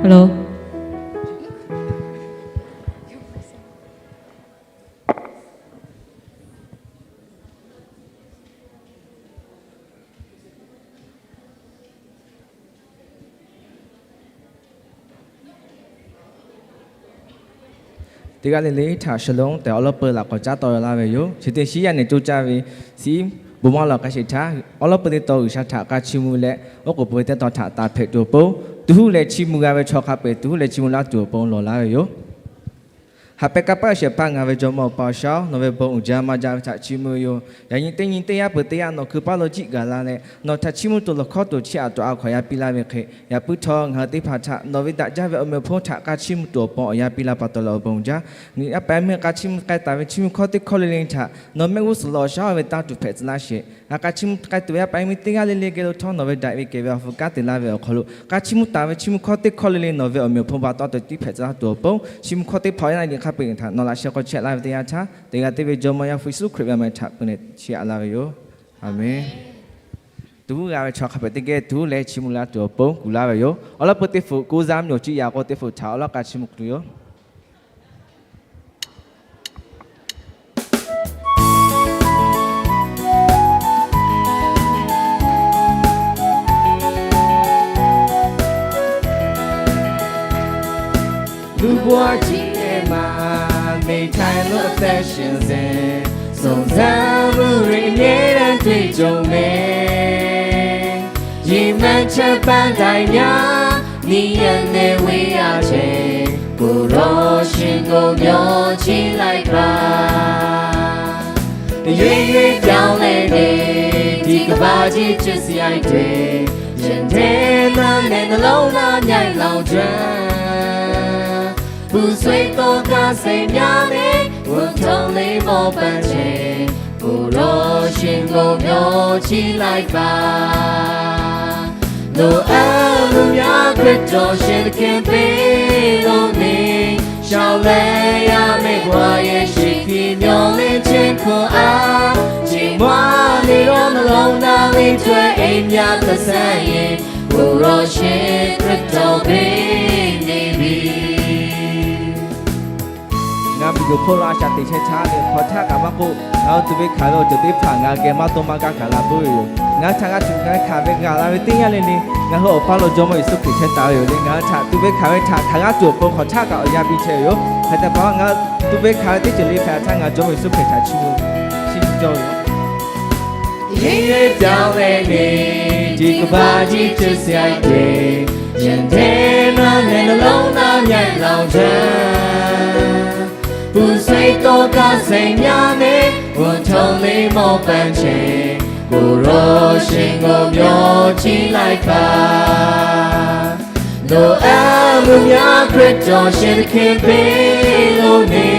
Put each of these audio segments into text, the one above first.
Hello. Teˇ g'aˇ le le htaꞈ shalom tehꞈ awˬ lawˉ peuˬ laꞈ k'awꞈ caˉ tawˆ la ve yoˬ. Chi teˇ shiˉ yaˇ nehˬ coˇ caˇ ve, shiˉ bon maˇ lawˬ hk'a shehˍ htaˇ, awˬ lawˉ peuˬ teˇ tawn G'uiˬsha htaꞈ k'a chiˇ mvuh leh, oˉ k'oˍ pui teˇ tawn htaꞈ taˍ hpehꞈ tuˬ awˬ pon, tuˬ huˉ leh chiˇ mvuh g'a ve chaw hk'a peu-eˬ tuˬ huˉ leh chiˇ mvuh laˇ tuˬ awˬ pon lawˬ laˇ ve yoˬ. Haꞈ pehˇ kanˇ paˆ shehˍ hpaˇ ngaˬ ve Jawˇmawˇ Awˬ pa Awˬ shaˉ-oˬ, nawˬ ve bon uiˍ jaˇ maˇ jaˇ ve htaꞈ chiˇ mvuh ve yoˬ. Yaꞈ nyi teˇ nyi teˇ yanˇ peuˬ teˇ yanˇ nawˬ hkui paˇ lo jiˆ gaˬ la leh, nawˬ htaꞈ chiˇ mvuh tuˬ lawˬ hkawˇ tuˬ chiˇ aꞈ tuꞈ a hk'awꞈ yaˇ piˇ laˇ ve hk'e, yaꞈ puiˉ htawˇ ngaˬ hui teˇ hpaˍ htaꞈ nawˬ ve daꞈ jaˇ ve awˬ meꞈ awˬ hponˇ htaꞈ k'a chiˇ mvuh tuˬ awˬ pon awˬ yaˇ piˇ laˇ pa taw leh awˬ bon jaˇ. Yaˇ paˍ yaˇ miˇ k'a chiˇ mvuh k'ai taˍ ve chiˇ mvuh hkawˇ teˇ hkawˇ le le htaꞈ nawˬ mehˆ g'uˇ suhˍ lo awˬ shaˉ ve tanˇ tuˬ hpehꞈ tcuh laˇ sheˍ. Ngaˬ k'a chiˇ mvuh k'ai tuˬ ve yaˇ paˍ yaˇ miˇ teˇ g'aˇ le le geh lo htawˇ nawˬ ve daꞈ ve kehˬ ve awˬ hpu kanˉ te laˇ ve awˬ hk'aw lo, k'a chiˇ mvuh taˍ ve chiˇ mvuh hkawˇ teˇ hkawˇ le le nawˬ ve awˬ meꞈ awˬ hponˇ pa taw te tiˉ hpehꞈ tcuh laˇ tuˬ awˬ pon, chiˇ mvuh hkawˇ teˇ hpaˍ yaˇ naˆ nyi hk'a peu-eˬ htaꞈ nawˬ laꞈ sheh k'aw chehˇ laˇ ve teˇ yanˇ htaˇ, teˇ g'aˇ teˇ ve Jawˇmawˇ Yaˇ hpu Yeˍsuˆ Hkriꞈ ve awˬ meh htaꞈ peu-eˬ chiˇ aꞈ laˇ ve yoˬ. Aˬmenˍ. Tuˬ huˉ g'a ve chaw hk'a peu-eˬ teˇ geh tuˬ huˉ leh chiˇ mvuh laˇ tuˬ awˬ pon kuˬ laˇ ve yoˬ. Awˬ lawˉ peuˬ teˇ hpu ကိုးစားမျိုး ciˇ yaꞈ k'o teˇ hpu htaꞈ awˬ lawn k'a chiˇ mvuh tuˬ yoˬ. Lu bua chi ne ma, နေထိုင်လို့အသက်ရှင်စဉ် စုံစမ်းမှုတွေအမြဲတမ်းတွေ့ကြုံမယ်။ ရေမှန်းချက်ပန်းတိုင်များ နံၣ်ရက်နဲ့ဝေးရာချိန် ကိုယ်တော်ရှင်ကိုမျှော်ကြည့်လိုက်ပါ။ ရွေ့ရွေ့ပြောင်းလဲနေတဲ့ဒီကမ္ဘာကြီး ကျဉ်းစရိုက်တွေ ရင်ထဲနားနဲ့နှလုံးသားမြိုင်လောင်တွန်း ပူဆွေးသောကစိတ်များနဲ့ ဝတ်ထုံးလေးမောပန်းချိန် ကိုယ်တော်ရှင်ကိုမျှော်ကြည့်လိုက်ပါ။ လိုအပ်မှုများ ခရစ်တော်ရှင်သခင်ပေးလို့နေ ရှောင်လန်းရမယ့်ဘဝရဲ့ရှေ့ခရီးမျှော်လင့်ခြင်းခွန်အား ချိန်မွားနေတော့နှလုံးသားလေးတွေအိမ်များသက်ဆိုင်ရင် ကိုယ်တော်ရှင်ခရစ်တော်ပေးနေပြီ။ Ngaˬ hui miˬguiˬ hk'oˆ lo a shaꞈ teꞈ chehˇ htaˇ ve hk'aw htaˇ kaꞈ maˇ k'oˆ, ngaˬ hui tuˬ ve hkanˍ ve awˬ ceuˬ teˇ hpaˍ ngaˬ hui geh maˇ dawˇ maˇ gaˇ hkanˍ la puiˉ ve yoˬ. Ngaˬ hui htaꞈ g'a tuˬ g'a hkanˍ ve g'a la ve teˇ yanˇ le le, ngaˬ hui Awˬ pa lo Jawˇmawˇ Yeˍsuˆ Hkriꞈ chehˇ taˍ ve yoˬ le. Ngaˬ hui htaꞈ tuˬ ve hkanˍ ve htaꞈ hkanˍ g'a tuˬ awˬ pon hk'aw htaˇ kaꞈ awˬ yanˇ piˇ chehˇ ve yoˬ. Hk'e te pa ngaˬ hui tuˬ ve hkanˍ ve teˇ ceuˬ le hpehꞈ htaˇ ngaˬ Jawˇmawˇ Yeˍsuˆ Hkriꞈ htaꞈ chiˇ mvuh, chiˇ mvuh cawˇ ve yoˬ. ရေပြောင်းလဲနေဒီကမ္ဘာကြီး ကျဉ်းစရိုက်တွေ ရင်ထဲနားနဲ့နှလုံးသားမြိုင်လောင်တွန်း ပူဆွေးသောကစိတ်များနဲ့ ဝတ်ထုံးလေးမောပန်းချိန် ကိုယ်တော်ရှင်ကိုမျှော်ကြည့်လိုက်ပါ။ လိုအပ်မှုများ ခရစ်တော်ရှင်သခင်ပေးလို့နေ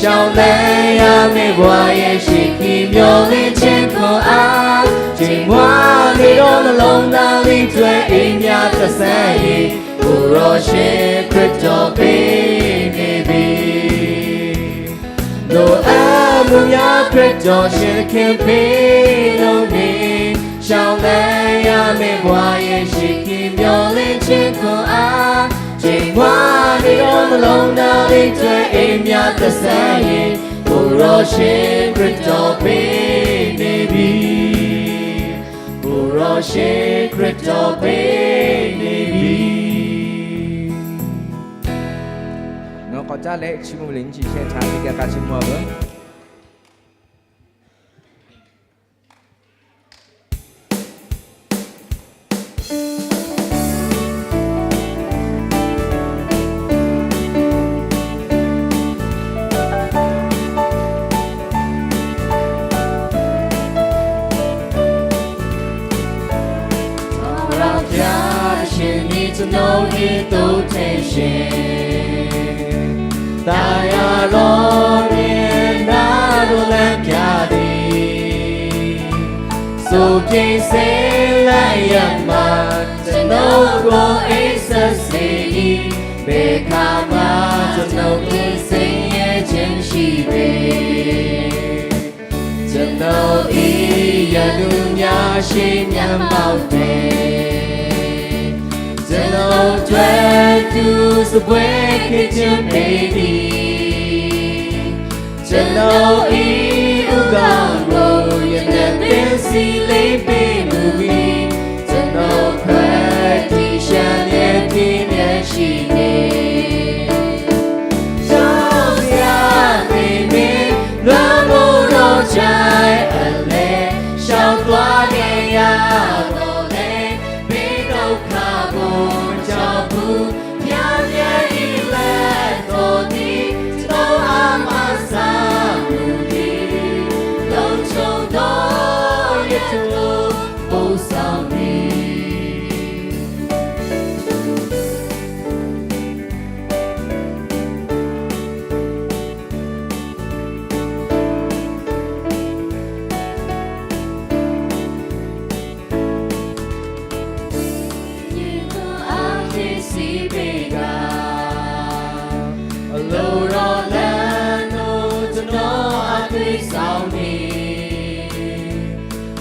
ရှောင်လန်းရမယ့်ဘဝရဲ့ရှေ့ခရီးမျှော်လင့်ခြင်းခွန်အား ချိန်မွားနေတော့နှလုံးသားလေးတွေအိမ်များသက်ဆိုင်ရင် ကိုယ်တော်ရှင်ခရစ်တော်ပေးနေပြီ။ လိုအပ်မှုများ ခရစ်တော်ရှင်သခင်ပေးလို့နေ ရှောင်လန်းရမယ့်ဘဝရဲ့ရှေ့ခရီးမျှော်လင့်ခြင်းခွန်အား ချိန်မွားနေတော့နှလုံးသားလေးတွေအိမ်များသက်ဆိုင်ရင် ကိုယ်တော်ရှင်ခရစ်တော်ပေးနေပြီ။ ကိုယ်တော်ရှင်ခရစ်တော်ပေးနေပြီ။ ငါကီးလႄႈ ချိမူလႄၢ် နံၣ်ဆံဆဲးထၢၣ် တကဲကါချိမူအပူၤ ထာဝရဘုရားရှင်သည် ကျွန်ုပ်၏သို့ထင်၍ သာယာသောမျဉ်းများသို့ လမ်းပြသည်။ စိုကဵၼ်စ့လၢအရပ်မှာ ကျွန်ုပ်ကိုအိပ်စက်စေ၏။ ဘယ်အခါမှ ကျွန်ုပ်တွင် ဆင်းရဲခြင်းမရှိပေ။ ကျ ကျွန်ုပ်၏ရန်သူများရှေ့မျက်မှောက်တွင် ကျွန်ုပ်အတွက်သူစားပွဲခင်းခြင်းပေးသည်။ ကျွန်ုပ်၏ဦးခေါင်းကို ရနံ့ပင်ဆီလိမ်းပေးမူမီ၊ ကျွန်ုပ်အတွက်ထီးရှဲလျက်ပြည့်လျက်ရှိနေ။ ကြောက်စရာသင်ပင် လွှမ်းမိုးသောချိုင့်အလယ် ရှောင်သွားခဲ့ရသော်လည်း ပင်ဒုက္ခကိုမကြောက်ဘူး။ ဘုရားရဲ့လက်တော်သည် ကျွန်တော်အားမဆန်ဘူး။ လုံခြုံသောရန်သို့ပို့ဆောင်သည်။ ညီသောအားဖြင့်စည်းပေးကာ အလိုတော်လမ်းသို့ကျွန်တော်အသွေးဆောင်နေ။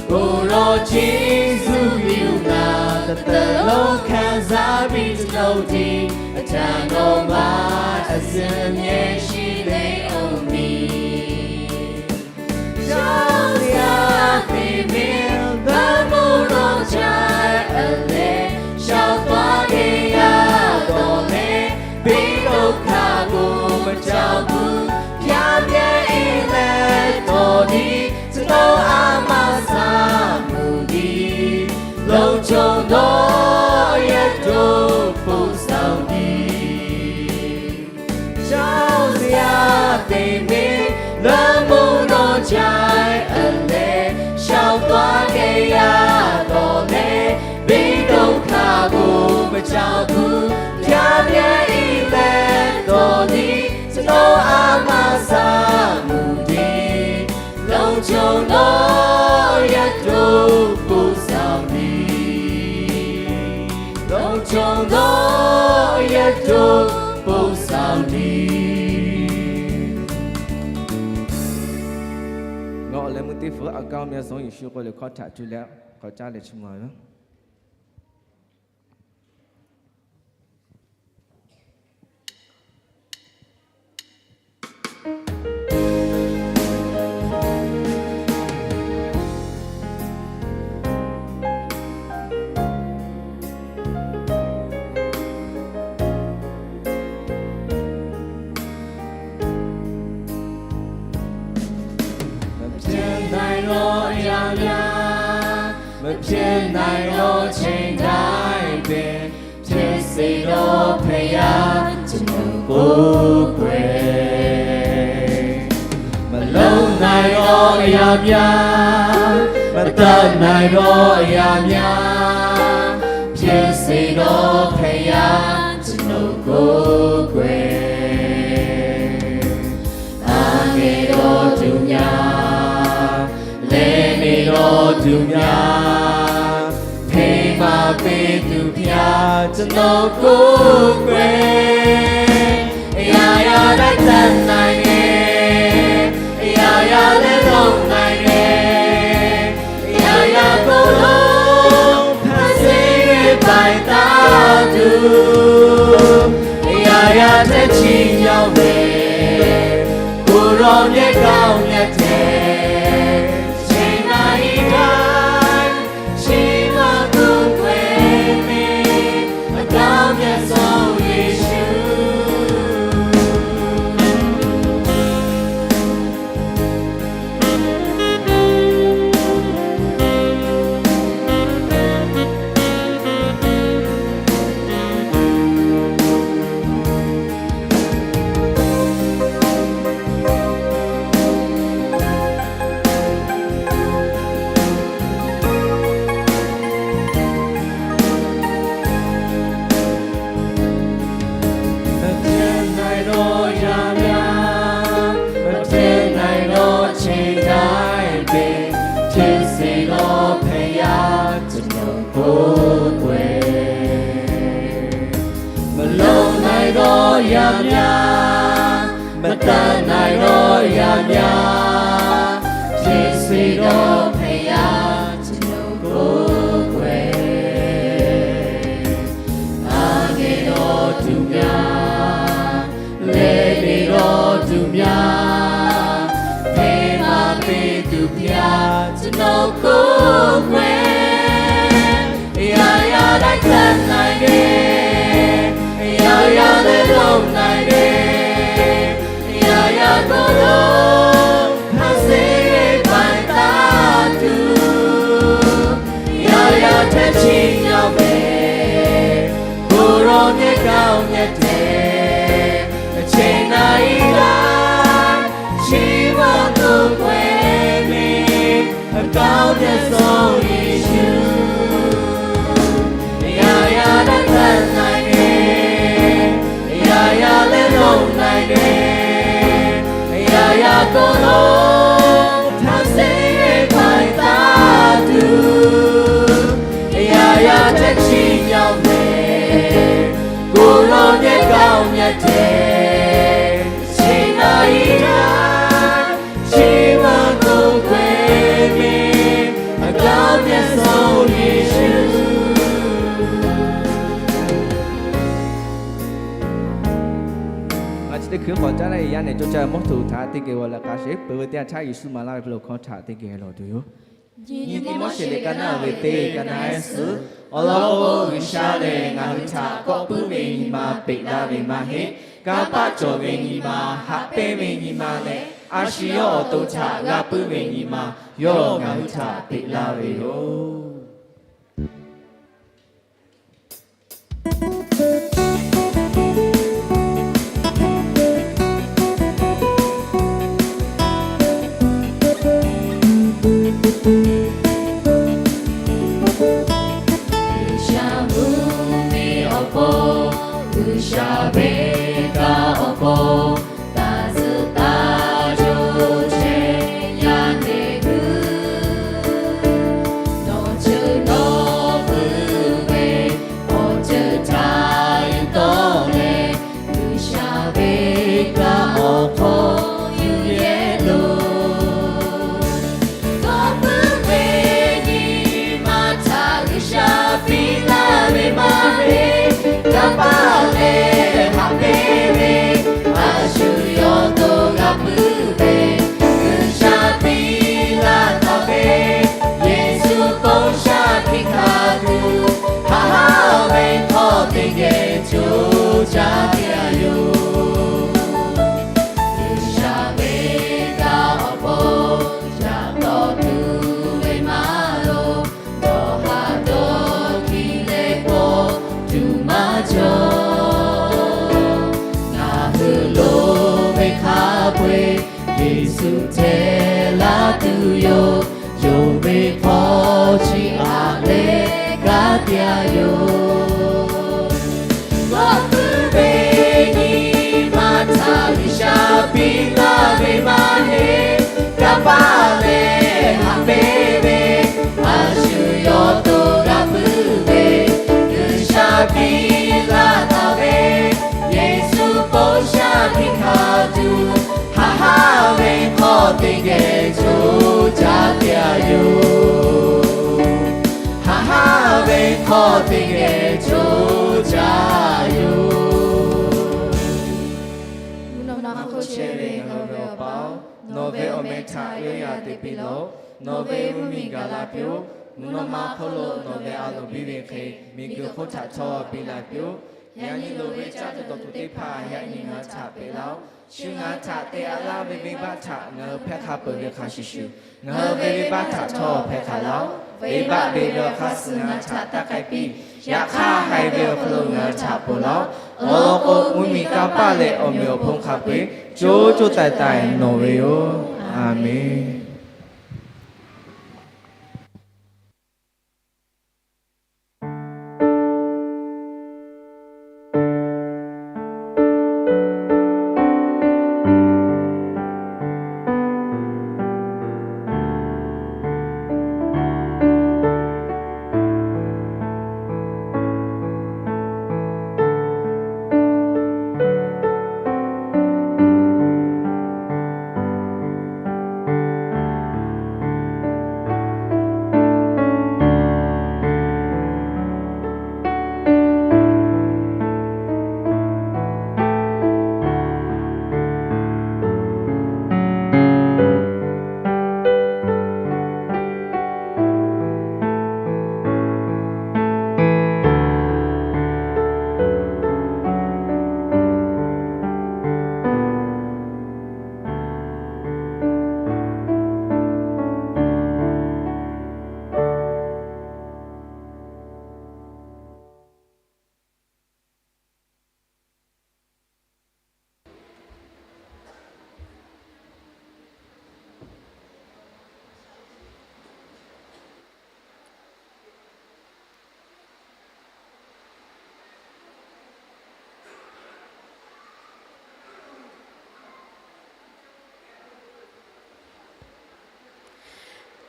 ကိုယ်တော်ကျေးဇူးပြုတာ တစ်သက်လုံးခံစားပြီးကျွန်ုပ်ဒီအထံတော်မှာ အစဉ်အမြဲရှိနေဦးမည်။ ကြောက်စရာသင်ပင် လွှမ်းမိုးသောချိုင့်အလယ် ရှောင်သွားခဲ့ရသော်လည်း ပင်ဒုက္ခကိုမကြောက်ဘူး။ ဘုရားရဲ့လက်တော်သည် ကျွန်တော်အားမဆန်ဘူး။ လုံခြုံသောအရပ်သို့ပို့ဆောင်သည်။ ကြောက်စရာသင်ပင် လွှမ်းမိုးသောချိုင့်အလယ် ရှောင်သွားခဲ့ရသော်လည်း ပင်ဒုက္ခကိုမကြောက်ဘူး။ ဘုရားရဲ့လက်တော်သည် ကျွန်တော်အားမဆန်ဘူး။ လုံခြုံသောအရပ်သို့ပို့ဆောင်သည်။ လုံခြုံသောအရပ်သို့ပို့ဆောင်သည်။ ငါ့ကိုလည်း မုသ့ၣ်ဖုအကောင်းမြတ်ဆုံးယေရှုကိုလည်း ခေါ်ထထူးလျက် ခေါ်ကြားလျက်ချီးမွမ်းပါ။ မဖြစ်နိုင်သောအရာများ၊ မဖြစ်နိုင်သောအချိန်တိုင်းပင် ဖြစ်စေသောဘုရား ကျွန်တော်ကိုးကွယ်။ မလုပ်နိုင်သောအရာများ၊ မတတ်နိုင်သောအရာများ ဖြစ်စေသောဘုရား ကျွန်တော်ကိုးကွယ်။ အားနည်းသောသူများ၊ လဲနေသောသူများ၊ ဖေးမပေးသူဘုရား ကျွန်တော်ကိုးကွယ်။ အရာရာလည်းတတ်နိုင်တယ်၊ အရာရာလည်းလုပ်နိုင်တယ်။ အရာရာကိုယ်လုံးဖန်ဆင်း၍ပိုင်တာသူ၊ အရာရာထက်ကြီးမြောက်တဲ့ ကိုယ်တော်မျက်ကောင်းမြတ်တဲ့ ချိန်နာရီတိုင်း ချီးမွမ်းကိုးကွယ်မင်း အကောင်းမြတ်ဆုံးယေရှု။ မဖြစ်နိုင်သောအရာများ၊ မဖြစ်နိုင်သောအချိန်တိုင်းပင် ဖြစ်စေသောဘုရား ကျွန်တော်ကိုးကွယ်။ မလုပ်နိုင်သောအရာများ၊ မတတ်နိုင်သောအရာများ ဖြစ်စေ Awˬ hpehꞈ yaˇ chi lo k'oˆ k'o-e, aˬ geh dawˇ tuˬ myaˇ, leh leh dawˇ tuˬ myaˇ, hpehꞈ maˇ peˇ tuˬ hpehꞈ yaˇ chi lo k'oˆ k'o-e, yaˇ yaˇ laiˉ hk'aˇ na-e ve, yaˇ yaˇ leh lonˉ na-e ve, yaˇ yaˇ k'oˆ lo, hk'a suh paiˍ taˍ tuˬ, yaˇ yaˇ hteˇ chi yaˇ ve, k'oˆ lo nyi kaoˬ nyi te, cheˇ na-e gaˇ, chi ma tuˬ k'oˆ-e ve, kaoˬ nyi suh Yeˍsuˆ. Yaˇ yaˇ laiˉ hk'aˇ na-e ve, yaˇ yaˇ leh lonˉ na-e ve, yaˇ yaˇ k'oˆ lo, hk'a suh paiˍ taˍ tuˬ, yaˇ yaˇ hteˇ chi yaˇ ve, k'oˆ lo nyi kaoˬ nyi te, cheˇ na-e gaˇ, chi ma tuˬ k'oˆ-e ve, kaoˬ nyi suh Yeˍsuˆ. Ngaˬ chi teˇ hkui k'awꞈ caˉ laˇ ve yaˇ nehˬ cawˇ caˇ ve mawˇ htoꞈ htaꞈ teˇ geh g'aw leh k'a sheˍ. Peuˬ ve teˇ yanˇ htaˇ Yeˍsuˆ maˍ laˇ ve hpehꞈ lo hkawˇ htaꞈ teˇ geh lawˬ tuˬ yoˬ. Nyi teˇ Moˉseˍ lehˬ, ka naˉ ve teˇ ka naˉ ehˉ suhˉ, awˬ lawn k'o, G'uiˬsha lehˬ ngaˬ hui htaꞈ kawˆ puiˉ ve nyi ma peꞈ laˇ ve maˇ heˆ. Kanˇ paˆ cawˬ ve nyi ma, haꞈ pehnˇ ve nyi ma leh, a shu yawˇ awˬ to htaꞈ g'a puiˉ ve nyi ma, yawˇ ngaˬ hui htaꞈ peꞈ laˇ ve yoˬ. G'uiˬsha mvuhˇmiˬ awˬ pon, G'uiˬsha venˇbaˆ awˬ pon, taˇ tcuhˉ taˇ co chehˇ yaˇ nehˬ hui, nawˬ ceuˬ nawˬ puiˉ ve awˬ ceuˬ htaꞈ yuˬ tawˆ leh, G'uiˬsha venˇbaˆ awˬ hk'aw yuˬ yehˇ loˬ. Kawˆ puiˉ ve nyi ma htaꞈ G'uiˬsha piˇ laˇ ve maˇ heˆ. Kanˇ paˆ leh haꞈ pehnˇ ve, a shu yawˇ to g'a puiˉ ve, G'uiˬsha piˇ laˇ taˍ ve, Yeˍsuˆ bon sha hkiˆ hkanˍ tuˬ, haꞈ haˉ ve hk'aw teˇ geh co caˇ ve yoˬ. G'uiˬsha venˇbaˆ awˬ pon, yaꞈ taw tuˬ ve maˇ loˬ, dawˇ haˍ dawˇ hkiˇ leh k'awꞈ tuˬ maˇ cawˬ. Ngaˬ hui loˍ ve hk'a peu-eˬ, Yeˍsuˆ htehꞈ laˇ tuˬ yoˬ. Yonˍ ve hk'aw chi aꞈ leh gaˇ teˇ aꞈ yoˬ. Kawˆ puiˉ ve nyi ma htaꞈ G'uiˬsha piˇ laˇ ve maˇ heˆ. Kanˇ paˆ leh haꞈ pehnˇ ve, a shu yawˇ to g'a puiˉ ve, G'uiˬsha piˇ laˇ taˍ ve, Yeˍsuˆ bon sha hkiˆ hkanˍ tuˬ, haꞈ haˉ ve hk'aw teˇ geh co caˇ ve yoˬ. Haꞈ haˉ ve hk'aw teˇ geh co caˇ yoˬ. Mvuhˇ naw ma hk'oˆ chehˇ ve ngaˬ hui ve Awˬ pa-oˬ, nawˬ ve awˬ meh htaꞈ yawˇ yaꞈ te piˇ laˇ-oˆ. Nawˬ ve mvuhˇmiˬ gaˬ la piˇ-oˆ. Mvuhˇ naw ma hk'oˆ lo nawˬ ve a loˍ biˇ ve hk'e, miˬguiˬ hk'oˆ htaꞈ htawˇ piˇ la piˇ-oˆ. Yaꞈ nyi loˍ ve caˇ tuˬ dawˬ tuˬ teˇ hpaˍ yaꞈ nyi ngaˬ hui htaꞈ peꞈ laˇ-oˆ. Shu ngaˬ hui htaꞈ te-a laˇ ve venˇbaˆ htaꞈ ngaˬ hui hpehˇ hk'a peuˬ ve hk'a shuˍ shuˍ, ngaˬ hui ve venˇbaˆ htaꞈ htawˇ hpehˇ hk'a laˇ-oˆ. Venˇbaˆ beˬ ve awˬ hk'aˇ suh ngaˬ hui htaꞈ taˇ k'ai piˇ. Yaꞈ hk'aˇ haiˬ ve awˬ hk'aw lo ngaˬ hui htaꞈ ponˬ laˇ-oˆ. Awˬ lawn k'o, mvuhˇmiˬ, kanˇ paˆ leh awˬ meꞈ awˬ hponˇ hk'a peu-eˬ co co taiˍ taiˍ nawˬ ve yoˬ. Aˬmenˍ.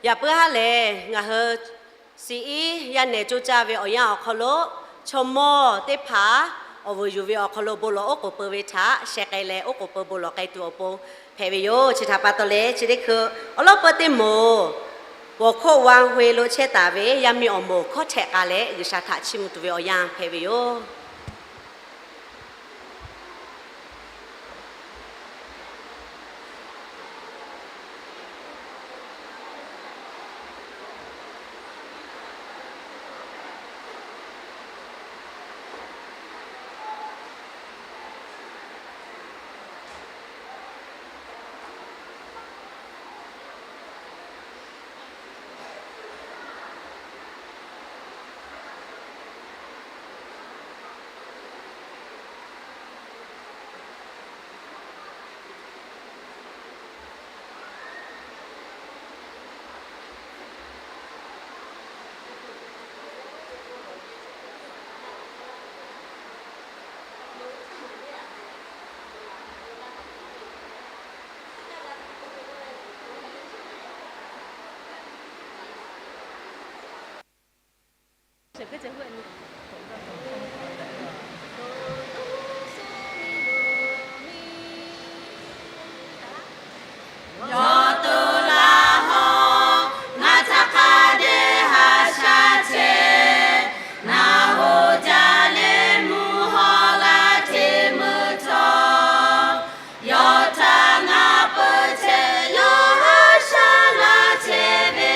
Yaꞈ puiˉ haˉ lehˬ, ngaˬ hui shiˍ iˉ yaˇ nehˬ coˇ caˇ ve awˬ yanˇ awˬ hk'aw lo, chaw mawˇ teˇ hpaˍ awˬ vuiˬ yuˬ ve awˬ hk'aw lo bon lawˬ oˉ k'oˍ pui ve htaꞈ sheh k'ai leh, oˉ k'oˍ pui bon lawˬ k'ai tuˬ awˬ pon hpehꞈ ve yoˬ. Chi htaꞈ pa taw leh, chi teˇ hkui awˬ lawˉ peuˇ teˇ moˍ, หัวข้อวางเวย์ lo chehˇ taˍ ve yaˇ miˇ awˬ moˍ hkawˇ htehꞈ k'a leh G'uiˬsha htaꞈ chiˇ mvuh tuˬ ve awˬ yanˇ hpehꞈ ve yoˬ. Yawˇ to laˇ hawˉ, ngaˬ htaꞈ hk'a dehꞈ haꞈ shaˉ chehˇ. Naˬ hoꞈ jaˇ leh mvuhˇ haw la hteˇ meuˇ htawˇ, yawˇ htaꞈ ngaˬ peuˬ chehˇ, yawˇ haꞈ shaˉ laˇ chehˇ ve,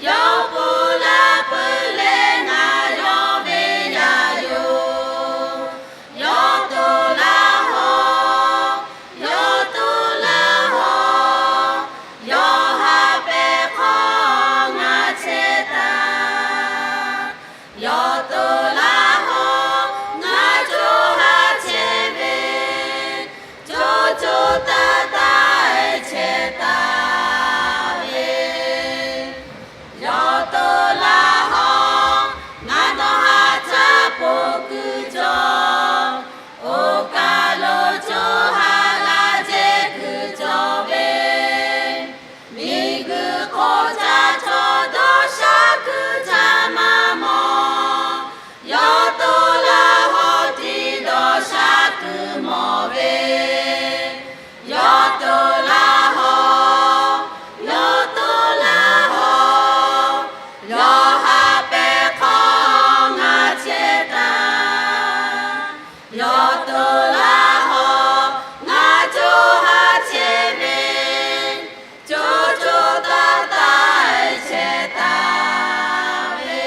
yawˇ ponˬ laˇ peuˬ leh ngaˬ yawˇ ve yaˇ yoˬ. Yawˇ to laˇ hawˉ, yawˇ to laˇ hawˉ, yawˇ haꞈ pehˍ hk'awꞈ ngaˬ chehˇ taˍ. Yawˇ to laˇ hawˉ, ngaˬ co ha chehˇ ve, co co taˇ taˇ chehˇ taˍ ve. Yawˇ to laˇ hawˉ, ngaˬ dawˇ haˍ htaˇ poˬ kuiˬ cawˬ, oˇ kaˬ lo co ha laˇ jehˇ kuiˬ cawˬ ve, miˬguiˬ hk'oˆ htaꞈ chaw dawˇ sha kuiˬ htaꞈ maˇ mawˬ. Yawˇ to laˇ hawˉ tiˉ dawˇ sha kuiˬ mawˬ ve. Yawˇ to laˇ hawˉ, yawˇ to laˇ hawˉ, yawˇ haꞈ pehˍ hk'awꞈ ngaˬ chehˇ taˍ. Yawˇ to laˇ hawˉ, ngaˬ co ha chehˇ ve, co co taˇ taˇ chehˇ taˍ ve.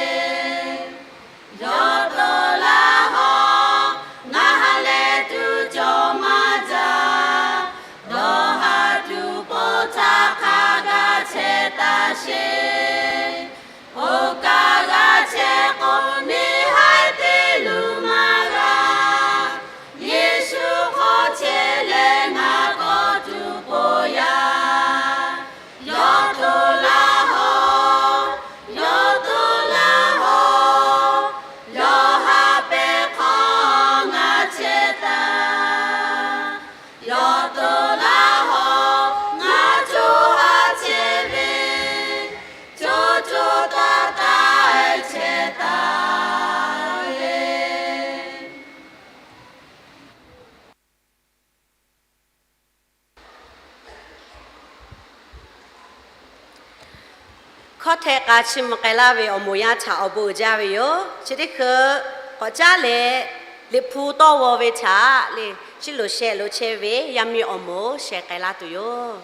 Yawˇ to laˇ hawˉ, ngaˬ ha lehˬ tuˬ cawˬ maˇ jaˇ. Dawˇ haˍ tuˬ po htaꞈ hk'a gaˬ chehˇ taˍ sheˍ. Oˇ kaˬ g'a chehˇ k'o, neˇ haiˬ te luˬ maˇ g'a. Yeˍsuˆ hk'aw chehˇ leh ngaˬ kawˆ tuˬ po yaˇ. Yawˇ to laˇ hawˉ, yawˇ to laˇ hawˉ, yawˇ haꞈ pehˍ hk'awꞈ ngaˬ chehˇ taˍ. Yawˇ to laˇ hawˉ, ngaˬ co ha chehˇ ve, co co taˇ taˇ chehˇ taˍ ve. Hkawˇ htehꞈ k'a chiˇ mvuh k'ai laˇ ve awˬ moˍ yaˇ htaꞈ awˬ bon uiˍ jaˇ ve yoˬ. Chi teˇ hkui k'awꞈ caˉ leh, Liꞈ hpu tawˇ g'aw ve htaꞈ lehˬ, chiˇ loꞈ shehˆ lo chehˇ ve yaˇ miˇ awˬ moˍ sheh k'ai laˇ tuˬ yoˬ.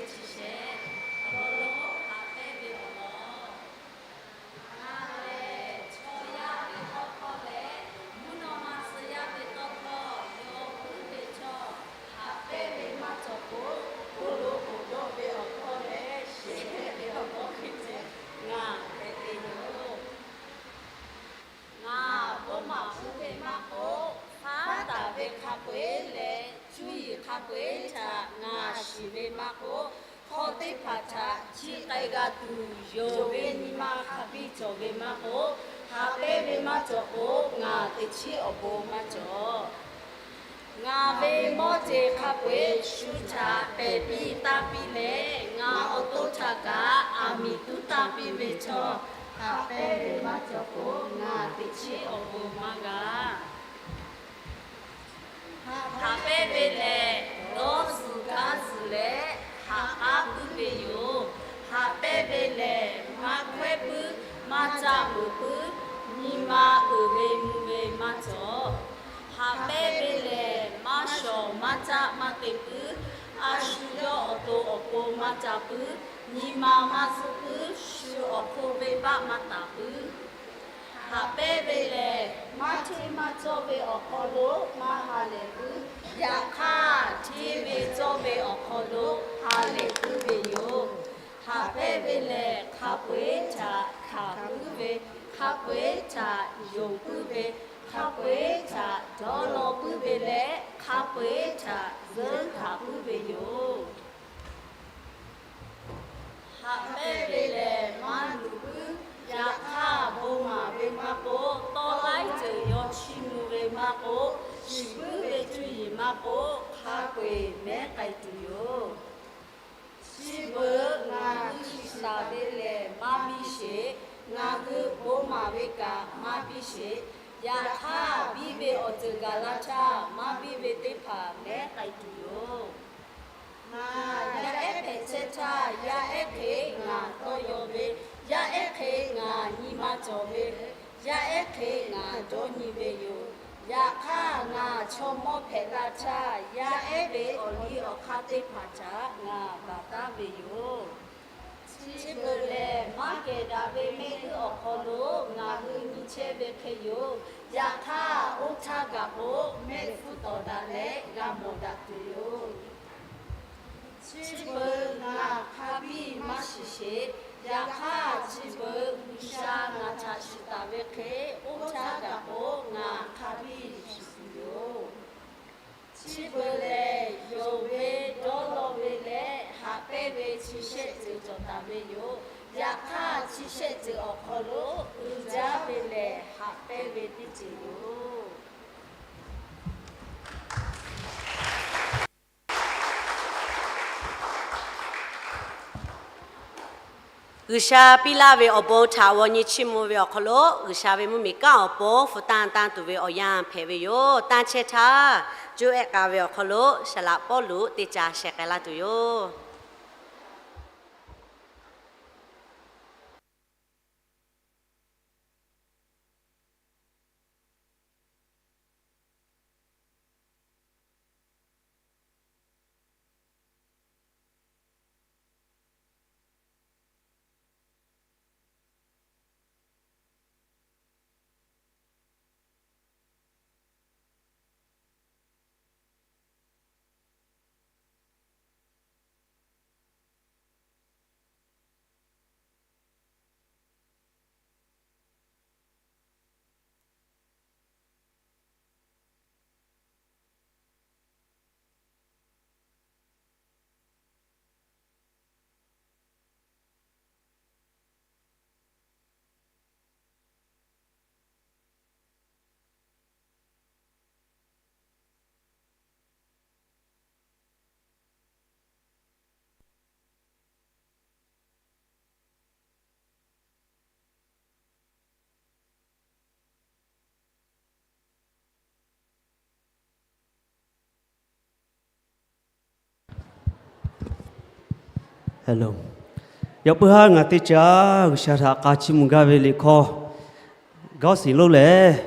chi shehˍ, awˬ lawn haꞈ pehnˇ ve awˬ lawn. Ngaˬ lehˬ chaw yaˇ ve tawˇ hkawˇ leh mvuhˇ naw ma tcuh yaˇ ve tawˇ hkawˇ yawˇ puiˉ ve chaw, haꞈ pehnˇ ve maˇ cawˬ k'o, hk'oˆ lo k'oˍ dawˇ ve awˬ hkawˇ leh shehˍ hpehꞈ ve awˬ hkawˇ hk'e ceh ngaˬ hpehꞈ ve yoˬ. Ngaˬ bon maˍ puiˉ ve maˇ k'oˆ, faˉ taˍ ve hk'a peu-eˬ leh cuˇ yiˍ hk'a peu-eˬ htaꞈ ngaˬ shiˍ ve maˇ k'oˆ, hk'aw teˇ hpaˍ htaꞈ chi k'ai g'a tuˬ yonˍ ve nyi ma hk'a biˇ cawˬ ve maˇ k'oˆ, haꞈ pehnˇ ve maˇ cawˬ k'o, ngaˬ teꞈ chiˉ awˬ bon maˇ cawˬ. Ngaˬ ve mawˇ jeˬ hk'a peu-eˬ shu htaꞈ pehˬ piˇ taˇ piˇ leh, ngaˬ awˬ to htaꞈ kaꞈ aˬ miˍ tuˉ taˇ piˇ ve chaw, haꞈ pehnˇ ve maˇ cawˬ k'o, ngaˬ teꞈ chiˉ awˬ bon maˇ g'a. Haꞈ pehnˇ ve lehˬ, dawˇ zuhˬ gaˇ zuhˬ leh haꞈ k'aˉ puiˉ ve yoˬ. Haꞈ pehnˇ ve lehˬ, maˇ hkawehˉ puiˉ, maˇ caˆ loˍ puiˉ, nyi ma uiˍ ve mvuh ve maˇ cawˬ. Haꞈ pehnˇ ve lehˬ, maˇ shawˍ maˇ caˆ maˇ te puiˉ, a shu yawˇ awˬ to awˬ pon maˇ ca puiˉ, nyi ma maˇ zuhˆ puiˉ, shu awˬ hk'oˆ venˇbaˆ maˇ taˍ puiˉ. Haꞈ pehnˇ ve lehˬ, maˇ hteˇ maˇ cawˇ ve awˬ hk'aw lo maˇ ha lehˬ puiˉ, yaꞈ hk'aˇ hteˇ ve cawˇ ve awˬ hk'aw lo ha lehˬ puiˉ ve yoˬ. Haꞈ pehnˇ ve lehˬ, hk'a peu-eˬ htaꞈ hkanˍ puiˉ ve, hk'a peu-eˬ htaꞈ yonˍ puiˉ ve, hk'a peu-eˬ htaꞈ dawˇ law puiˉ ve leh, hk'a peu-eˬ htaꞈ zuhˆ hkanˍ puiˉ ve yoˬ. Haꞈ pehnˇ ve lehˬ, maˇ luˬ puiˉ, yaꞈ hk'aˇ bon maˍ ve maˇ k'oˆ, tawˇ laiˉ ceuˬ yawˇ chiˇ mvuh ve maˇ k'oˆ, shiˍ puiˉ ve cuˇ yiˍ maˇ k'oˆ, hk'a peu-eˬ mehˉ k'ai tuˬ yoˬ. Chi beuꞈ ngaˬ hui shiˍ taˍ ve lehˬ maˇ biˇ sheˍ, ngaˬ hui bon maˍ ve kaꞈ maˇ biˇ sheˍ. Yaꞈ hk'aˇ, biˇ ve awˬ ceuˬ gaˬ la htaˇ, maˇ biˇ ve teˇ hpaˍ mehˉ k'ai tuˬ yoˬ. Ngaˬ yaˇ ehˉ hpehꞈ chehˇ htaˇ, yaˇ ehˉ hk'e ngaˬ tawˇ yaw ve, yaˇ ehˉ hk'e ngaˬ nyi ma cawˬ ve, yaˇ ehˉ hk'e ngaˬ dawˇ nyi ve yoˬ. Yaꞈ hk'aˇ, ngaˬ chaw mawˇ hpehꞈ la htaˇ, yaˇ ehˉ ve awˬ liˇ awˬ hk'aˇ teˇ hpaˍ htaꞈ ngaˬ baˬ taˉ ve yoˬ. Chi beuꞈ lehˬ, maˇ kehˬ daꞈ ve mehˆ g'uˇ awˬ hk'aw lo ngaˬ hui nyi chehˇ ve hk'e yoˬ. Yaꞈ hk'aˇ, oˇ htaˇ gaˬ k'o, mehˆ hpfuhˇ tawˍ daꞈ leh g'a mawˬ daꞈ tuˬ yoˬ. Chi beuꞈ ngaˬ hk'a biˇ maˇ shiˍ sheˍ. Yaꞈ hk'aˇ, chi beuꞈ G'uiˬsha ngaˬ htaꞈ shiˍ taˍ ve hk'e, oˇ htaˇ gaˬ k'o ngaˬ hk'a biˇ shiˍ tuˬ yoˬ. Chi beuꞈ lehˬ, yonˍ ve dawˇ law ve leh haꞈ pehnˇ ve chi shehˆ ceuˬ cawˬ taˍ ve yoˬ. Yaꞈ hk'aˇ, chi shehˆ ceuˬ awˬ hk'aw lo uiˍ jaˇ ve lehˬ, haꞈ pehnˇ ve teˇ ceuˬ yoˬ. G'uiˬsha piˇ laˇ ve awˬ bon htaꞈ g'aw nyi chiˇ mvuh ve awˬ hk'aw lo, G'uiˬsha ve mvuhˇmiˬ kanˉ awˬ pon hpu tanˇ tanˇ tuˬ ve awˬ yanˇ hpehꞈ ve yoˬ. Tanˇ chehˇ htaˇ, juˇ ehˆ k'a ve awˬ hk'aw lo saˍ laꞈ Pawˇluꞈ teˇ ca sheh k'ai laˇ tuˬ yoˬ. Yawˇ puiˉ haˉ ngaˬ teˇ caˇ G'uiˬsha htaꞈ k'a chiˇ mvuh gaˇ ve liꞈ hkawˇ, gawˇ siˍ lonˉ lehˬ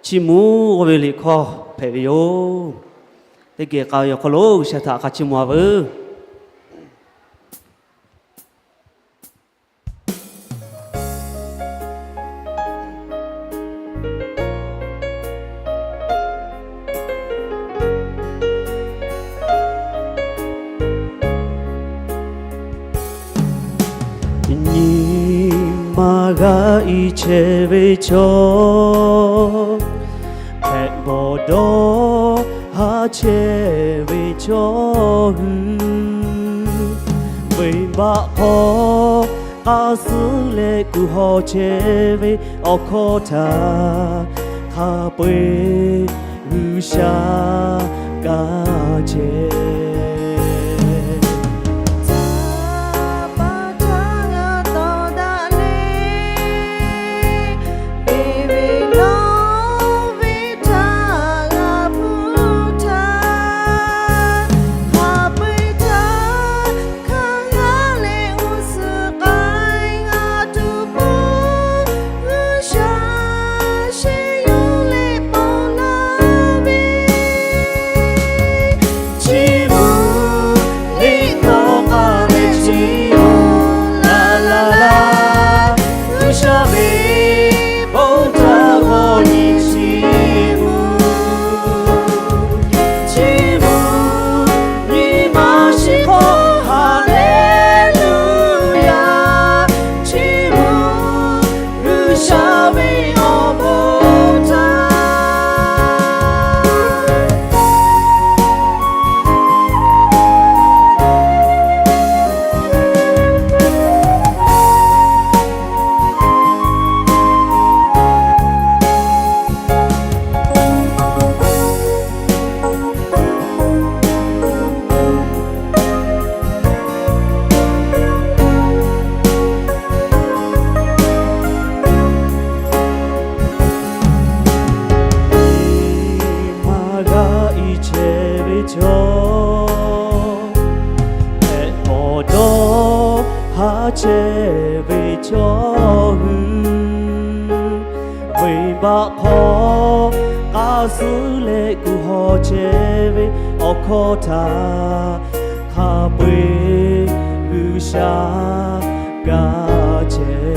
chiˇ mvuh ve liꞈ hkawˇ hpehꞈ ve yoˬ. Teˇ geh k'a ve awˬ hk'aw lo G'uiˬsha htaꞈ k'a chiˇ mvuh a veuˬ. G'a i chehˇ ve chaw, hpehꞈ bawˬ dawˇ haˉ chehˇ ve chaw hui, venˇbaˆ hk'aw k'a suhˉ leh kuˬ haw chehˇ ve awˬ hkawˇ htaꞈ hk'a peu-eˬ G'uiˬsha kaˇ chehˇ. Maˇ g'a i chehˇ ve chaw, hpehꞈ bawˬ dawˇ haˉ chehˇ ve chaw hui, venˇbaˆ hk'aw k'a suhˉ leh kuˬ haw chehˇ ve awˬ hkawˇ htaꞈ hk'a peu-eˬ G'uiˬsha kaˇ chehˇ.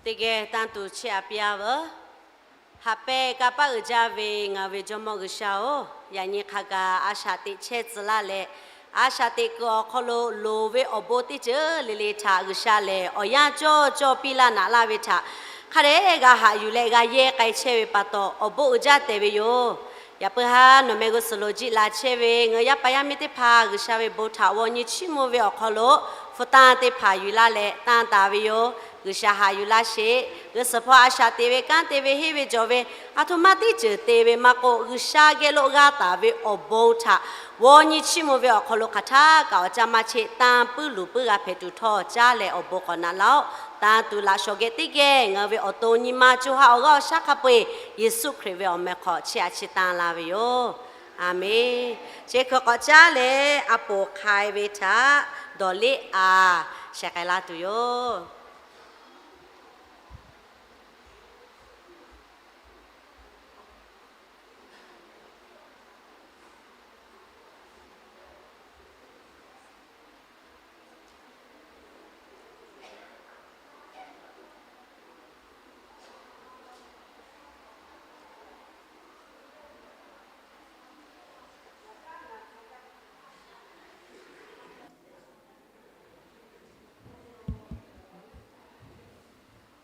Teˇ geh tanˇ tuˬ chehˇ a piˇ a veuˬ. Haꞈ pehnˇ kanˇ paˆ uiˍ jaˇ ve ngaˬ ve Jawˇmawˇ G'uiˬsha-oˬ, yaꞈ nyi hk'a gaˬ a shaꞈ teꞈ chehˇ tcuh laˇ leh, a shaꞈ teꞈ kuiˬ awˬ hk'aw lo loˍ ve awˬ bon teˇ ceuˬ le le htaꞈ G'uiˬsha lehˬ awˬ yanˇ cawˇ cawˇ piˇ laˇ naꞈ laˇ ve htaꞈ hk'a dehꞈ g'a haꞈ yuˬ leh g'a yehˇ k'ai chehˇ ve pa taw awˬ bon uiˍ jaˇ tehˬ ve yoˬ. Yaꞈ puiˉ haˉ nawˬ meh g'uˇ suhˍ lo jiˆ la chehˇ ve ngaˬ hui yaˇ paˍ yaˇ miˇ teˇ hpaˍ G'uiˬsha ve bon htaꞈ g'aw nyi chiˇ mvuh ve awˬ hk'aw lo hpu tanˇ teˇ hpaˍ yuˬ laˇ leh tanˇ taˍ ve yoˬ. G'uiˬsha haꞈ yuˬ laˇ sheˍ. G'uˇ suhˍ hpawˇ a shaꞈ teꞈ ve kanˉ te ve henˇ ve jawˬ ve a htoꞈ ma teˇ ceuˬ te ve maˇ k'oˆ, G'uiˬsha geh lo g'a taˍ ve awˬ bon htaꞈ g'aw nyi chiˇ mvuh ve awˬ hk'aw lo hk'aˬ htaˇ kaꞈ awˬ caˇ maˇ cheˆ, tanˇ puiˉ luˬ puiˉ g'a hpehꞈ tuˬ htawˇ caˉ leh awˬ bon k'awꞈ naꞈ laˇ-oˆ. Tanˇ tuˬ laꞈ shawˍ geh teˇ geh ngaˬ hui ve awˬ to nyi ma co ha awˬ g'aˇ awˬ shaˉ hk'a peu-eˬ Yeˍsuˆ Hkriꞈ ve awˬ meh hk'aw chiˇ a chiˇ tanˇ la ve yoˬ. Aˬmenˍ. Chi hkui k'awꞈ caˉ leh a poˍ hk'ai ve htaꞈ dawˬ leˇ aˬ sheh k'ai la tuˬ yoˬ.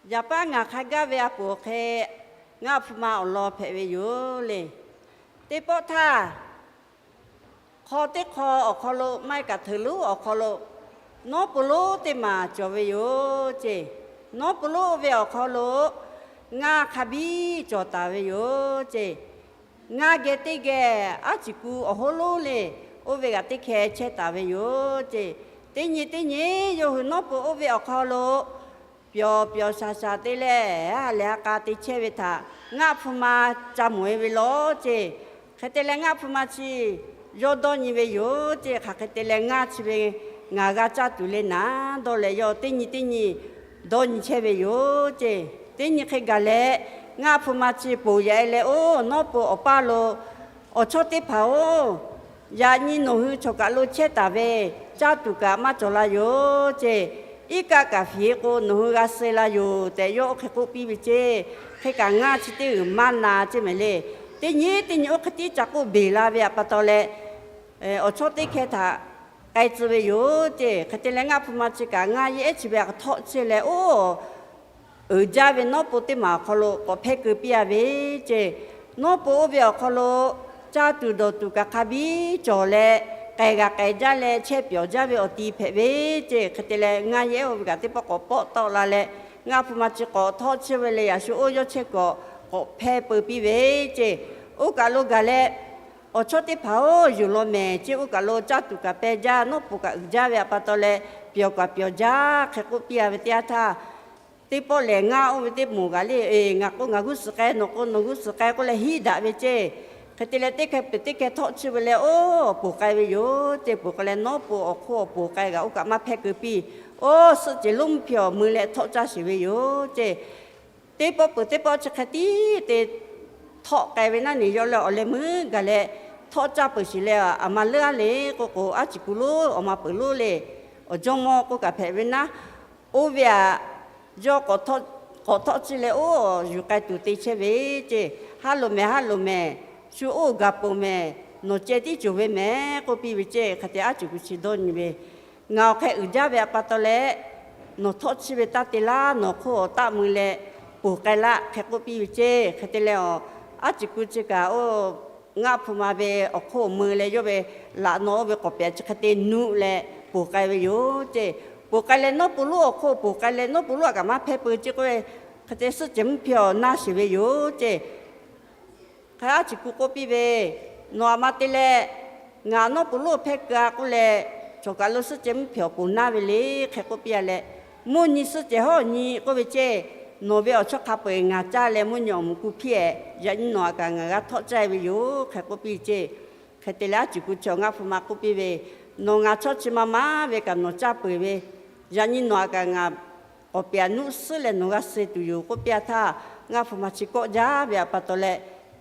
Yaꞈ paˉ ngaˬ hk'a gaˇ ve a poˍ hk'e, ngaˇ hpu ma awˬ lawn hpehꞈ ve yoˬ le. Teˇ pawˆ htaˇ, hk'aw teˇ hk'aw awˬ hk'aw lo maˇ heˆ kaꞈ hteuˍ lonˉ awˬ hk'aw lo, nawˉ pui lonˉ teˇ maˬ cawˬ ve yoˬ ceˇ. Nawˉ pui lonˉ oˇ ve awˬ hk'aw lo ngaˇ hk'a biˇ cawˬ taˍ ve yoˬ ceˇ. Ngaˇ geh teˇ geh aˉ ciˍ ku awˬ hoˉ lonˉ le, oˇ ve g'aꞈ teˇ hkeh chehˇ taˍ ve yoˬ ceˇ. Teˇ nyi teˇ nyi yawˇ hui nawˉ pui oˇ ve awˬ hk'aw lo pyawˬ pyawˬ shaˍ shaˍ te leh, ha lehˬ ha k'a te chehˇ ve htaꞈ ngaˇ hpu ma ca mawˬ e ve law ceˇ. Hk'e te leh ngaˇ hpu ma chi yawˇ dawˇ nyi ve yoˬ ceˇ. Hk'aˬ hk'e te leh ngaˇ chi ve ngaˬ g'a caˇ tuˬ le naˍ dawˇ leh, yawˇ teˇ nyi teˇ nyi dawˇ nyi chehˇ ve yoˬ ceˇ. Teˇ nyi hk'e gaˬ leh, ngaˇ hpu ma chi ponˬ yaꞈ e leh, Oˇ nawˉ pui awˬ paˇ lo awˬ chawˇ teˇ hpaˍ-oˬ, yaꞈ nyi nawˬ hui chaw kaˬ lo chehˇ taˍ ve caˇ tuˬ kaꞈ maˇ cawˬ la yoˬ ceˇ. Iˉ kaˆ kaꞈ fiˍ e k'o nawˬ hui g'a suh la yoˬ tehꞈ yawˇ oˇ hk'e k'oˆ piˇ ve ceˇ. Hk'e kaꞈ ngaˇ chi teˇ g'uiˬ maˇ na ceˇ mehˍ le. Teˇ nyi teˇ nyi oˇ hk'e tiˉ ca k'oˆ beˬ la ve aꞈ pa taw leh, awˬ chawˇ teˇ hkeh htaꞈ k'ai tcuh ve yoˬ ceˇ. Hk'e te leh ngaˇ hpu ma chi kaꞈ ngaˇ yehˉ chi ve aꞈ hk'e htawˆ chehˇ leh, oˇ uiˍ jaˇ ve nawˉ pui teˇ maˬ awˬ hk'aw lo k'awꞈ hpehˇ keu piˇ a ve ceˇ. Nawˉ pui oˇ ve awˬ hk'aw lo caˇ tuˬ dawˬ tuˬ kaꞈ hk'a biˇ cawˬ leh, k'ehˬ g'aꞈ k'ehˬ jaˇ leh chehˇ pyawˬ jaˇ ve awˬ ti hpehꞈ ve ceˇ. Hk'e te leh ngaˇ yehˉ oˇ ve kaꞈ teˇ pawˆ k'awꞈ pawˆ tawˆ la leh, ngaˇ hpu ma chi k'awꞈ htawˆ chehˇ ve leh, yaꞈ shu oˇ yawˇ chehˇ k'awꞈ k'awꞈ hpehˇ peu piˇ ve ceˇ. Oˇ kaˬ lo gaˬ leh, awˬ chawˇ teˇ hpaˍ-oˬ, yuˬ law mehˍ ceˇ. Oˇ kaˬ lo caˇ tuˬ kaꞈ peh jaˇ, nawˉ pui kaꞈ uiˍ jaˇ ve aꞈ pa taw leh, pyawˬ kaꞈ pyawˬ jaˇ hk'e k'oˆ piˇ a ve teˇ yanˇ htaˇ, teˇ pawˆ lehˬ ngaˇ oˇ ve teˇ moˍ kaꞈ le, Ngaˬ k'o ngaˬ g'uˇ suhˍ k'ai, nawˬ k'o nawˬ g'uˇ suhˍ k'ai k'oˆ leh hiˉ daꞈ ve ceˇ. Hk'e te leh teˇ hkeh peuˬ teˇ hkeh htawˆ chehˇ ve leh, oˇ ponˬ k'ai ve yoˬ ceˇ. Ponˬ k'ai leh nawˉ pui awˬ hk'oˆ awˬ ponˬ k'ai g'aꞈ oˇ kaꞈ maˇ hpehˇ keu piˇ. Oˇ suhˆ cehˬ lonˉ mvuhˇ hpehˇ awˬ mui leh htawˆ caˇ sheˍ ve yoˬ ceˇ. Teˇ pawˆ peuˬ teˇ pawˆ chi hk'e tiˉ te htawˆ k'ai ve naˉ neˬ yawˇ leh awˬ leh meuˉ gaˬ leh htawˆ caˇ peuˬ sheˍ leh, aˬ ma leuˉ a le k'oˆ k'o, aˉ ciˍ ku lonˉ awˬ ma peuˬ lonˉ le, awˬ jawˇmawˇ k'oˆ kaꞈ hpehꞈ ve naˉ, oˇ ve aꞈ yawˇ k'awꞈ htawˆ chehˇ leh, oˇ yuˬ k'ai tuˬ te chehˇ ve ceˇ. Haˉ loꞈ mehˍ, haˉ loꞈ mehˍ, shu oˇ gaˬ ponˬ mehˍ, nawˬ ceh tiˉ cawˬ ve mehˍ k'oˆ piˇ ve ceˇ. Hk'e te aˉ ciˍ ku chi dawˇ nyi ve, Ngaˬ awˬ hk'e uiˍ jaˇ ve aꞈ pa taw leh, nawˬ htawˆ chehˇ ve taˇ te laˇ, nawˬ hk'oˆ awˬ taˆ mui leh ponˬ k'ai laˆ hk'e k'oˆ piˇ ve ceˇ. Hk'e te leh, aˉ ciˍ ku chi kaꞈ oˇ ngaˇ hpu ma ve awˬ hk'oˆ awˬ mui leh yawˇ ve laꞈ naw oˇ ve k'awꞈ pehꞈ chi hk'e te nuˆ leh ponˬ k'ai ve yoˬ ceˇ. Ponˬ k'ai leh nawˉ pui lonˉ awˬ hk'oˆ ponˬ k'ai leh nawˉ pui lonˉ aꞈ kaꞈ maˇ hpehˇ peu ceˇ k'oˆ ve, hk'e te suhˆ cehˬ mvuhˇ hpehˇ awˬ naˇ sheˍ ve yoˬ ceˇ. Hk'e aˉ ciˍ ku k'oˆ piˇ ve, Nawˬ aꞈ ma te leh ngaˬ nawˉ pui lonˉ hpehˇ keu a k'oˆ leh, chaw kaˬ lo suhˆ cehˬ mvuhˇ hpehˇ awˬ ponˬ naˇ ve le hk'e k'oˆ piˇ a leh, Mvuhˇ nyi suhˆ cehˬ hawˉ nyi k'oˆ ve ceˇ. Nawˬ ve awˬ chawˇ hk'a peu-eˬ ngaˬ caˇ leh mvuhˇ nyi awˬ mvuhꞈ ku hpiˇ-ehˍ, yaꞈ nyi nawˬ aꞈ kaꞈ ngaˬ g'a htawˆ caˇ ve yoˬ hk'e k'oˆ piˇ ceˇ. Hk'e te leh aˉ ciˍ ku chi awˬ ngaˇ hpu ma k'oˆ piˇ ve, Nawˬ ngaˬ chawˇ chi ma maˇ ve kaꞈ nawˬ caˇ peuˬ ve, yaꞈ nyi nawˬ aꞈ kaꞈ ngaˬ k'awꞈ pehꞈ nuˆ suhˉ leh nawˬ g'a suh tuˬ yoˬ k'oˆ piˇ a htaˇ, ngaˇ hpu ma chi kawˆ jaˇ ve aꞈ pa taw leh,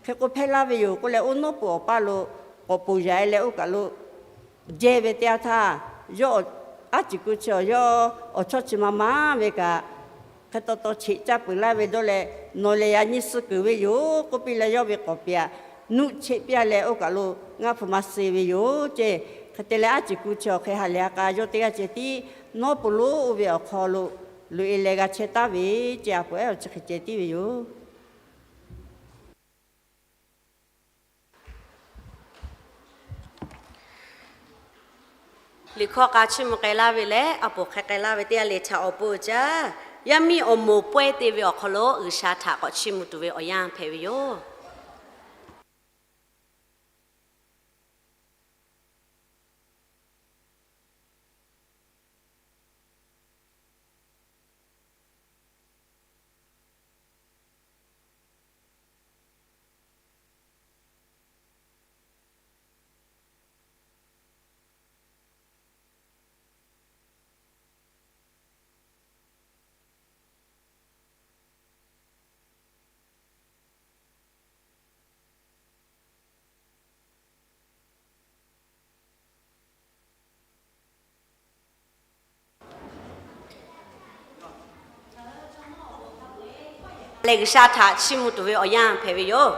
Hk'e k'o hpehˇ laˇ ve yoˬ k'oˆ leh, oˇ nawˉ pui awˬ paˇ lo k'awꞈ ponˬ yaꞈ e leh oˇ kaˬ lo jehˇ ve teˇ yanˇ htaˇ, yawˇ aˉ ciˍ ku chi awˬ yawˇ awˬ chawˇ chi ma maˇ ve kaꞈ, hk'e taw taw cheꞈ caˇ peuˬ laˇ ve dawˇ leh, Nawˬ lehˬ yaꞈ nyi suh keunˍ ve yoˬ k'oˆ piˇ leh, yawˇ ve k'awꞈ pehꞈ nuˆ cheꞈ piˇ a leh oˇ kaˬ lo ngaˇ hpu ma suh ve yoˬ ceˇ. Hk'e te leh aˉ ciˍ ku chi awˬ hk'e ha lehˬ ha k'a yawˇ teˇ g'aˇ ceh tiˉ nawˉ pui lonˉ oˇ ve awˬ hk'aw lo loꞈ e leh g'a chehˇ taˍ ve ceˇ. A poˍ ehˉ awˬ chi hk'e ceh tiˉ ve yoˬ. Liꞈ hkawˇ k'a chiˇ mvuh k'ai laˇ ve leh, a poˍ hk'e k'ai laˇ ve teˇ g'aˇ le htaꞈ awˬ bon uiˍ jaˇ. Yaˇ miˇ awˬ moˍ pawehˇ te ve awˬ hk'aw lo G'uiˬsha htaꞈ k'awꞈ chiˇ mvuh tuˬ ve awˬ yanˇ hpehꞈ ve yoˬ. leh G'uiˬsha htaꞈ chiˇ mvuh tuˬ ve awˬ yanˇ hpehꞈ ve yoˬ.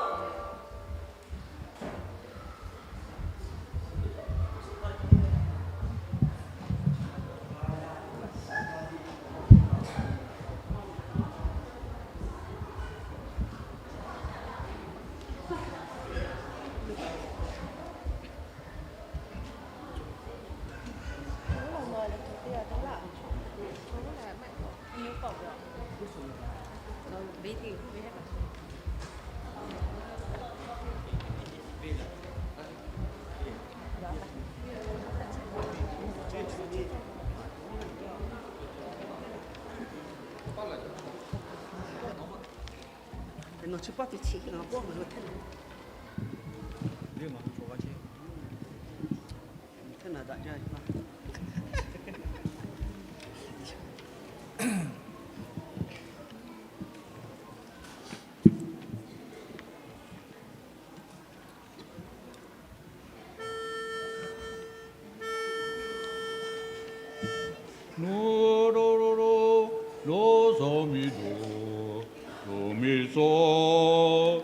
Nuˇ roˇ roˇ roˇ, roˇ suh miˬ duˬ, suh miˬ suh,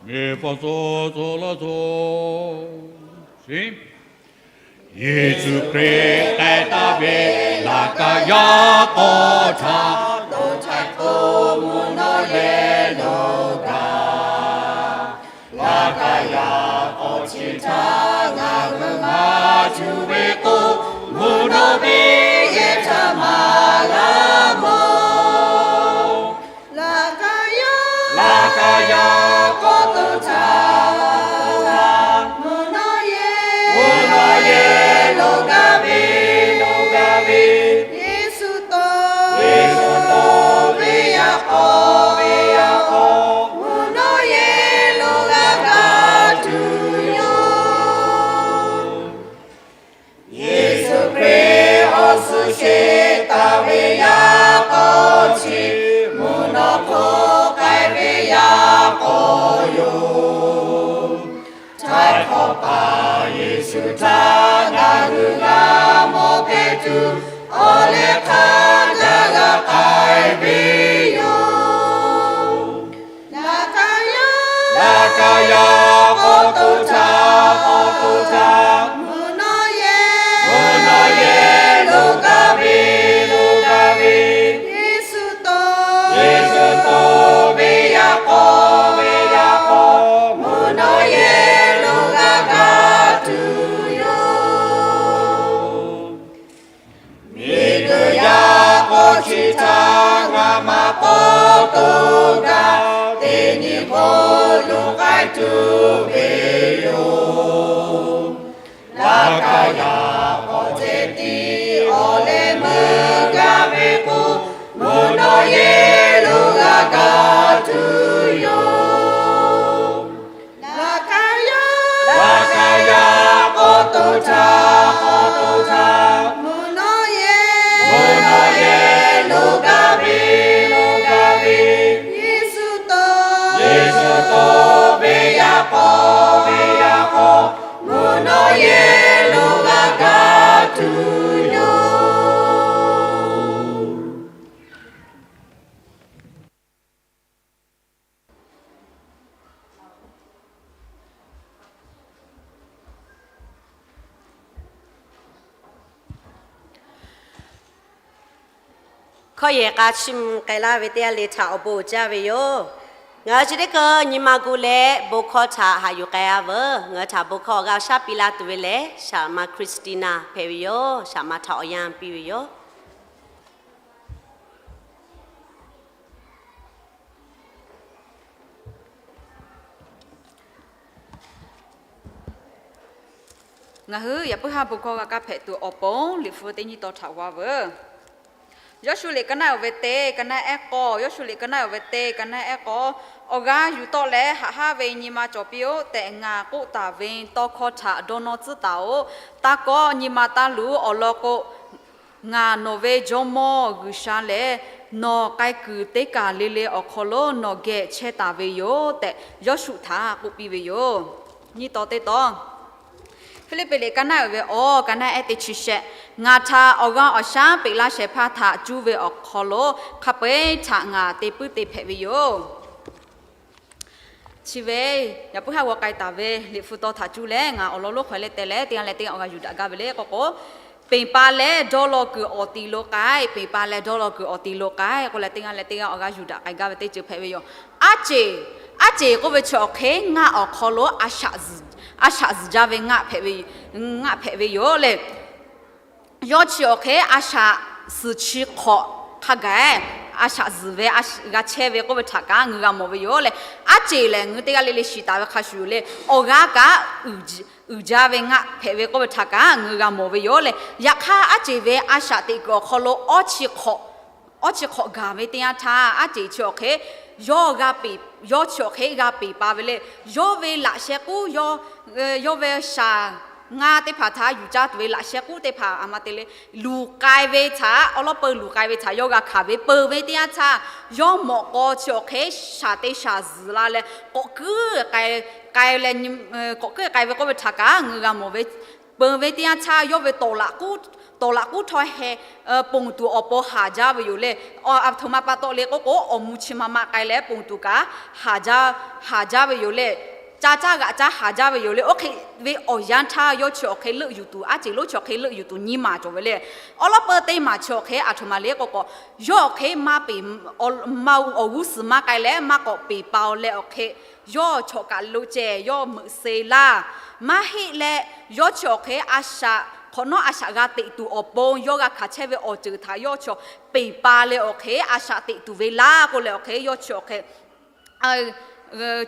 miˬ paˍ suh suh laˇ suh. Yeˍsuˆ Hkriꞈ k'ai taˍ ve laꞈ ka yaˇ k'aw htaꞈ dawˇ htaiˍ k'o, mvuhˇ nawˉ yehˬ lo gaˬ. Laꞈ ka yaˇ k'aw chi htaꞈ ngaˬ hui maˇ cuˇ ve k'o, mvuhˇ nawˉ ve yehˬ htaꞈ maˍ laˇ mawˬ. Laꞈ ka yaˇ, laꞈ ka yaˇ k'aw to htaꞈ, mvuhˇ nawˉ yehˬ, mvuhˇ nawˉ yehˬ lo gaˬ ve, lo gaˬ ve, Yeˍsuˆ to, Yeˍsuˆ to ve yaꞈ k'aw, ve yaꞈ k'aw, mvuhˇ nawˉ yehˬ lo g'a gaˬ tuˬ yoˬ. Yeˍsuˆ Hkriꞈ awˬ suhˍ sheˍ taˍ ve yaꞈ k'aw chi, mvuhˇ naw hk'oˆ k'ai ve yaꞈ k'aw yoˬ. Htaiˍ hkawˇ paˍ Yeˍsuˆ htaꞈ ngaˬ hui g'a mawˬ hpehꞈ tuˬ, awˬ leh hk'a gaˬ g'a k'ai ve yoˬ. Laꞈ ka yaˇ, laꞈ ka yaˇ k'aw to htaꞈ, k'aw to htaꞈ, mvuhˇ nawˉ yehˬ, mvuhˇ nawˉ yehˬ lo gaˬ ve, lo gaˬ ve, Yeˍsuˆ to, Yeˍsuˆ to ve yaꞈ k'aw, ve yaꞈ k'aw, mvuhˇ nawˉ yehˬ lo g'a gaˬ tuˬ yoˬ. Miˬguiˬ yaˇ k'aw chi htaꞈ ngaˬ maˇ k'awꞈ to gaˬ, teˇ nyi hk'oˆ lo k'ai tuˬ ve yoˬ. Laꞈ ka yaˇ k'aw ceh tiˉ awˬ leh meuˇ gaˇ ve k'o, mvuhˇ nawˉ yehˬ lo g'a gaˬ tuˬ yoˬ. Laꞈ ka yaˇ, laꞈ ka yaˇ k'aw to htaꞈ, k'aw to htaꞈ, mvuhˇ nawˉ yehˬ, mvuhˇ nawˉ yehˬ lo gaˬ ve, lo gaˬ ve, Yeˍsuˆ to, Yeˍsuˆ to ve yaꞈ k'aw, ve yaꞈ k'aw, mvuhˇ nawˉ yehˬ lo g'a gaˬ tuˬ yoˬ. Hkawˇ yehˬ k'a chiˇ mvuh k'ai laˇ ve teˇ g'aˇ le htaꞈ awˬ bon uiˍ jaˇ ve yoˬ. Ngaˬ hui chi teˇ hkui nyi ma gu leh bon hkawˇ htaꞈ haꞈ yuˬ k'ai-a veuˬ. Ngaˬ hui htaꞈ bon hkawˇ awˬ g'aˇ awˬ shaˉ piˇ laˇ tuˬ ve lehˬ, shaˍ ma Christina hpehꞈ ve yoˬ. Shaˍ ma htaꞈ awˬ yanˇ piˇ ve yoˬ. Ngaˬ hui yaꞈ puiˉ haˉ bon hkawˇ g'a kaˇ hpehꞈ tuˬ awˬ pon Liꞈ hpu teˇ nyi taw htaꞈ g'aw veuˬ. Yawˇshuˆ liꞈ ka naˆ uiˍ ve teˇ, ka naˆ ehˉ k'awˇ, Yawˇshuˆ liꞈ ka naˆ uiˍ ve teˇ, ka naˆ ehˉ k'awˇ, awˬ g'aˇ yuˬ tawˆ leh haꞈ haˉ ve nyi ma cawˬ piˇ-oˆ tehꞈ ngaˬ k'oˆ taˍ ve tawˇ hkawˇ htaꞈ dawˇ nawˇ tcuhˉ taˍ-oꞈ. Taˇ kawˆ, nyi ma taˇ luˬ. Awˬ lawn k'o, ngaˬ nawˬ ve Jawˇmawˇ G'uiˬsha lehˬ, nawˬ k'ai kuiˬ teˇ kaˬ le le awˬ hk'aw lo nawˬ geh chehˇ taˍ ve yoˬ tehꞈ, Yawˇshuˆ htaꞈ k'oˆ piˇ ve yoˬ. Nyiˇ taw teˇ taw, Hpiˇliˇpiˆ liꞈ ka naˆ uiˍ ve awˬ, ka naˆ ehˉ teˇ chi shehˆ, ngaˬ htaꞈ awˬ g'aˇ awˬ shaˉ peꞈ laˇ shehˍ hpaˇ htaꞈ cuˇ ve awˬ hk'aw lo hk'a peu-eˬ htaꞈ ngaˬ te puiˉ te hpehꞈ ve yoˬ. Chi ve yaꞈ puiˉ haˉ g'aw k'ai taˍ ve Liꞈ hpu taw htaꞈ cuˇ leh ngaˬ awˬ lawn lonˉ hk'aw leh teh leh teˇ g'aˇ leh teˇ g'aˇ awˬ g'a yuˬ daꞈ gaˇ ve le k'o k'o, Peˍ pa leh dawˇ law kuiˬ awˬ ti lo k'ai, peˍ pa leh dawˇ law kuiˬ awˬ ti lo k'ai k'oˆ leh teˇ g'aˇ leh teˇ g'aˇ awˬ g'a yuˬ daꞈ k'ai gaˇ ve teˇ ceuˬ hpehꞈ ve yoˬ. Aˉ ceˬ, aˉ ceˬ k'oˆ ve chi awˬ hk'e ngaˆ awˬ hk'aw lo a shaꞈ zuhˬ jaˇ ve ngaˆ hpehꞈ ve, ngaˆ hpehꞈ ve yoˬ leh, yawˇ chi awˬ hk'e a shaꞈ suhˍ chi hk'awꞈ hk'a gaˬ a shaꞈ zuhˬ ve g'a chehˇ ve k'oˆ ve htaꞈ kaꞈ ngaˬ hui g'a mawˬ ve yoˬ leh, aˉ ceˬ lehˬ ngaˬ hui teˇ g'aˇ le le shiˍ taˍ ve hk'a shuˍ yoˬ leh, awˬ g'aˇ kaꞈ uiˍ jaˇ ve ngaˆ hpehꞈ ve k'oˆ ve htaꞈ kaꞈ ngaˬ hui g'a mawˬ ve yoˬ leh, yaꞈ hk'aˇ aˉ ceˬ ve a shaꞈ teꞈ kuiˬ awˬ hk'aw lo awˇ chi hk'awꞈ awˇ chi hk'awꞈ gaˬ ve teˇ yanˇ htaˇ, aˉ ceˬ chi awˬ hk'e yawˇ g'a peˍ, yawˇ chi awˬ hk'e g'a peˍ pa ve leh, yawˇ ve laꞈ sheh k'uˉ, yawˇ ve shaˍ ngaˇ teˇ hpaˍ htaꞈ yuˬ caˇ tuˬ ve laꞈ sheh k'uˉ teˇ hpaˍ a ma te leh, luˬ k'ai ve htaꞈ, awˬ lawn peu luˬ k'ai ve htaꞈ yawˇ g'a hkanˍ ve peuˬ ve teˇ yanˇ htaˇ, yawˇ mawꞈ k'aw chi awˬ hk'e shaˍ te shaˍ zuhˬ la leh, k'awꞈ kuiˉ k'ai leh, k'awꞈ kuiˉ k'ai ve k'oˆ ve htaꞈ kaꞈ ngaˬ hui g'a mawˬ ve, peuˬ ve teˇ yanˇ htaˇ yawˇ ve tawˍ laꞈ k'uˉ htawˇ heh ponˬ tuˬ awˬ pon haˍ jaˇ ve yoˬ leh, a htoꞈ ma pa taw le k'oˆ k'o, awˬ mvuh chi ma ma k'ai leh ponˬ tuˬ kaꞈ haˍ jaˇ ve yoˬ leh, ca caˇ g'aꞈ caˇ haˍ jaˇ ve yoˬ leh, oˇ hk'e ve awˬ yanˇ htaˇ yawˇ chi awˬ hk'e leuˆ yuˬ tuˬ, aˉ ceˬ lonˉ chi awˬ hk'e leuˆ yuˬ tuˬ nyi maˍ cawˬ ve leh, awˬ lawn peu teˇ maˬ chi awˬ hk'e a htoꞈ ma le k'oˆ k'o, yawˇ awˬ hk'e maˇ peˍ, awˬ g'uˇ suhˍ maˇ k'ai leh maˇ k'awꞈ peˍ pa-oˬ leh awˬ hk'e yawˇ chawꞈ kaˬ lo ceh yawˇ meuꞈ se laˇ. Maˇ heˆ leh, yawˇ chi awˬ hk'e a shaꞈ hk'awꞈ nawˉ a shaꞈ g'a teꞈ tuˬ awˬ pon yawˇ g'a hkanˍ chehˇ ve awˬ ceuˬ htaꞈ yawˇ chi peˍ pa leh awˬ hk'e a shaꞈ teꞈ tuˬ ve laˇ k'oˆ leh awˬ hk'e yawˇ chi awˬ hk'e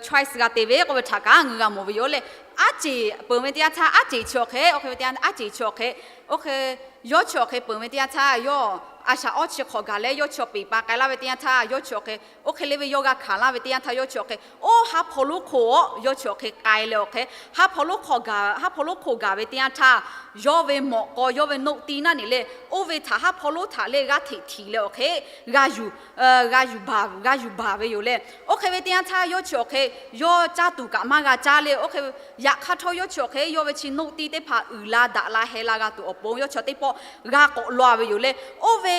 choice g'a te ve k'oˆ ve htaꞈ kaꞈ ngaˬ hui g'a mawˬ ve yoˬ leh, aˉ ceˬ peuˬ ve teˇ yanˇ htaˇ aˉ ceˬ chi awˬ hk'e, oˇ hk'e ve teˇ yanˇ aˉ ceˬ chi awˬ hk'e, oˇ hk'e yawˇ chi awˬ hk'e peuˬ ve teˇ yanˇ htaˇ yawˇ a shaꞈ awˇ chi hk'awꞈ gaˬ leh yawˇ chi awˬ peˍ pa k'ai laˇ ve teˇ yanˇ htaˇ yawˇ chi awˬ hk'e, oˇ hk'e le ve yawˇ g'a hkanˍ laˇ ve teˇ yanˇ htaˇ yawˇ chi awˬ hk'e oˇ haˉ hpaw lonˉ hk'oˆ yawˇ chi awˬ hk'e k'ai leh awˬ hk'e, haˉ hpaw lonˉ hk'oˆ gaˬ ve teˇ yanˇ htaˇ, yawˇ ve mawꞈ k'aw yawˇ ve noˆ tiˇ naˉ neˬ leh oˇ ve htaꞈ haˉ hpaw lonˉ htaꞈ leh g'aˇ hteꞈ htiꞈ leh awˬ hk'e g'a yuˬ, g'a yuˬ baˬ ve yoˬ leh, oˇ hk'e ve teˇ yanˇ htaˇ yawˇ chi awˬ hk'e yawˇ caˇ tuˬ kaꞈ maˇ g'a caˇ leh, oˇ hk'e yaꞈ hk'aˇ htawˇ yawˇ chi awˬ hk'e yawˇ ve chi noˆ tiˇ teˇ hpaˍ uiˍ la daꞈ la heh la g'a tuˬ awˬ pon yawˇ chi teˇ pawˆ g'a k'awꞈ law ve yoˬ leh, oˇ ve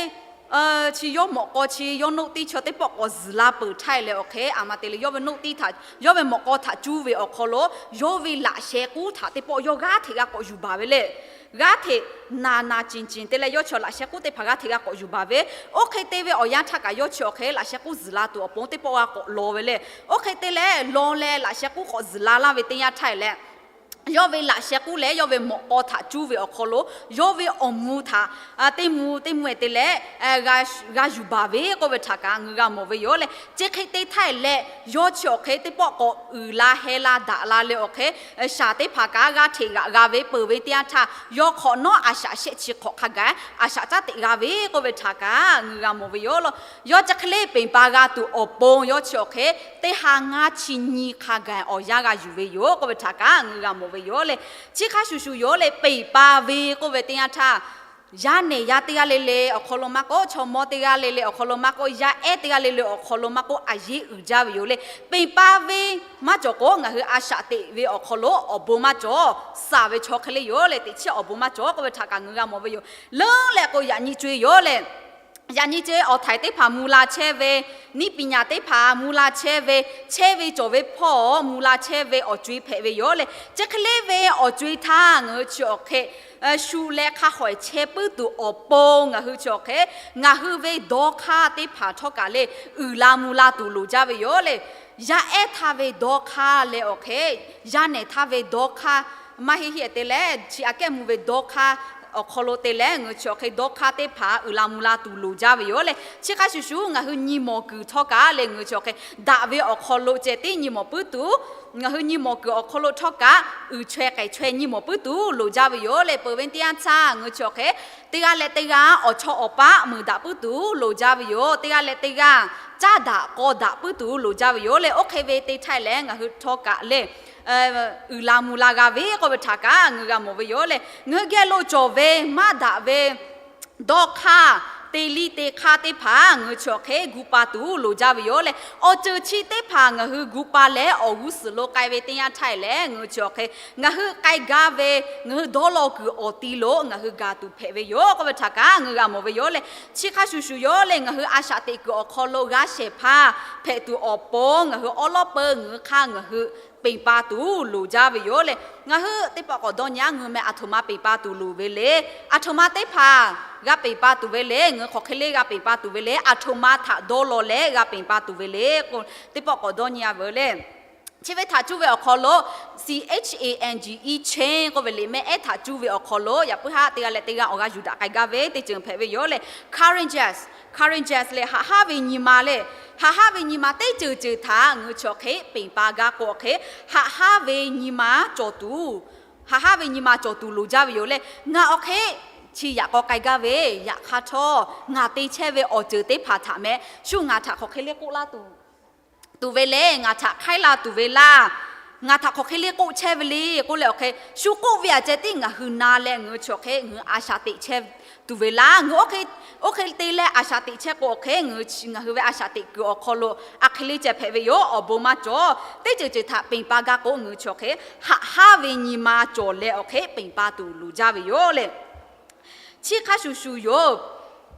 chi yawˇ mawꞈ k'aw chi yawˇ noˆ tiˇ chi teˇ pawˆ k'awꞈ zuhˬ la peuˬ htaˇ leh awˬ hk'e a ma te leh yawˇ ve noˆ tiˇ htaꞈ, yawˇ ve mawꞈ k'aw htaꞈ cuˇ ve awˬ hk'aw lo yawˇ ve laꞈ sheh k'uˉ htaꞈ teˇ pawˆ yawˇ g'aˇ hteꞈ g'a k'awꞈ yuˬ baˬ ve leh, g'aˇ hteꞈ naˍ naˍ ciˍ ciˍ te leh yawˇ chi laꞈ sheh k'uˉ teˇ hpaˍ g'aˇ hteꞈ g'a k'awꞈ yuˬ baˬ ve, oˇ hk'e te ve awˬ yanˇ htaˇ kaꞈ yawˇ chi awˬ hk'e laꞈ sheh k'uˉ zuhˬ la tuˬ awˬ pon teˇ pawˆ g'a k'awꞈ law ve leh, oˇ hk'e te leh law leh laꞈ sheh k'uˉ k'awꞈ zuhˬ la laˇ ve teˇ yanˇ htaˇ leh, yawˇ ve laꞈ sheh k'uˉ leh yawˇ ve mawꞈ k'aw htaꞈ cuˇ ve awˬ hk'aw lo yawˇ ve awˬ mvuh htaꞈ teˇ mvuh teˇ mvuh-e te leh g'a yuˬ baˬ ve k'oˆ ve htaꞈ kaꞈ ngaˬ hui g'a mawˬ ve yoˬ leh, chi hk'e te htaˇ leh yawˇ chi awˬ hk'e teˇ pawˆ k'awꞈ uiˍ la heh la daꞈ la leh awˬ hk'e shaˍ teˇ hpaˍ kaꞈ g'aˇ hteꞈ g'aꞈ g'a ve peuˬ ve teˇ yanˇ htaˇ, yawˇ hk'awꞈ nawˉ a shaꞈ shehˆ chi hk'awꞈ hk'a gaˬ a shaꞈ caˉ teꞈ g'a ve k'oˆ ve htaꞈ kaꞈ ngaˬ hui g'a mawˬ ve yoˬ leh, yawˇ chi hk'e le peˍ pa g'a tuˬ awˬ pon yawˇ chi awˬ hk'e teˇ ha ngaˇ chi nyi hk'a gaˬ awˬ yanˇ g'a yuˬ ve yoˬ k'oˆ ve htaꞈ kaꞈ ngaˬ hui g'a mawˬ ve yoˬ leh, chi hk'a shuˍ shuˍ yoˬ leh peˍ pa ve k'oˆ ve teˇ yanˇ htaˇ, yaˇ nehˬ yaˇ teˇ g'aˇ le le awˬ hk'aw lo maˇ k'oˆ, chaw mawˇ teˇ g'aˇ le le awˬ hk'aw lo maˇ k'oˆ, yaˇ ehˉ teˇ g'aˇ le le awˬ hk'aw lo maˇ k'oˆ, a yeˇ uiˍ jaˇ ve yoˬ leh, peˍ pa ve maˇ cawˬ k'o ngaˬ hui a shaꞈ teꞈ ve awˬ hk'aw lo awˬ bon maˇ cawˬ, saˍ ve chaw hk'e le yoˬ leh teꞈ chiˉ awˬ bon maˇ cawˬ k'oˆ ve htaꞈ kaꞈ ngaˬ hui g'a mawˬ ve yoˬ. Leuˉ leh k'o yaꞈ nyi co-e yoˬ leh, yaꞈ nyi co-e awˬ htaiˍ teˇ hpaˍ mvuh la chehˇ ve, niˇ piˍ nyaˍ teˇ hpaˍ mvuh la chehˇ ve, chehˇ ve cawˬ ve hpawˇ mvuh la chehˇ ve awˬ co-e hpehꞈ ve yoˬ leh, chi hk'e le ve awˬ co-e htaˇ ngaˬ hui chi awˬ hk'e shu leh hk'a hawehˬ chehˇ puiˉ tuˬ awˬ pon ngaˬ hui chi awˬ hk'e ngaˬ hui ve dawˇ hk'aˇ teˇ hpaˍ htawˇ kaꞈ leh uiˍ la mvuh la tuˬ loˍ jaˇ ve yoˬ leh, yaˇ ehˉ htaˇ ve dawˇ hk'aˇ leh awˬ hk'e yaˇ nehˬ htaˇ ve dawˇ hk'aˇ maˇ heˆ heˆ te leh chi aꞈ kehˉ mvuh ve dawˇ hk'aˇ awˬ hk'aw lo te leh ngaˬ hui chi awˬ hk'e dawˇ hk'aˇ teˇ hpaˍ uiˍ la mvuh la tuˬ loˍ jaˇ ve yoˬ leh, chi hk'a shuˍ shuˍ ngaˬ hui nyi mawˬ kuiˬ htawˇ kaꞈ leh ngaˬ hui chi awˬ hk'e daꞈ ve awˬ hk'aw lo ceh tiˉ nyi mawˬ puiˉ tuˬ, ngaˬ hui nyi mawˬ kuiˬ awˬ hk'aw lo htawˇ kaꞈ uiˍ chaweh k'ehˬ chaweh nyi mawˬ puiˉ tuˬ loˍ jaˇ ve yoˬ leh, peuˬ ve teˇ yanˇ htaˇ ngaˬ hui chi awˬ hk'e teˇ g'aˇ leh teˇ g'aˇ awˬ chawˇ awˬ paˆ meuˍ daꞈ puiˉ tuˬ loˍ jaˇ ve yoˬ. Teˇ g'aˇ leh teˇ g'aˇ caˇ daꞈ k'aw daꞈ puiˉ tuˬ loˍ jaˇ ve yoˬ leh, oˇ hk'e ve te htaˇ leh ngaˬ hui htawˇ kaꞈ leh uiˍ la mvuh la g'a ve k'oˆ ve htaꞈ kaꞈ ngaˬ hui g'a mawˬ ve yoˬ leh, ngaˬ hui geh lo cawˬ ve maˇ daꞈ ve dawˇ hk'aˇ te liˇ te hk'aˇ teˇ hpaˍ ngaˬ hui chi awˬ hk'e gu pa tuˬ loˍ jaˇ ve yoˬ leh, awˬ ceuˬ chi teˇ hpaˍ ngaˬ hui gu pa leh awˬ g'uˇ suhˍ lo k'ai ve teˇ yanˇ htaˇ leh ngaˬ hui chi awˬ hk'e ngaˬ hui k'ai gaˇ ve ngaˬ hui dawˇ law kuiˬ awˬ ti lo ngaˬ hui gaˬ tuˬ hpehꞈ ve yoˬ k'oˆ ve htaꞈ kaꞈ ngaˬ hui g'a mawˬ ve yoˬ leh, chi hk'a shuˍ shuˍ yoˬ leh ngaˬ hui a shaꞈ teꞈ kuiˬ awˬ hk'aw lo g'aˇ shehˍ hpaˇ hpehꞈ tuˬ awˬ pon ngaˬ hui awˉ lawˉ peu ngaˬ hui hk'aˇ ngaˬ hui peˬ pa tuˬ loˍ jaˇ ve yoˬ leh, ngaˬ hui teˇ pawˆ k'awꞈ dawˇ nyi a, ngaˬ hui meh aˬ htoꞈ ma peˬ pa tuˬ loˍ ve le. Aˬ htoꞈ ma teˇ hpaˍ g'a peˬ pa tuˬ ve le, ngaˬ hui hk'aˬ hk'e le g'a peˬ pa tuˬ ve le, aˬ htoꞈ ma htaꞈ dawˇ law leh g'a peˬ pa tuˬ ve le k'o, teˇ pawˆ k'awꞈ dawˇ nyi a veuˬ le. Chi ve htaꞈ cuˇ ve awˬ hk'aw lo, C H A N G E, change k'oˆ ve liꞈ mehˆ ehˉ htaꞈ cuˇ ve awˬ hk'aw lo yaꞈ puiˉ haˉ teˇ g'aˇ leh teˇ g'aˇ awˬ g'aˇ yuˬ daꞈ k'ai gaˇ ve teˇ ceuˬ hpehꞈ ve yoˬ leh, courageous, courageous leh haꞈ haˉ ve nyi ma le. Haꞈ haˉ ve nyi ma teˇ ceuˬ ceuˬ htaꞈ ngaˬ hui chi awˬ hk'e peˬ pa gaˇ k'o awˬ hk'e, haꞈ haˉ ve nyi ma cawˬ tuˬ, haꞈ haˉ ve nyi ma cawˬ tuˬ loˍ jaˇ ve yoˬ leh, ngaˬ awˬ hk'e chi yaꞈ k'aw k'ai gaˇ ve yaꞈ hk'aˇ htawˇ ngaˬ te chehˇ ve awˬ ceuˬ teˇ hpaˍ htaꞈ meh shu ngaˬ htaꞈ hk'aˬ hk'e le k'oˆ laˇ tuˬ tuˬ ve le, ngaˬ htaꞈ hk'aiˉ la tuˬ ve laˇ, ngaˬ htaꞈ hk'aˬ hk'e le k'oˆ chehˇ ve le k'oˆ leh awˬ hk'e, shu k'oˆ ve aꞈ ceh tiˉ ngaˬ hui na leh ngaˬ hui chi awˬ hk'e ngaˬ hui a shaꞈ teꞈ chehˇ tuˬ ve laˇ. Ngaˬ hui oˇ hk'e, oˇ hk'e te leh a shaꞈ teꞈ chehˇ k'o awˬ hk'e, ngaˬ hui ve a shaꞈ teꞈ kuiˬ awˬ hk'aw lo a hk'e le ceh hpehꞈ ve yoˬ. Awˬ bon maˇ cawˬ. Teˇ ceuˬ ceuˬ htaꞈ peˬ pa gaˇ k'o ngaˬ hui chi awˬ hk'e haꞈ haˉ ve nyi ma cawˬ leh awˬ hk'e peˬ pa tuˬ loˍ jaˇ ve yoˬ leh, chi hk'a shuˍ shuˍ yoˬ.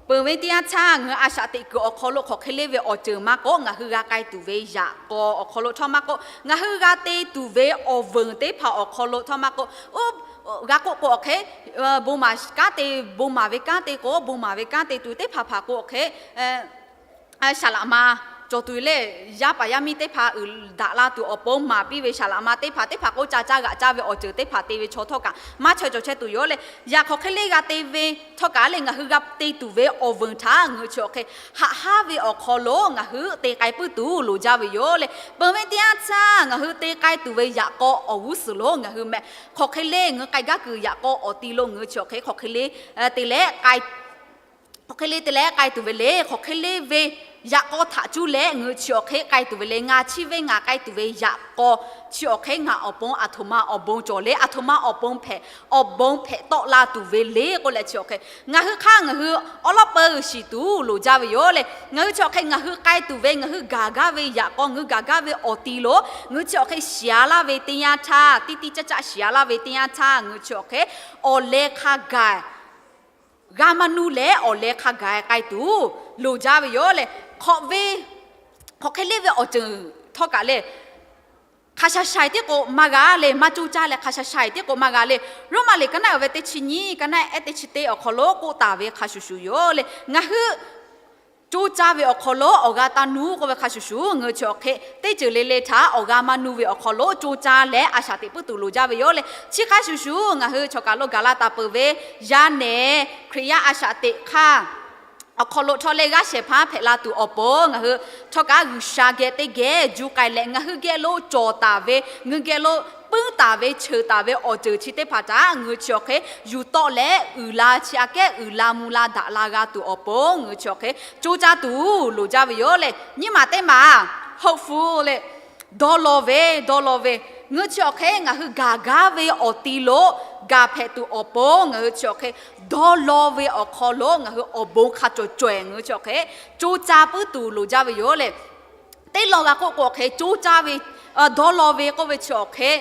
Peuˬ ve teˇ yanˇ htaˇ ngaˬ hui a shaꞈ teꞈ kuiˬ awˬ hk'aw lo hk'aˬ hk'e le ve awˬ ceuˬ maˇ k'oˆ, ngaˬ hui g'a k'ai tuˬ ve yaꞈ k'aw awˬ hk'aw lo htawˇ maˇ k'oˆ, ngaˬ hui g'a te tuˬ ve awˬ veuˬ teˇ hpaˍ awˬ hk'aw lo htawˇ maˇ k'oˆ, g'a k'oˆ k'o awˬ hk'e, bon maˍ kanˉ te, bon maˍ ve kanˉ te k'o bon maˍ ve kanˉ te tuˬ teˇ hpaˍ hpaˍ k'o awˬ hk'e, saˍ laꞈ ma cawˬ tuˬ le, yaˇ paˍ yaˇ miˇ teˇ hpaˍ uiˍ daꞈ la tuˬ awˬ pon maˍ piˇ ve saˍ laꞈ ma teˇ hpaˍ, teˇ hpaˍ k'o ca caˇ g'aꞈ caˇ ve awˬ ceuˬ teˇ hpaˍ te ve chaw htawˇ kaꞈ maˇ chaweh cawˬ chehˇ tuˬ yoˬ leh, yaꞈ hk'aˬ hk'e le g'a te ve htawˇ kaꞈ leh ngaˬ hui g'a te tuˬ ve awˬ veuˬ htaꞈ ngaˬ hui chi awˬ hk'e haꞈ haˉ ve awˬ hk'aw lo ngaˬ hui te k'ai puiˉ tuˬ loˍ jaˇ ve yoˬ leh, peuˬ ve teˇ yanˇ htaˇ ngaˬ hui te k'ai tuˬ ve yaꞈ k'aw awˬ g'uˇ suhˍ lo ngaˬ hui meh hk'aˬ hk'e le ngaˬ hui k'ai gaˇ kuiˬ yaꞈ k'aw awˬ ti lo ngaˬ hui chi awˬ hk'e hk'aˬ hk'e le te leh k'ai hk'aˬ hk'e le te leh k'ai tuˬ ve le, hk'aˬ hk'e le ve yaꞈ k'aw htaꞈ cuˇ leh ngaˬ hui chi awˬ hk'e k'ai tuˬ ve le, ngaˬ chi ve ngaˬ k'ai tuˬ ve yaꞈ k'aw chi awˬ hk'e ngaˬ awˬ pon aˬ htoꞈ ma awˬ bon cawˬ le, aˬ htoꞈ ma awˬ pon hpehꞈ, awˬ bon hpehꞈ tawˆ la tuˬ ve le k'oˆ leh chi awˬ hk'e ngaˬ hui hk'aˇ ngaˬ hui awˉ lawˉ peu shiˍ tuˬ loˍ jaˇ ve yoˬ leh, ngaˬ hui chi awˬ hk'e ngaˬ hui k'ai tuˬ ve ngaˬ hui gaˬ gaˇ ve yaꞈ k'aw ngaˬ hui gaˬ gaˇ ve awˬ ti lo ngaˬ hui chi awˬ hk'e shiˍ a laˇ ve teˇ yanˇ htaˇ, tiˇ tiˇ caˇ caˇ shiˍ a laˇ ve teˇ yanˇ htaˇ ngaˬ hui chi awˬ hk'e awˬ leh hk'a gaˬ g'a maˇ nuˇ leh awˬ leh hk'a gaˬ k'ai tuˬ loˍ jaˇ ve yoˬ leh, hk'awꞈ ve hk'aˬ hk'e le ve awˬ ceuˬ htawˇ kaꞈ le, hk'a sha shaiˍ tiˉ k'o maˇ g'a le, maˇ coˇ caˇ leh hk'a sha shaiˍ tiˉ k'o maˇ g'a le. Roˉmaꞈ liꞈ ka naˆ uiˍ ve teˇ chi nyiˇ, ka naˆ ehˉ teˇ chi teˇ awˬ hk'aw lo k'oˆ taˍ ve hk'a shuˍ shuˍ yoˬ leh, ngaˬ hui coˇ caˇ ve awˬ hk'aw lo awˬ g'a taˇ nuˇ k'oˆ ve hk'a shuˍ shuˍ ngaˬ hui chi awˬ hk'e teˇ ceuˬ le le htaꞈ awˬ g'a maˇ nuˇ ve awˬ hk'aw lo coˇ caˇ leh a shaꞈ teꞈ puiˉ tuˬ loˍ jaˇ ve yoˬ leh, chi hk'a shuˍ shuˍ ngaˬ hui chaw kaˬ lo gaˬ la taˍ peuˬ ve yaˇ nehˬ Hkriꞈ yaˇ a shaꞈ teꞈ hk'aˇ awˬ hk'aw lo htawˇ leh g'aˇ shehˍ hpaˇ hpehꞈ la tuˬ awˬ pon ngaˬ hui htawˇ kaꞈ G'uiˬsha geh teˇ geh juˇ k'ai leh ngaˬ hui geh lo cawˬ taˍ ve, ngaˬ hui geh lo puiˉ taˍ ve, cheuˬ taˍ ve awˬ ceuˬ chi teˇ hpaˍ htaꞈ ngaˬ hui chi awˬ hk'e yuˬ tawˆ leh uiˍ la, chi aꞈ kehˉ uiˍ la mvuh la daꞈ la g'a tuˬ awˬ pon ngaˬ hui chi awˬ hk'e coˇ caˇ tuˬ loˍ jaˇ ve yoˬ leh, nyiˇ maˬ teˇ maˬ hopeful leh dawˇ law ve, dawˇ law ve, ngaˬ hui chi awˬ hk'e ngaˬ hui gaˬ gaˇ ve awˬ ti lo gaˬ hpehꞈ tuˬ awˬ pon ngaˬ hui chi awˬ hk'e dawˇ law ve awˬ hk'aw lo ngaˬ hui awˬ bon hk'a cawˬ cawehˬ ngaˬ hui chi awˬ hk'e coˇ caˇ puiˉ tuˬ loˍ jaˇ ve yoˬ leh, teˇ lawn g'a k'oˆ k'o awˬ hk'e coˇ caˇ ve, dawˇ law ve k'oˆ ve chi awˬ hk'e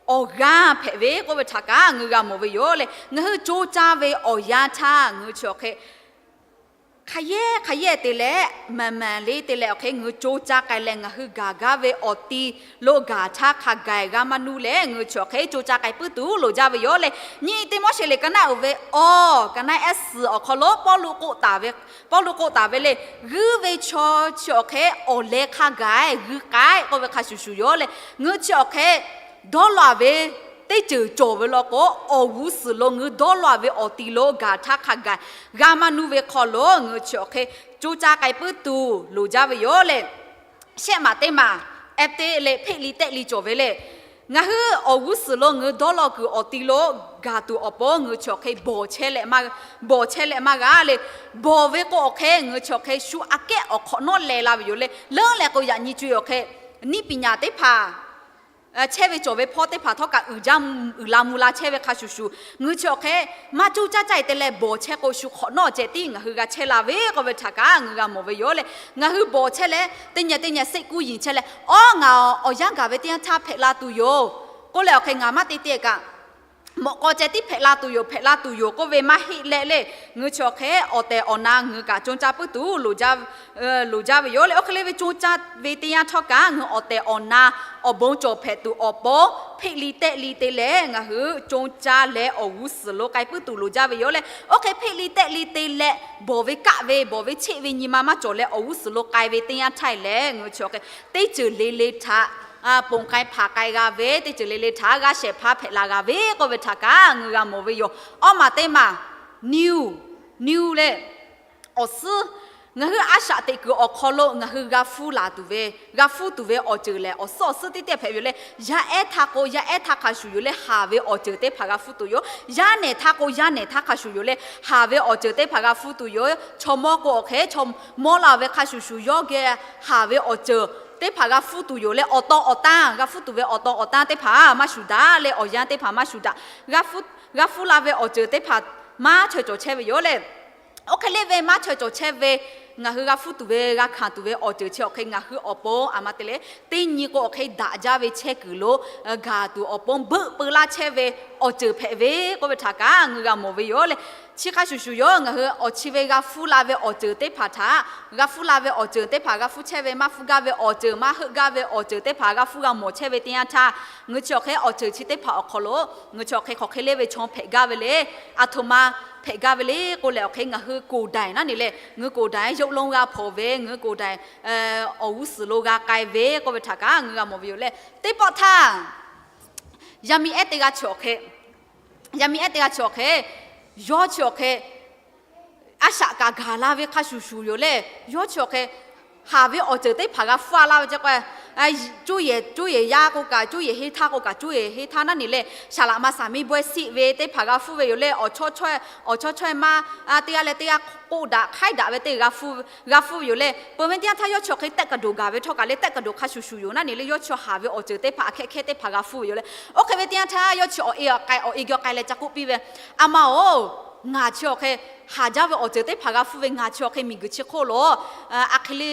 awˬ g'aˇ hpehꞈ ve k'oˆ ve htaꞈ kaꞈ ngaˬ hui g'a mawˬ ve yoˬ leh, ngaˬ hui coˇ caˇ ve awˬ yanˇ htaˇ ngaˬ hui chi awˬ hk'e hk'a yehˇ hk'a yehˇ te leh, maˍ maˍ le te leh awˬ hk'e ngaˬ hui coˇ caˇ k'ai leh ngaˬ hui gaˬ gaˇ ve awˬ ti lo gaˬ htaˇ hk'a gaˬ g'a maˇ nuˇ leh ngaˬ hui chi awˬ hk'e coˇ caˇ k'ai puiˉ tuˬ loˍ jaˇ ve yoˬ leh, nyiˇ Tiˆmoˉseˍ liꞈ ka naˆ uiˍ ve awˬ, ka naˆ ehˉ suhˍ awˬ hk'aw lo Pawˇluꞈ k'oˆ taˍ ve, Pawˇluꞈ k'oˆ taˍ ve le, g'uiˇ ve chaw chi awˬ hk'e awˬ leh hk'a gaˬ g'uiˇ k'ai k'oˆ ve hk'a shuˍ shuˍ yoˬ leh, ngaˬ hui chi awˬ hk'e dawˇ law ve teˇ ceuˬ cawˬ ve law k'o, awˬ g'uˇ suhˍ lo ngaˬ hui dawˇ law ve awˬ ti lo gaˬ htaˇ hk'a gaˬ g'a maˇ nuˇ ve hk'aw lo ngaˬ hui chi awˬ hk'e coˇ caˇ k'ai puiˉ tuˬ loˍ jaˇ ve yoˬ leh, shehˆ maˬ teˇ maˬ ehˉ teˇ leh hpeˆ li tehˆ li cawˬ ve le. Ngaˬ hui awˬ g'uˇ suhˍ lo ngaˬ hui dawˇ law kuiˬ awˬ ti lo gaˬ tuˬ awˬ pon ngaˬ hui chi awˬ hk'e bawˬ chehˇ leh maˇ, bawˬ chehˇ leh maˇ g'a le. Bawˬ ve k'o awˬ hk'e ngaˬ hui chi awˬ hk'e shu aꞈ kehˉ awˬ hk'awꞈ nawˉ leh la ve yoˬ le. Leuˉ leh k'o yaꞈ nyi co e awˬ hk'e niˇ piˍ nyaˍ teˇ hpaˍ chehˇ ve cawˬ ve hpawˇ teˇ hpaˍ htawˇ kaꞈ uiˍ jaˇ, uiˍ la mvuh la chehˇ ve hk'a shuˍ shuˍ, ngaˬ hui chi awˬ hk'e maˇ coˇ caˇ caˇ-e te leh bawˬ chehˇ k'o, shu hk'awꞈ nawˉ ceh tiˉ ngaˬ hui g'a chehˇ la ve k'oˆ ve htaꞈ kaꞈ ngaˬ hui g'a mawˬ ve yoˬ leh, ngaˬ hui bawˬ chehˇ leh teˇ nyi teˇ nyi seˆ kuˇ yiˍ chehˇ leh, Awˉ, ngaˬ awˬ yanˇ gaˬ ve teˇ yanˇ htaˇ hpehꞈ la tuˬ yoˬ k'oˆ leh awˬ hk'e ngaˬ maˇ te te kaꞈ, mawꞈ k'aw ceh tiˉ hpehꞈ la tuˬ yoˬ, hpehꞈ la tuˬ yoˬ k'oˆ ve maˇ heˆ leh le, ngaˬ hui chi awˬ hk'e awˬ tehˬ awˬ na ngaˬ hui kaꞈ co caˇ puiˉ tuˬ loˍ jaˇ ve yoˬ le. Oˇ hk'e le ve co caˇ ve teˇ yanˇ htawˇ kaꞈ ngaˬ hui awˬ tehˬ awˬ na awˬ bon cawˬ hpehꞈ tuˬ awˬ pon hpeˆ li tehˆ li te leh ngaˬ hui co caˇ leh awˬ g'uˇ suhˍ lo k'ai puiˉ tuˬ loˍ jaˇ ve yoˬ le. Oˇ hk'e hpeˆ li tehˆ li te leh bawˬ ve kaˆ ve bawˬ ve cheˆ ve nyi ma maˇ cawˬ leh awˬ g'uˇ suhˍ lo k'ai ve teˇ yanˇ htaˇ lehˬ, ngaˬ hui chi awˬ hk'e teˇ ceuˬ le le htaꞈ ponˬ k'ai hpanˍ k'ai g'a ve, teˇ ceuˬ le le htaꞈ g'aˇ shehˍ hpaˇ hpehꞈ la g'a ve k'oˆ ve htaꞈ kaꞈ ngaˬ hui g'a mawˬ ve yoˬ. Awˉ maˬ teˇ maˬ, new, new leh awˬ suhˉ, ngaˬ hui a shaꞈ teꞈ kuiˬ awˬ hk'aw lo ngaˬ hui g'a hpuˇ laˬ tuˬ ve, g'a hpuˇ tuˬ ve awˬ ceuˬ lehˬ, awˬ suhˉ awˬ suhˉ teˇ teˇ hpehꞈ ve yoˬ leh, yaˇ ehˉ htaˇ k'o yaˇ ehˉ htaˇ hk'a shuˍ yoˬ leh haˍ ve awˬ ceuˬ teˇ hpaˍ g'a hpuˇ tuˬ yoˬ. Yaˇ nehˬ htaˇ k'o yaˇ nehˬ htaˇ hk'a shuˍ yoˬ leh haˍ ve awˬ ceuˬ teˇ hpaˍ g'a hpuˇ tuˬ yoˬ. Chaw mawˇ k'o awˬ hk'e chaw mawˇ la ve hk'a shuˍ shuˍ yawˇ geh haˍ ve awˬ ceuˬ teˇ hpaˍ g'a hpuˇ tuˬ yoˬ leh, awˬ taw awˬ tanˇ g'a hpuˇ tuˬ ve awˬ taw awˬ tanˇ teˇ hpaˍ maˇ shuˍ daꞈ leh awˬ yanˇ teˇ hpaˍ maˇ shuˍ daꞈ. G'a hpuˇ la ve awˬ ceuˬ teˇ hpaˍ maˇ chaweh cawˬ chehˇ ve yoˬ leh, oˇ hk'e le ve maˇ chaweh cawˬ chehˇ ve ngaˬ hui g'a hpuˇ tuˬ ve g'a hkanˍ tuˬ ve awˬ ceuˬ chi awˬ hk'e ngaˬ hui awˬ pon a ma te leh teˇ nyi k'o awˬ hk'e daꞈ jaˇ ve chehˇ kuiˬ lo gaˬ tuˬ awˬ pon beuˆ peu laˇ chehˇ ve awˬ ceuˬ hpehꞈ ve k'oˆ ve htaꞈ kaꞈ ngaˬ hui g'a mawˬ ve yoˬ leh, chi hk'a shuˍ shuˍ yoˬ. Ngaˬ hui awˬ chi ve g'a hpuˇ la ve awˬ ceuˬ teˇ hpaˍ htaꞈ, g'a hpuˇ la ve awˬ ceuˬ teˇ hpaˍ g'a hpuˇ chehˇ ve, maˇ hpuˇ gaˇ ve awˬ ceuˬ, maˇ heuˆ gaˇ ve awˬ ceuˬ teˇ hpaˍ g'a hpuˇ g'a mawˬ chehˇ ve teˇ yanˇ htaˇ, ngaˬ hui chi awˬ hk'e awˬ ceuˬ chi teˇ hpaˍ awˬ hk'aw lo ngaˬ hui chi awˬ hk'e hk'aˬ hk'e le ve chaw hpehꞈ gaˇ ve le, aˬ htoꞈ ma hpehꞈ gaˇ ve le k'oˆ leh awˬ hk'e ngaˬ hui koˍ daiˍ naˉ ne leh, ngaˬ hui koˍ daiˍ yawˇ lonˉ g'a hpawnˬ ve, ngaˬ hui koˍ daiˍ awˬ g'uˇ suhˍ lo g'a k'ai ve k'oˆ ve htaꞈ kaꞈ ngaˬ hui g'a mawˬ ve yoˬ leh, teˇ pawˆ htaˇ yaˇ miˇ ehˉ teˇ g'aˇ chi awˬ hk'e, yaˇ miˇ ehˉ teˇ g'aˇ chi awˬ hk'e, yawˇ chi awˬ hk'e a shaꞈ kaꞈ gaˬ la ve hk'a shuˍ shuˍ yoˬ leh, yawˇ chi awˬ hk'e haˍ ve awˬ ceuˬ teˇ hpaˍ g'a hpuˇ a laˇ ve ce k'o, cuˇ yehˬ cuˇ yehˬ yaˇ k'o kaꞈ, cuˇ yehˬ henˇ htaˇ k'o kaꞈ, cuˇ yehˬ henˇ htaˇ naˉ ne leh, saˍ laꞈ ma saˍ miˇ bawehˇ siˆ ve teˇ hpaˍ g'a hpuˇ ve yoˬ leh, awˬ chawˇ chaweh maˇ teˇ g'aˇ leh teˇ g'aˇ k'oˆ daꞈ hk'aiˉ daꞈ ve teˇ g'aˇ g'a hpuˇ ve yoˬ leh, peuˬ ve teˇ yanˇ htaˇ yawˇ chi awˬ hk'e tehˆ kaˍ doˍ gaˬ ve htawˇ kaꞈ leh tehˆ kaˍ doˍ hk'a shuˍ shuˍ yoˬ naˉ ne leh, yawˇ chi haˍ ve awˬ ceuˬ teˇ hpaˍ aꞈ hkehˉ hkehˉ teˇ hpaˍ g'a hpuˇ ve yoˬ leh, oˇ hk'e ve teˇ yanˇ htaˇ yawˇ chi awˬ e awˬ k'ai awˬ e g'a k'ai leh ca k'oˆ piˇ ve, A ma-oˬ, ngaˬ chi awˬ hk'e haˍ jaˇ ve awˬ ceuˬ teˇ hpaˍ g'a hpuˇ ve, ngaˬ chi awˬ hk'e miˬguiˬ chi hk'oˆ lo aˬ hk'e le,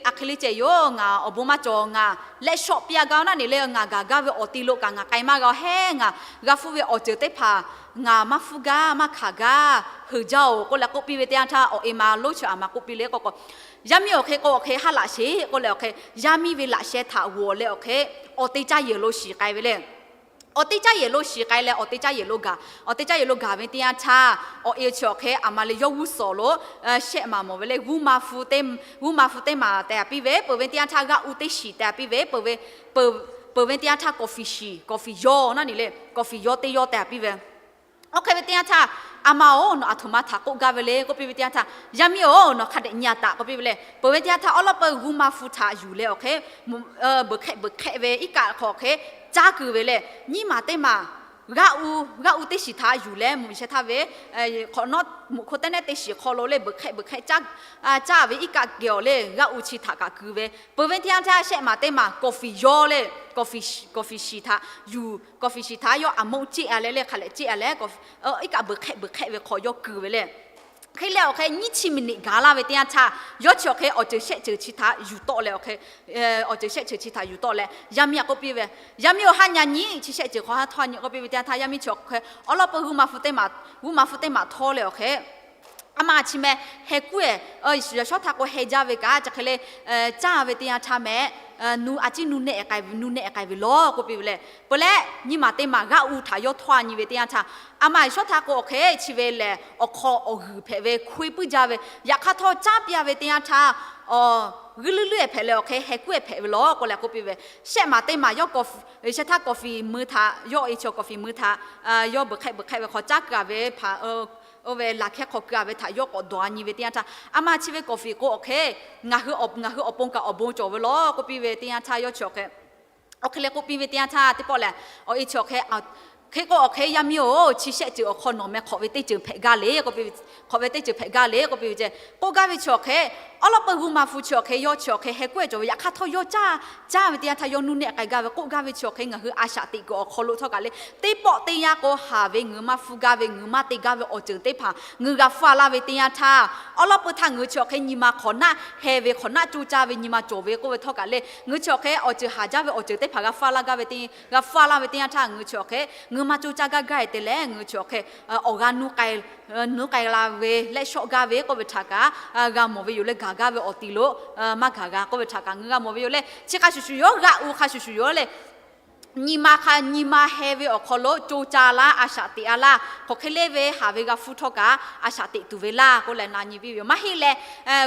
aˬ hk'e le ceh yoˬ, ngaˬ awˬ bon maˇ cawˬ, ngaˬ leh shawˆ piˇ a gaˇ naˉ ne leh, ngaˬ gaˬ gaˇ ve awˬ te lo kaꞈ ngaˬ k'ai maˇ g'a hehˉ, ngaˬ g'a hpuˇ ve awˬ ceuˬ teˇ hpaˍ ngaˬ maˇ hpuˇ gaˇ, maˇ hkanˍ gaˇ, heuˬ jaˇ-oˬ k'oˆ leh k'oˆ piˇ ve teˇ yanˇ htaˇ, awˬ e ma lonˉ chi aˬ ma k'oˆ piˇ le k'o k'o, yaˇ miˇ awˬ hk'e k'o awˬ hk'e haˉ laꞈ sheˍ k'oˆ leh awˬ hk'e, yaˇ miˇ ve laꞈ sheh htaꞈ g'awˬ leh awˬ hk'e awˬ te caˇ yehˬ lo shiˍ k'ai ve le. Awˬ te caˇ yehˬ lo shiˍ k'ai leh awˬ te caˇ yehˬ lo gaˬ, awˬ te caˇ yehˬ lo gaˬ ve teˇ yanˇ htaˇ, awˬ e chi awˬ hk'e aˬ ma leh yawˇ g'uˇ suhˍ lo shehˆ maˍ mawˬ ve le, g'uˇ ma hpu teˇ, g'uˇ ma hpu teˇ maˬ tehꞈ piˇ ve, peuˬ ve teˇ yanˇ htaˇ g'aˇ u teˇ shiˍ tehꞈ piˇ ve, peuˬ ve, peuˬ ve teˇ yanˇ htaˇ kawˍ fiˍ shiˍ, kawˍ fiˍ yawˇ naˉ ne le, kawˍ fiˍ yawˇ teˇ yawˇ tehꞈ piˇ ve. Oˇ hk'e ve teˇ yanˇ htaˇ, A ma-oˬ, nawˬ aˬ htoꞈ ma htaꞈ k'oˆ gaˇ ve le k'oˆ piˇ ve teˇ yanˇ htaˇ, Yaˇ miˇ-oˬ, nawˬ hk'a dehꞈ nyi a taꞈ k'oˆ piˇ ve le. Peuˬ ve teˇ yanˇ htaˇ awˉ lawˉ peu g'uˇ ma hpu htaꞈ yuˬ leh awˬ hk'e, beuˬ hk'ehˆ beuˬ hk'ehˆ ve iˉ kaˆ hk'aw awˬ hk'e caˇ kuiˬ ve le. Nyiˇ maˬ teˇ maˬ g'aˇ u, g'aˇ u teˇ shiˍ htaꞈ yuˬ leh mvuhˇ miˬ sheh htaˇ ve hk'awꞈ nawˉ mvuhꞈ hko teˇ nehˉ teˇ shiˍ hk'aw lo le beuˬ hk'ehˆ beuˬ hk'ehˆ caˇ ve iˉ kaˆ geh awˬ le g'aˇ u chi htaꞈ kaꞈ kuiˬ ve. Peuˬ ve teˇ yanˇ htaˇ shehˆ maˬ teˇ maˬ kawˍ fiˍ yawˇ le, kawˍ fiˍ shiˍ htaꞈ yuˬ, kawˍ fiˍ shiˍ htaꞈ yawˇ aˬ moˆ ceˆ a leh le hk'a lehꞈ ceˆ a leh, iˉ kaˆ beuˬ hk'ehˆ beuˬ hk'ehˆ ve hk'aw yawˇ kuiˬ ve le. Hk'e leh awˬ hk'e nyiˇ chi miˬ niꞈ gaˬ laˇ ve teˇ yanˇ htaˇ, yawˇ chi awˬ hk'e awˬ ceuˬ shehˆ ceuˬ chi htaꞈ yuˬ tawˆ leh awˬ hk'e, awˬ ceuˬ shehˆ ceuˬ chi htaꞈ yuˬ tawˆ leh yaˇ miˇ htaꞈ k'oˆ piˇ ve, Yaˇ miˇ-oˬ, haˉ nyi a nyi, chi shehˆ ceuˬ hk'aw haˉ htawˇ a nyi k'oˆ piˇ ve teˇ yanˇ htaˇ, yaˇ miˇ chi awˬ hk'e awˉ lawˉ peu g'uˇ ma hpu teˇ maˬ htawˇ leh awˬ hk'e, a ma chi meh heh kuˉ-ehˍ, yaꞈ shawˉ htaˇ k'o heh jaˇ ve kaꞈ chi hk'e le caˇ ve teˇ yanˇ htaˇ meh, nu a ciˉ nu nehˆ k'ai ve, nu nehˆ k'ai ve lawˬ k'oˆ piˇ ve le. Peuˬ leh nyiˇ maˬ teˇ maˬ g'aˇ u htaꞈ yawˇ htawˇ a nyi ve teˇ yanˇ htaˇ, a ma yaꞈ shawˉ htaˇ k'o awˬ hk'e chi ve lehˬ awˬ hk'aw awˬ g'uiˬ hpehꞈ ve hkoˇ e puiˉ jaˇ ve, yaꞈ hk'aˇ htawˇ caˉ piˇ a ve teˇ yanˇ htaˇ, g'uiˇ luiˇ luiˇ-ehˍ hpehꞈ leh awˬ hk'e heh kuˉ-ehˍ hpehꞈ ve lawˬ k'oˆ leh k'oˆ piˇ ve, shehˆ maˬ teˇ maˬ yawˇ kawˍ, shehˆ htaˇ kawˍ fiˍ mui htaꞈ yawˇ awˬ e chi kawˍ fiˍ mui htaꞈ yawˇ beuˬ hk'ehˆ beuˬ hk'ehˆ ve hk'aw caˉ keu a ve hpaˍ oˇ ve laˬ hkehˇ hk'aw keu a ve htaꞈ yawˇ k'awꞈ dawˬ a nyi ve teˇ yanˇ htaˇ, a ma chi ve kawˍ fiˍ k'o awˬ hk'e ngaˬ hui awˬ pon kaꞈ awˬ bon cawˬ ve lawˬ k'oˆ piˇ ve teˇ yanˇ htaˇ yawˇ chi awˬ hk'e, awˬ hk'e leh k'oˆ piˇ ve teˇ yanˇ htaˇ teˇ pawˆ lehˬ, awˬ e chi awˬ hk'e Hk'e k'o awˬ hk'e yaˇ miˇ-oˬ, chi shehˆ ceuˬ awˬ hk'aw nawˬ meh hk'awꞈ ve teˇ ceuˬ hpehꞈ gaˇ le, hk'awꞈ ve teˇ ceuˬ hpehꞈ gaˇ le k'oˆ piˇ ve ceh. K'oˆ gaˇ ve chi awˬ hk'e, awˉ lawˉ peu g'uˇ ma hpu chi awˬ hk'e yawˇ chi awˬ hk'e heh k'oˆ-e cawˬ ve, yaꞈ hk'aˇ htawˇ yawˇ caˇ, caˇ ve teˇ yanˇ htaˇ yawˇ nuˇ nehˆ k'ai gaˇ ve k'oˆ gaˇ ve chi awˬ hk'e, ngaˬ hui a shaꞈ teꞈ kuiˬ awˬ hk'aw lo htawˇ kaꞈ le, teˇ pawˆ teˇ yanˇ k'o haˍ ve ngaˬ hui maˇ hpfuhˇ gaˇ ve, ngaˬ hui maˇ te gaˇ ve awˬ ceuˬ teˇ hpaˍ ngaˬ hui g'a hpfuhˇ a laˇ ve teˇ yanˇ htaˇ, awˉ lawˉ peu htaˇ ngaˬ hui chi awˬ hk'e nyi ma hk'awꞈ naˆ heh ve, hk'awꞈ naˆ co caˇ ve nyi ma cawˬ ve k'oˆ ve htawˇ kaꞈ le, ngaˬ hui chi awˬ hk'e awˬ ceuˬ haˍ jaˇ ve awˬ ceuˬ teˇ hpaˍ g'a hpfuhˇ a laˇ gaˇ ve teˇ, g'a hpfuhˇ a laˇ ve teˇ yanˇ htaˇ, ngaˬ hui chi awˬ hk'e ngaˬ hui maˇ co caˇ gaˇ gaˇ-e te leh, ngaˬ hui chi awˬ hk'e awˬ g'a nuˇ k'ai, nuˇ k'ai la ve leh shawˆ gaˇ ve k'oˆ ve htaꞈ kaꞈ g'a mawˬ ve yoˬ leh, gaˬ gaˇ ve awˬ ti lo maˇ gaˬ g'a k'oˆ ve htaꞈ kaꞈ ngaˬ hui g'a mawˬ ve yoˬ leh, chi hk'a shuˍ shuˍ yoˬ, g'aˆ u hk'a shuˍ shuˍ yoˬ leh, nyi ma hk'a nyi ma heh ve awˬ hk'aw lo co caˇ laˇ, a shaꞈ teꞈ a laˇ, hk'aˬ hk'e le ve haˍ ve g'a hpfuhˇ htawˇ kaꞈ a shaꞈ teꞈ tuˬ ve laˇ k'oˆ leh na nyi piˇ ve yoˬ. Maˇ heˆ leh,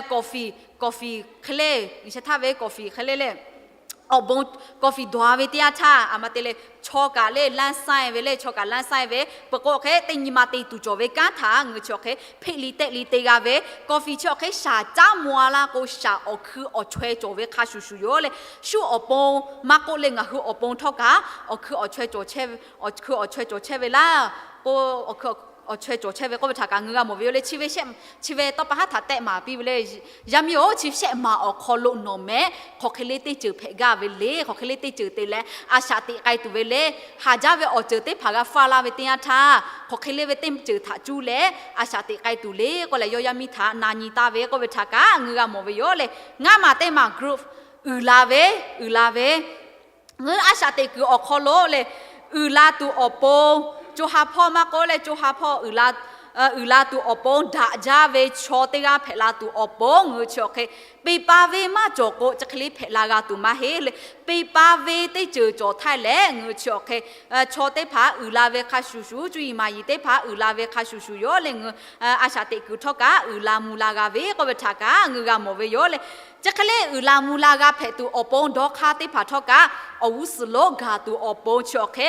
coffee, coffee hk'e le, G'uiˬsha htaˇ ve coffee hk'e le le, awˬ bon coffee dawˬ-a ve teˇ yanˇ htaˇ, a ma te leh chaw kaꞈ le lanˇ saiˇ ve le, chaw kaꞈ lanˇ saiˇ ve peuˬ k'o hk'e teˇ nyi ma te tuˬ cawˬ ve kanˉ htaꞈ ngaˬ hui chi awˬ hk'e hpeꞈ liꞈ tehˆ liꞈ te g'a ve, coffee chi awˬ hk'e shaˍ caˉ maw a laˇ k'o, shaˍ awˬ hkui awˬ chaweh cawˬ ve hk'a shuˍ shuˍ yoˬ leh, shuˉ awˬ pon maˇ k'oˆ leh ngaˬ hui awˬ pon htawˇ kaꞈ awˬ hkui awˬ chaweh cawˬ chehˇ ve, awˬ hkui awˬ chaweh cawˬ chehˇ ve laˇ k'o, awˬ hkui awˬ chaweh cawˬ chehˇ ve k'oˆ ve htaꞈ kaꞈ ngaˬ hui g'a mawˬ ve yoˬ leh, chi ve shehˆ, chi ve tawˇ pa haˉ htaꞈ tehˆ maˍ piˇ ve le. Yaˇ miˇ-oˬ, chi shehˆ maˍ awˬ hk'aw lo nawˬ meh hk'aˬ hk'e le teˇ ceuˬ hpehꞈ gaˇ ve le, hk'aˬ hk'e le teˇ ceuˬ te leh a shaꞈ teꞈ k'ai tuˬ ve le, haˍ jaˇ ve awˬ ceuˬ teˇ hpaˍ g'a hpfuhˇ a laˇ ve teˇ yanˇ htaˇ, hk'aˬ hk'e le ve teˇ ceuˬ htaꞈ cuˇ leh a shaꞈ teꞈ k'ai tuˬ le k'oˆ leh, yawˇ yaˇ miˇ htaꞈ na nyi taˍ ve k'oˆ ve htaꞈ kaꞈ ngaˬ hui g'a mawˬ ve yoˬ leh, ngaˇ maˬ teˇ maˬ group uiˍ la ve, uiˍ la ve, ngaˬ hui a shaꞈ teꞈ kuiˬ awˬ hk'aw lo leh, uiˍ la tuˬ awˬ pon, co ha hpawˇ maˇ k'oˆ leh co ha hpawˇ uiˍ la tuˬ awˬ pon daꞈ jaˇ ve chaw teˇ g'aˇ hpehꞈ la tuˬ awˬ pon ngaˬ hui chi awˬ hk'e, peˇ pa ve maˇ cawˬ k'o chi hk'e le hpehꞈ la g'a tuˬ maˇ heˆ leh, peˇ pa ve teˇ ceuˬ cawˬ htaˇ lehˬ ngaˬ hui chi awˬ hk'e, chaw teˇ hpaˍ uiˍ la ve hk'a shuˍ shuˍ, cuˇ yiˍ maˍ yiˍ teˇ hpaˍ uiˍ la ve hk'a shuˍ shuˍ yoˬ leh, ngaˬ hui a shaꞈ teꞈ kuiˬ htawˇ kaꞈ uiˍ la mvuh la g'a ve k'oˆ ve htaꞈ kaꞈ ngaˬ hui g'a mawˬ ve yoˬ leh, chi hk'e le uiˍ la mvuh la g'a hpehꞈ tuˬ awˬ pon dawˇ hk'aˇ teˇ hpaˍ htawˇ kaꞈ awˬ g'uˇ suhˍ lo gaˬ tuˬ awˬ pon chi awˬ hk'e,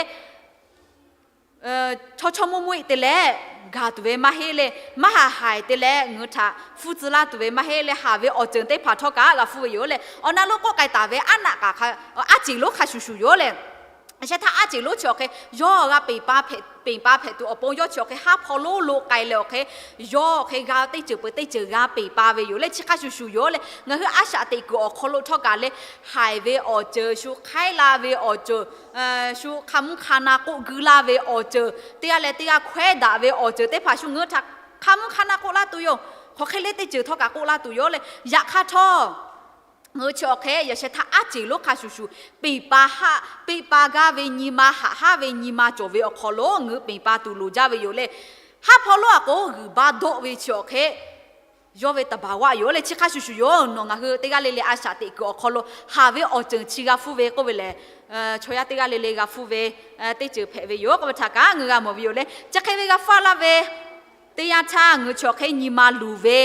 chaw chaw mvuhˇ mvuhˇ-e te leh gaˬ tuˬ ve maˇ heˆ leh, maˇ haˍ haiˬ te leh ngaˬ hui htaꞈ hpfuhˇ tcuh laˇ tuˬ ve maˇ heˆ leh, haˍ ve awˬ ceuˬ teˇ hpaˍ htawˇ kaꞈ g'a hpfuhˇ ve yoˬ leh, awˬ na lo k'oˆ k'ai taˍ ve aˉ naˆ kaꞈ aˉ ceˬ lonˉ hk'a shuˍ shuˍ yoˬ leh, shehˆ htaˇ aˉ ceˬ lonˉ chi awˬ hk'e yawˇ g'a peˇ pa hpehꞈ tuˬ awˬ pon yawˇ chi awˬ hk'e haˉ hpawˇ lonˉ lo k'ai leh awˬ hk'e, yawˇ awˬ hk'e g'a teˇ ceuˬ peuˬ teˇ ceuˬ g'a peˇ pa ve yoˬ leh, chi hk'a shuˍ shuˍ yoˬ leh, ngaˬ hui a shaꞈ teꞈ kuiˬ awˬ hk'aw lo htawˇ kaꞈ leh, haiˬ ve awˬ ceuˬ, shu hk'aiˉ la ve awˬ ceuˬ, shu hk'a mvuhˇ hk'a na k'oˆ guiˇ laˇ ve awˬ ceuˬ, teˇ g'aˇ leh teˇ g'aˇ hkawehˉ daꞈ ve awˬ ceuˬ teˇ hpaˍ shu ngaˬ hui htaꞈ hk'a mvuhˇ hk'a na k'oˆ laˇ tuˬ yoˬ. Hk'aˬ hk'e le teˇ ceuˬ htawˇ kaꞈ k'oˆ laˇ tuˬ yoˬ leh, yaꞈ hk'aˇ htawˇ ngaˬ hui chi awˬ hk'e yaꞈ shehˍ htaˇ aˉ ceˬ lonˉ hk'a shuˍ shuˍ peˇ pa haˆ, peˇ pa gaˇ ve nyi ma, haꞈ haˉ ve nyi ma cawˬ ve awˬ hk'aw lo ngaˬ hui peˇ pa tuˬ loˍ jaˇ ve yoˬ leh, haˉ hpawˇ lonˉ a k'o g'uiˬ baˇ dawˆ ve chi awˬ hk'e yawˇ ve taˍ baˬ vaˆ yoˬ leh, chi hk'a shuˍ shuˍ yoˬ. Nawˬ ngaˬ hui teˇ g'aˇ le le a shaꞈ teꞈ kuiˬ awˬ hk'aw lo haˍ ve awˬ ceuˬ chi g'a hpfuhˇ ve k'oˆ ve lehˬ, chaw yaˇ teˇ g'aˇ le le g'a hpfuhˇ ve teˇ ceuˬ hpehꞈ ve yoˬ k'oˆ ve htaꞈ kaꞈ ngaˬ hui g'a mawˬ ve yoˬ leh, chi hk'e ve g'a hpfuhˇ laˇ ve teˇ yanˇ htaˇ ngaˬ hui chi awˬ hk'e nyi ma luˬ ve,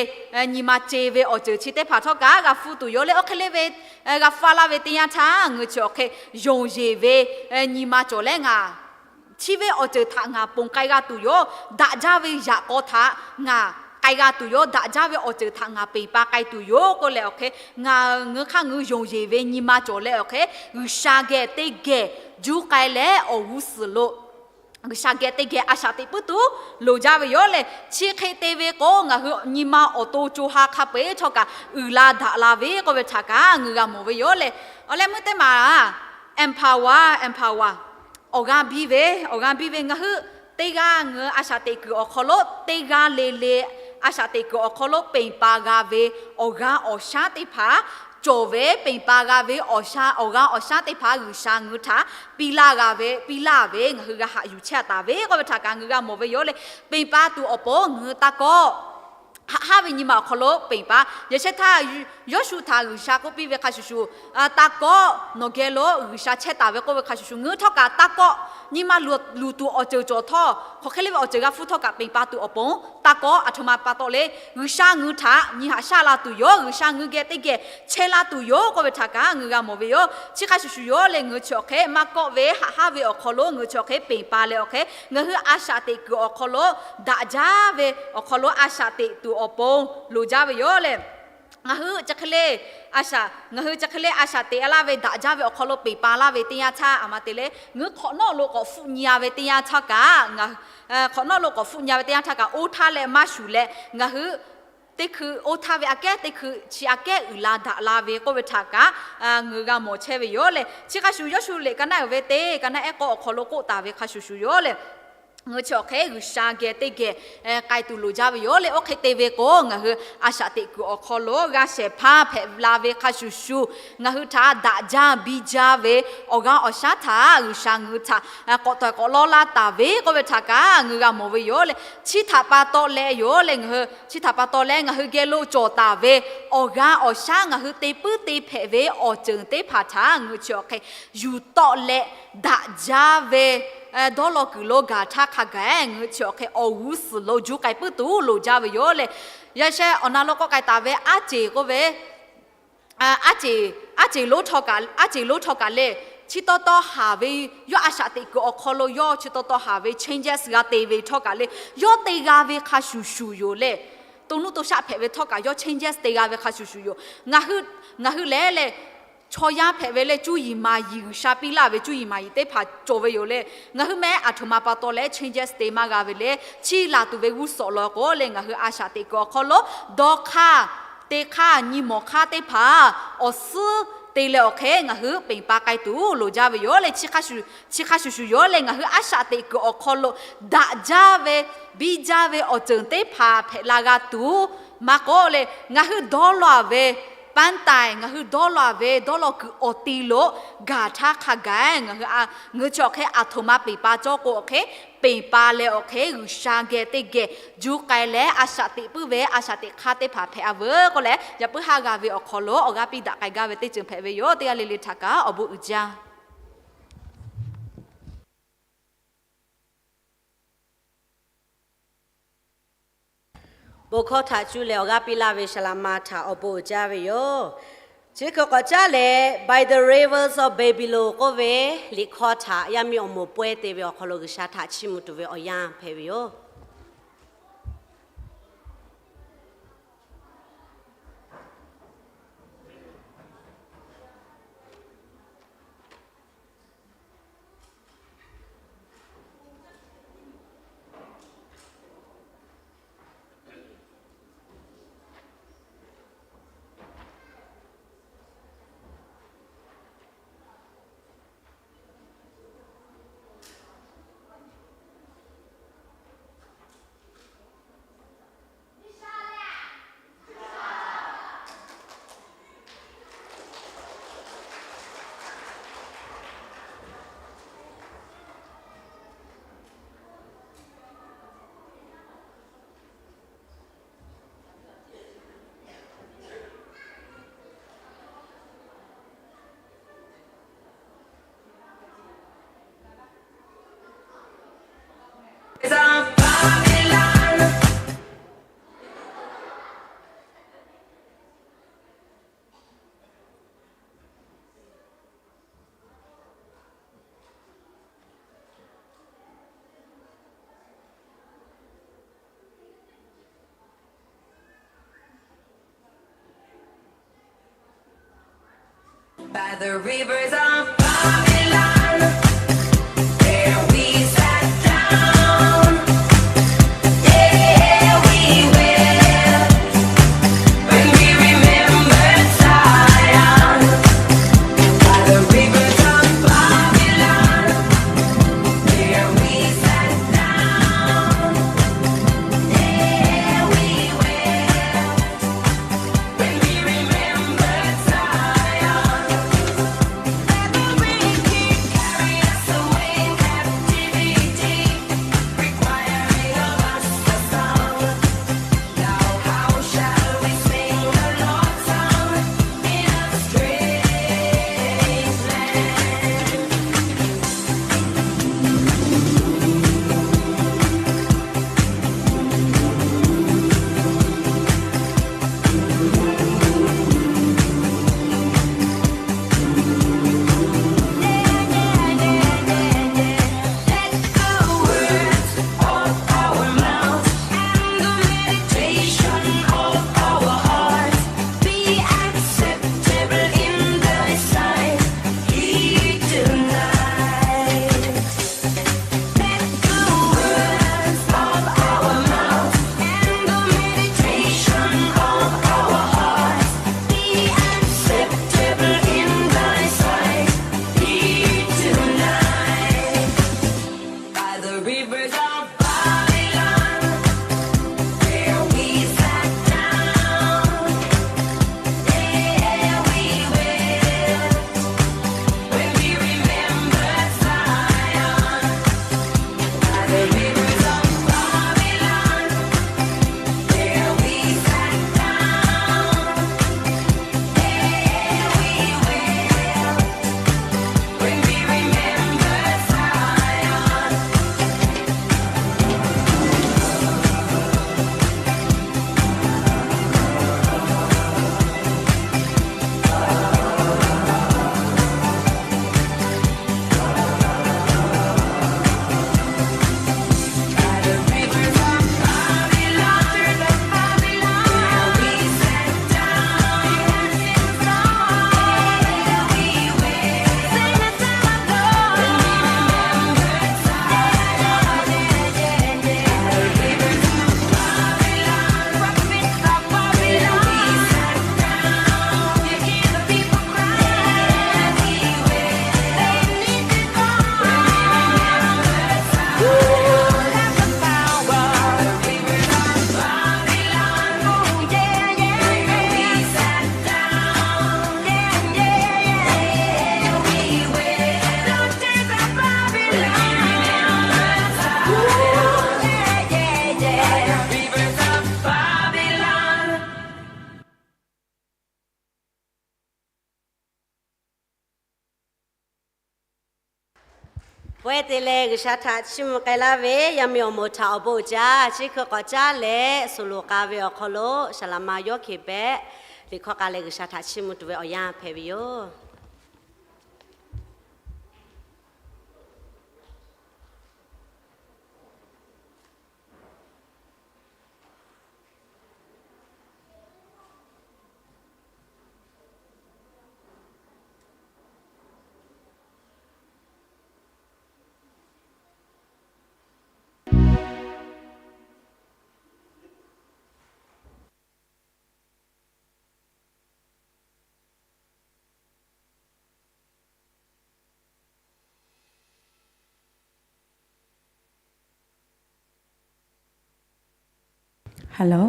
nyi ma ce ve awˬ ceuˬ chi teˇ hpaˍ htawˇ kaꞈ g'a hpfuhˇ tuˬ yoˬ leh, awˬ hk'e le ve g'a hpfuhˇ laˇ ve teˇ yanˇ htaˇ ngaˬ hui chi awˬ hk'e yonˍ yeˬ ve nyi ma cawˬ leh ngaˬ chi ve awˬ ceuˬ htaꞈ ngaˬ ponˬ k'ai g'a tuˬ yoˬ. Daꞈ jaˇ ve yaꞈ k'aw htaꞈ ngaˬ k'ai g'a tuˬ yoˬ. Daꞈ jaˇ ve awˬ ceuˬ htaꞈ ngaˬ peˇ pa k'ai tuˬ yoˬ k'oˆ leh, awˬ hk'e ngaˬ hui hk'aˇ ngaˬ hui yonˍ yeˬ ve nyi ma cawˬ leh, awˬ hk'e G'uiˬsha geh teˇ geh juˇ k'ai leh awˬ g'uˇ suhˍ lo G'uiˬsha geh teˇ geh a shaꞈ teꞈ puiˉ tuˬ loˍ jaˇ ve yoˬ leh, chi hk'e te ve k'o ngaˬ hui nyi ma awˬ to co ha hk'a peu-eˬ htawˇ kaꞈ uiˍ la daꞈ la ve k'oˆ ve htaꞈ kaꞈ ngaˬ hui g'a mawˬ ve yoˬ leh, awˬ leh meuˇ teˇ maˬ empower, empower, awˬ g'aˇ biˇ ve, awˬ g'aˇ biˇ ve ngaˬ hui teˇ g'aˇ ngaˬ hui a shaꞈ teꞈ kuiˬ awˬ hk'aw lo teˇ g'aˇ le le a shaꞈ teꞈ kuiˬ awˬ hk'aw lo peˇ pa g'a ve awˬ g'aˇ awˬ shaˉ teˇ hpaˍ cawˬ ve, peˇ pa g'a ve awˬ shaˉ, awˬ g'aˇ awˬ shaˉ teˇ hpaˍ G'uiˬsha ngaˬ hui htaꞈ piˇ laˇ g'a ve, piˇ laˇ ve ngaˬ hui g'a haꞈ yuˬ chehˇ taˍ ve k'oˆ ve htaꞈ kaꞈ ngaˬ hui g'a mawˬ ve yoˬ leh, peˇ pa tuˬ awˬ pon ngaˬ hui taˇ kawˆ haꞈ haˉ ve nyi ma awˬ hk'aw lo peˇ pa. Yaꞈ shehˍ htaˇ Yawˇshuˆ htaꞈ G'uiˬsha k'oˆ piˇ ve hk'a shuˍ shuˍ, taˇ kawˆ, nawˬ geh lo G'uiˬsha chehˇ taˍ ve k'oˆ ve hk'a shuˍ shuˍ, ngaˬ hui htawˇ kaꞈ taˇ kawˆ. Nyi ma luˬ tuˬ awˬ ceuˬ cawˬ htawˇ, hk'aˬ hk'e le ve awˬ ceuˬ g'a hpfuhˇ htawˇ kaꞈ peˇ pa tuˬ awˬ pon taˇ kawˆ. Aˬ htoꞈ ma pa taw le, G'uiˬsha ngaˬ hui htaꞈ nyi haꞈ shaˉ la tuˬ yoˬ. G'uiˬsha ngaˬ hui geh teˇ geh chehˇ laˇ tuˬ yoˬ k'oˆ ve htaꞈ kaꞈ ngaˬ hui g'a mawˬ ve yoˬ. Chi hk'a shuˍ shuˍ yoˬ leh, ngaˬ hui chi awˬ hk'e maˇ kawˆ ve haꞈ haˉ ve awˬ hk'aw lo ngaˬ hui chi awˬ hk'e peˇ pa leh awˬ hk'e ngaˬ hui a shaꞈ teꞈ kuiˬ awˬ hk'aw lo daꞈ jaˇ ve awˬ hk'aw lo a shaꞈ teꞈ tuˬ awˬ pon loˍ jaˇ ve yoˬ leh, ngaˬ hui chi hk'e le, a shaꞈ, ngaˬ hui chi hk'e le a shaꞈ teꞈ laˇ ve daꞈ jaˇ ve awˬ hk'aw lo peˬ pa laˇ ve teˇ yanˇ htaˇ, a ma te le, ngaˬ hui hk'awꞈ nawˉ lo k'awꞈ hpfuhˆ nyi a ve teˇ yanˇ htaˇ kaꞈ, ngaˬ, hk'awꞈ nawˉ lo k'awꞈ hpfuhˆ nyi a ve teˇ yanˇ htaˇ kaꞈ, oˇ htaˇ leh maˇ shuˍ leh ngaˬ hui teˇ hkui oˇ htaˇ ve aꞈ kehˉ teˇ hkui chi aꞈ kehˉ uiˍ la daꞈ la ve k'oˆ ve htaꞈ kaꞈ, ngaˬ hui g'a mawˬ chehˇ ve yoˬ leh, chi hk'a shuˍ Yoˇshuˆ liꞈ ka naˆ uiˍ ve teˇ ka naˆ ehˉ k'awˇ awˬ hk'aw lo k'oˆ taˍ ve hk'a shuˍ shuˍ yoˬ leh, ngaˬ hui chi awˬ hk'e G'uiˬsha geh teˇ geh k'ai tuˬ loˍ jaˇ ve yoˬ leh, oˇ hk'e te ve k'o, ngaˬ hui a shaꞈ teꞈ kuiˬ awˬ hk'aw lo g'a shehˍ hpaˇ hpehꞈ la ve hk'a shuˍ shuˍ, ngaˬ hui htaꞈ daꞈ jaˇ biˇ jaˇ ve awˬ g'aˇ awˬ shaˉ htaꞈ G'uiˬsha ngaˬ hui htaꞈ k'awꞈ tawꞈ k'awꞈ lawˇ laˇ taˍ ve k'oˆ ve htaꞈ kaꞈ ngaˬ hui g'a mawˬ ve yoˬ leh, chi htaꞈ pa taw leh yoˬ leh, ngaˬ hui chi htaꞈ pa taw leh ngaˬ hui geh lo cawˬ taˍ ve awˬ g'aˇ awˬ shaˉ ngaˬ hui te puiˉ te hpehꞈ ve awˬ ceuˬ teˇ hpaˍ htaꞈ ngaˬ hui chi awˬ hk'e yuˬ tawˆ leh daꞈ jaˇ ve dawˇ law kuiˬ lo gaˬ htaˇ hk'a gaˬ, ngaˬ hui chi awˬ hk'e awˬ g'uˇ suhˍ lo juˇ k'ai puiˉ tuˬ loˍ jaˇ ve yoˬ leh, yaꞈ sheh awˬ na lo k'oˆ k'ai taˍ ve aˉ ceˬ k'oˆ ve, aˉ ceˬ, aˉ ceˬ lonˉ htawˇ kaꞈ, aˉ ceˬ lonˉ htawˇ kaꞈ le, chi taw taw haˍ ve, yawˇ a shaꞈ teꞈ kuiˬ awˬ hk'aw lo yawˇ chi taw taw haˍ ve changes g'a te ve htawˇ kaꞈ le, yawˇ te g'a ve hk'a shuˍ shuˍ yoˬ leh, to nuˇ to shaˆ hpehꞈ ve htawˇ kaꞈ yawˇ changes te g'a ve hk'a shuˍ shuˍ yoˬ. Ngaˬ hui, ngaˬ hui lehˬ leh, chaw yaˇ hpehꞈ ve leh cuˇ yiˍ maˍ yiˍ G'uiˬsha piˇ laˇ ve cuˇ yiˍ maˍ yiˍ teˇ hpaˍ cawˬ ve yoˬ leh, ngaˬ hui meh aˬ htoꞈ ma pa taw leh changes te maˇ g'a ve leh, chiˇ laˬ tuˬ ve g'uˇ suhˍ law k'o leh ngaˬ hui a shaꞈ teꞈ kuiˬ awˬ hk'aw lo dawˇ hk'aˇ te hk'aˇ nyi mawˬ hk'aˇ teˇ hpaˍ awˬ suhˉ te leh awˬ hk'e ngaˬ hui peˬ pa k'ai tuˬ loˍ jaˇ ve yoˬ leh, chi hk'a shuˍ shuˍ yoˬ leh ngaˬ hui a shaꞈ teꞈ kuiˬ awˬ hk'aw lo daꞈ jaˇ ve biˇ jaˇ ve awˬ ceuˬ teˇ hpaˍ hpehꞈ la g'a tuˬ maˇ k'oˆ leh, ngaˬ hui dawˇ law ve ပန်းတိုင်, ngaˬ hui dawˇ law ve dawˇ law kuiˬ awˬ ti lo gaˬ htaˇ hk'a gaˬ, ngaˬ hui a, ngaˬ hui chi awˬ hk'e aˬ htoꞈ ma peˬ pa cawˇ k'o awˬ hk'e, peˬ pa leh awˬ hk'e G'uiˬsha geh teˇ geh juˇ k'ai leh a shaꞈ teꞈ puiˉ ve a shaꞈ teꞈ hk'aˇ teˇ hpaˍ hpehꞈ a veuˬ k'oˆ leh, yaꞈ puiˉ haˉ g'a ve awˬ hk'aw lo awˬ g'aˇ piˇ daꞈ k'ai gaˇ ve teˇ ceuˬ hpehꞈ ve yoˬ. Teˇ g'aˇ le le htaꞈ kaꞈ awˬ bon uiˍ jaˇ. Bon hkawˇ htaꞈ cuˇ leh awˬ g'aˇ piˇ laˇ ve saˍ laꞈ ma htaꞈ awˬ bon uiˍ jaˇ ve yoˬ. Chi hk'e k'awꞈ caˉ leh By the Rivers of Babylon k'oˆ ve liꞈ hkawˇ htaꞈ yaˇ miˇ awˬ moˍ pawehˇ te ve awˬ hk'aw lo G'uiˬsha htaꞈ chiˇ mvuh tuˬ ve awˬ yanˇ hpehꞈ ve yoˬ. By the rivers of Babylon, there we sat down. Yeah, we wept when we remembered Zion. By the rivers of Babylon, there we sat down. Yeah, we wept when we remembered Zion. Pawehˇ te leh G'uiˬsha htaꞈ chiˇ mvuh k'ai laˇ ve yaˇ miˇ awˬ moˍ htaꞈ awˬ bon uiˍ jaˇ. Chi hkui k'awꞈ caˉ leh suhˍ loꞈ k'a ve awˬ hk'aw lo Saˍlaˍma Yawˇ Hkeˍ pehꞈ liꞈ hkawˇ k'a leh G'uiˬsha htaꞈ chiˇ mvuh tuˬ ve awˬ yanˇ hpehꞈ ve yoˬ. Hello.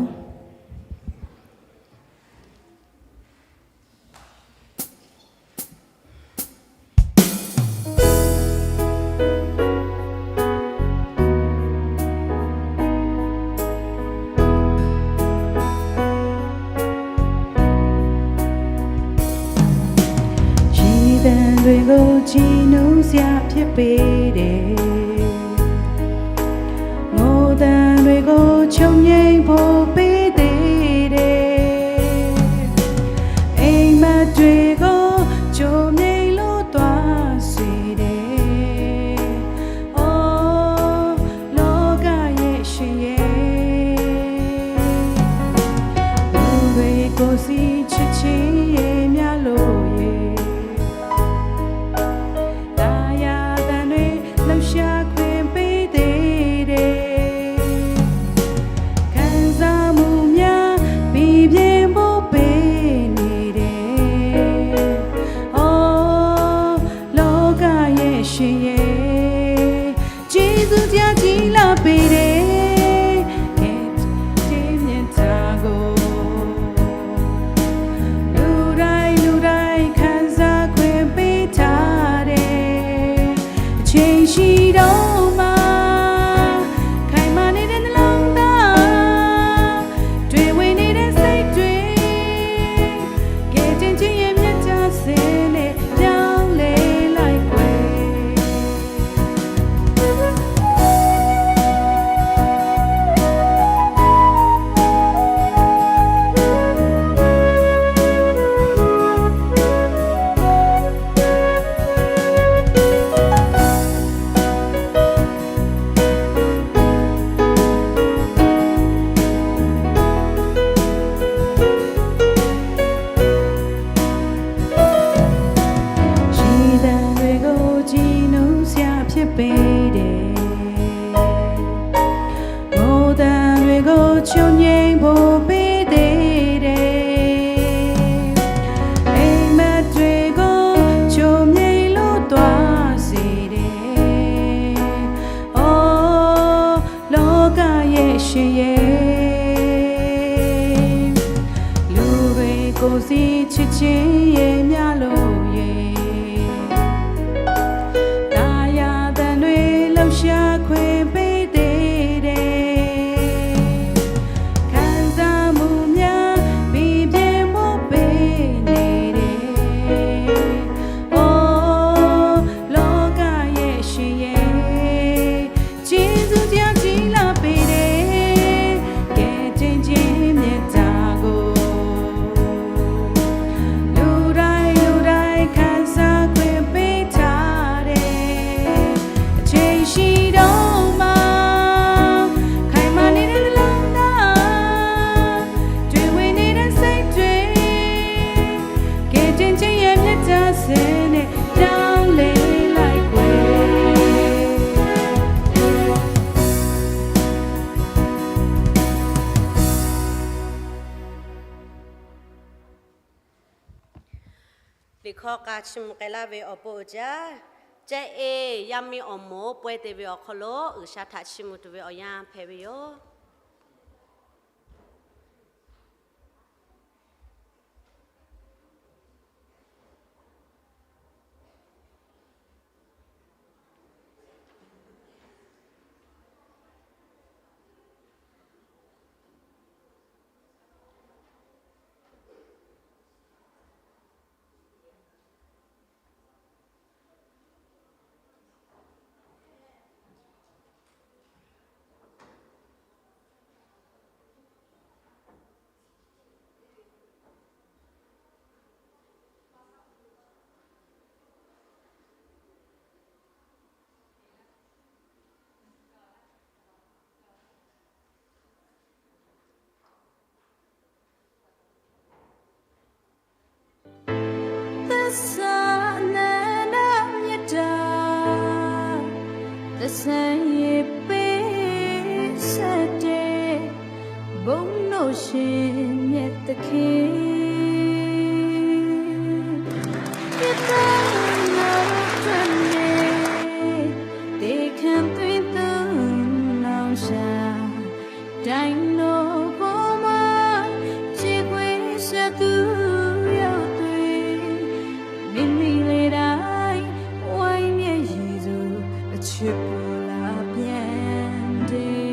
Chi dan dui go chi nu sia pye pe de. Ngo dan dui go chom nyei po pe te de. Eng ma dui go chom nyei lo tua si de. O, lo ka ye shi ye. Lu dui ko si chi chi ye mya lo ye. Taˍ yaˇ taˍ nui laˇ sha hkui peˇ te de. Kanˇ zaˇ mvuhˇ myaˇ piˇ byeˇ bvuhˆ peˇ ni de. Awˬ lawn kaˇ yehˬ sheˍ yehˬ, Yeˍsuˆ jaˇ tiˉ laˇ peˇ de. Kehˬ teˇ mehˍ htaꞈ g'aw, luˬ daiˇ luˬ daiˇ hkanˍ zaˇ hkawehˇ peˇ htaˇ de. Cheˇ shiˍ dawˇ ma, hk'aˬ ma neˇ deˇ na laˇ taˇ, tuˬ ve neˇ deˇ sehˉ tuˬ, kehˬ teˇ ceuˬ yehˬ mehˆ caˇ sehˉ leh, yaˇ leh laiˉ k'o e. Chi daꞈ ve g'aw chi nuˇ syaꞈ hpehꞈ peˇ de. G'aw daꞈ ve g'aw chaw nyi bon peˇ te de. Eˬ maˇ tuˬ ve g'aw chaw nyi lo taw sheˍ de. Awˬ lawn kaˇ yehˬ sheˍ yehˬ, luˬ ve k'o shiˍ chi chi yehˬ myaˇ lo yehˬ, taˍ yaˇ taˍ nui laˇ sha hkawehˇ peˇ te de. Hkanˍ zaˇ mvuhˇ myaˇ piˇ byeˇ mvuhˇ peˇ neˇ de. Awˬ lawn kaˇ yehˬ sheˍ yehˬ, Yeˍsuˆ jaˇ tiˉ laˇ peˇ de. Kehˬ teˇ ceuˬ yehˬ mehˆ htaꞈ g'aw, luˬ daiˇ luˬ daiˇ hkanˍ zaˇ hkawehˇ peˇ htaˇ de. Cheˇ shiˍ dawˇ ma, hk'aˬ ma neˇ deˇ na laˇ taˇ, tuˬ ve neˇ deˇ sehˉ tuˬ, kehˬ teˇ ceuˬ yehˬ mehˆ caˇ sehˉ leh, yaˇ leh laiˉ k'o e. Liꞈ hkawˇ k'a chiˇ mvuh k'ai laˇ ve awˬ pon uiˍ jaˇ, ceh e yaˇ miˇ awˬ moˍ pawehˇ te ve awˬ hk'aw lo G'uiˬsha htaꞈ chiˇ mvuh tuˬ ve awˬ yanˇ hpehꞈ ve yoˬ. သၢႆႁဵင်ပ့းသၢႆတႄႉ ဘုန်းတော်ရှင်မြတ်သခင် ရတနာတော်နဲ့ သင်္ခါသွင်းသွင်းလောင်စာ တိုင်းတော်ပေါ်မှာ ကြေကွဲစရာသူရုပ်တွေ မြင်မိလေတိုင်း ဝိုင်းမျက်ရည်သူ အချစ်ပူလာပြန်တယ်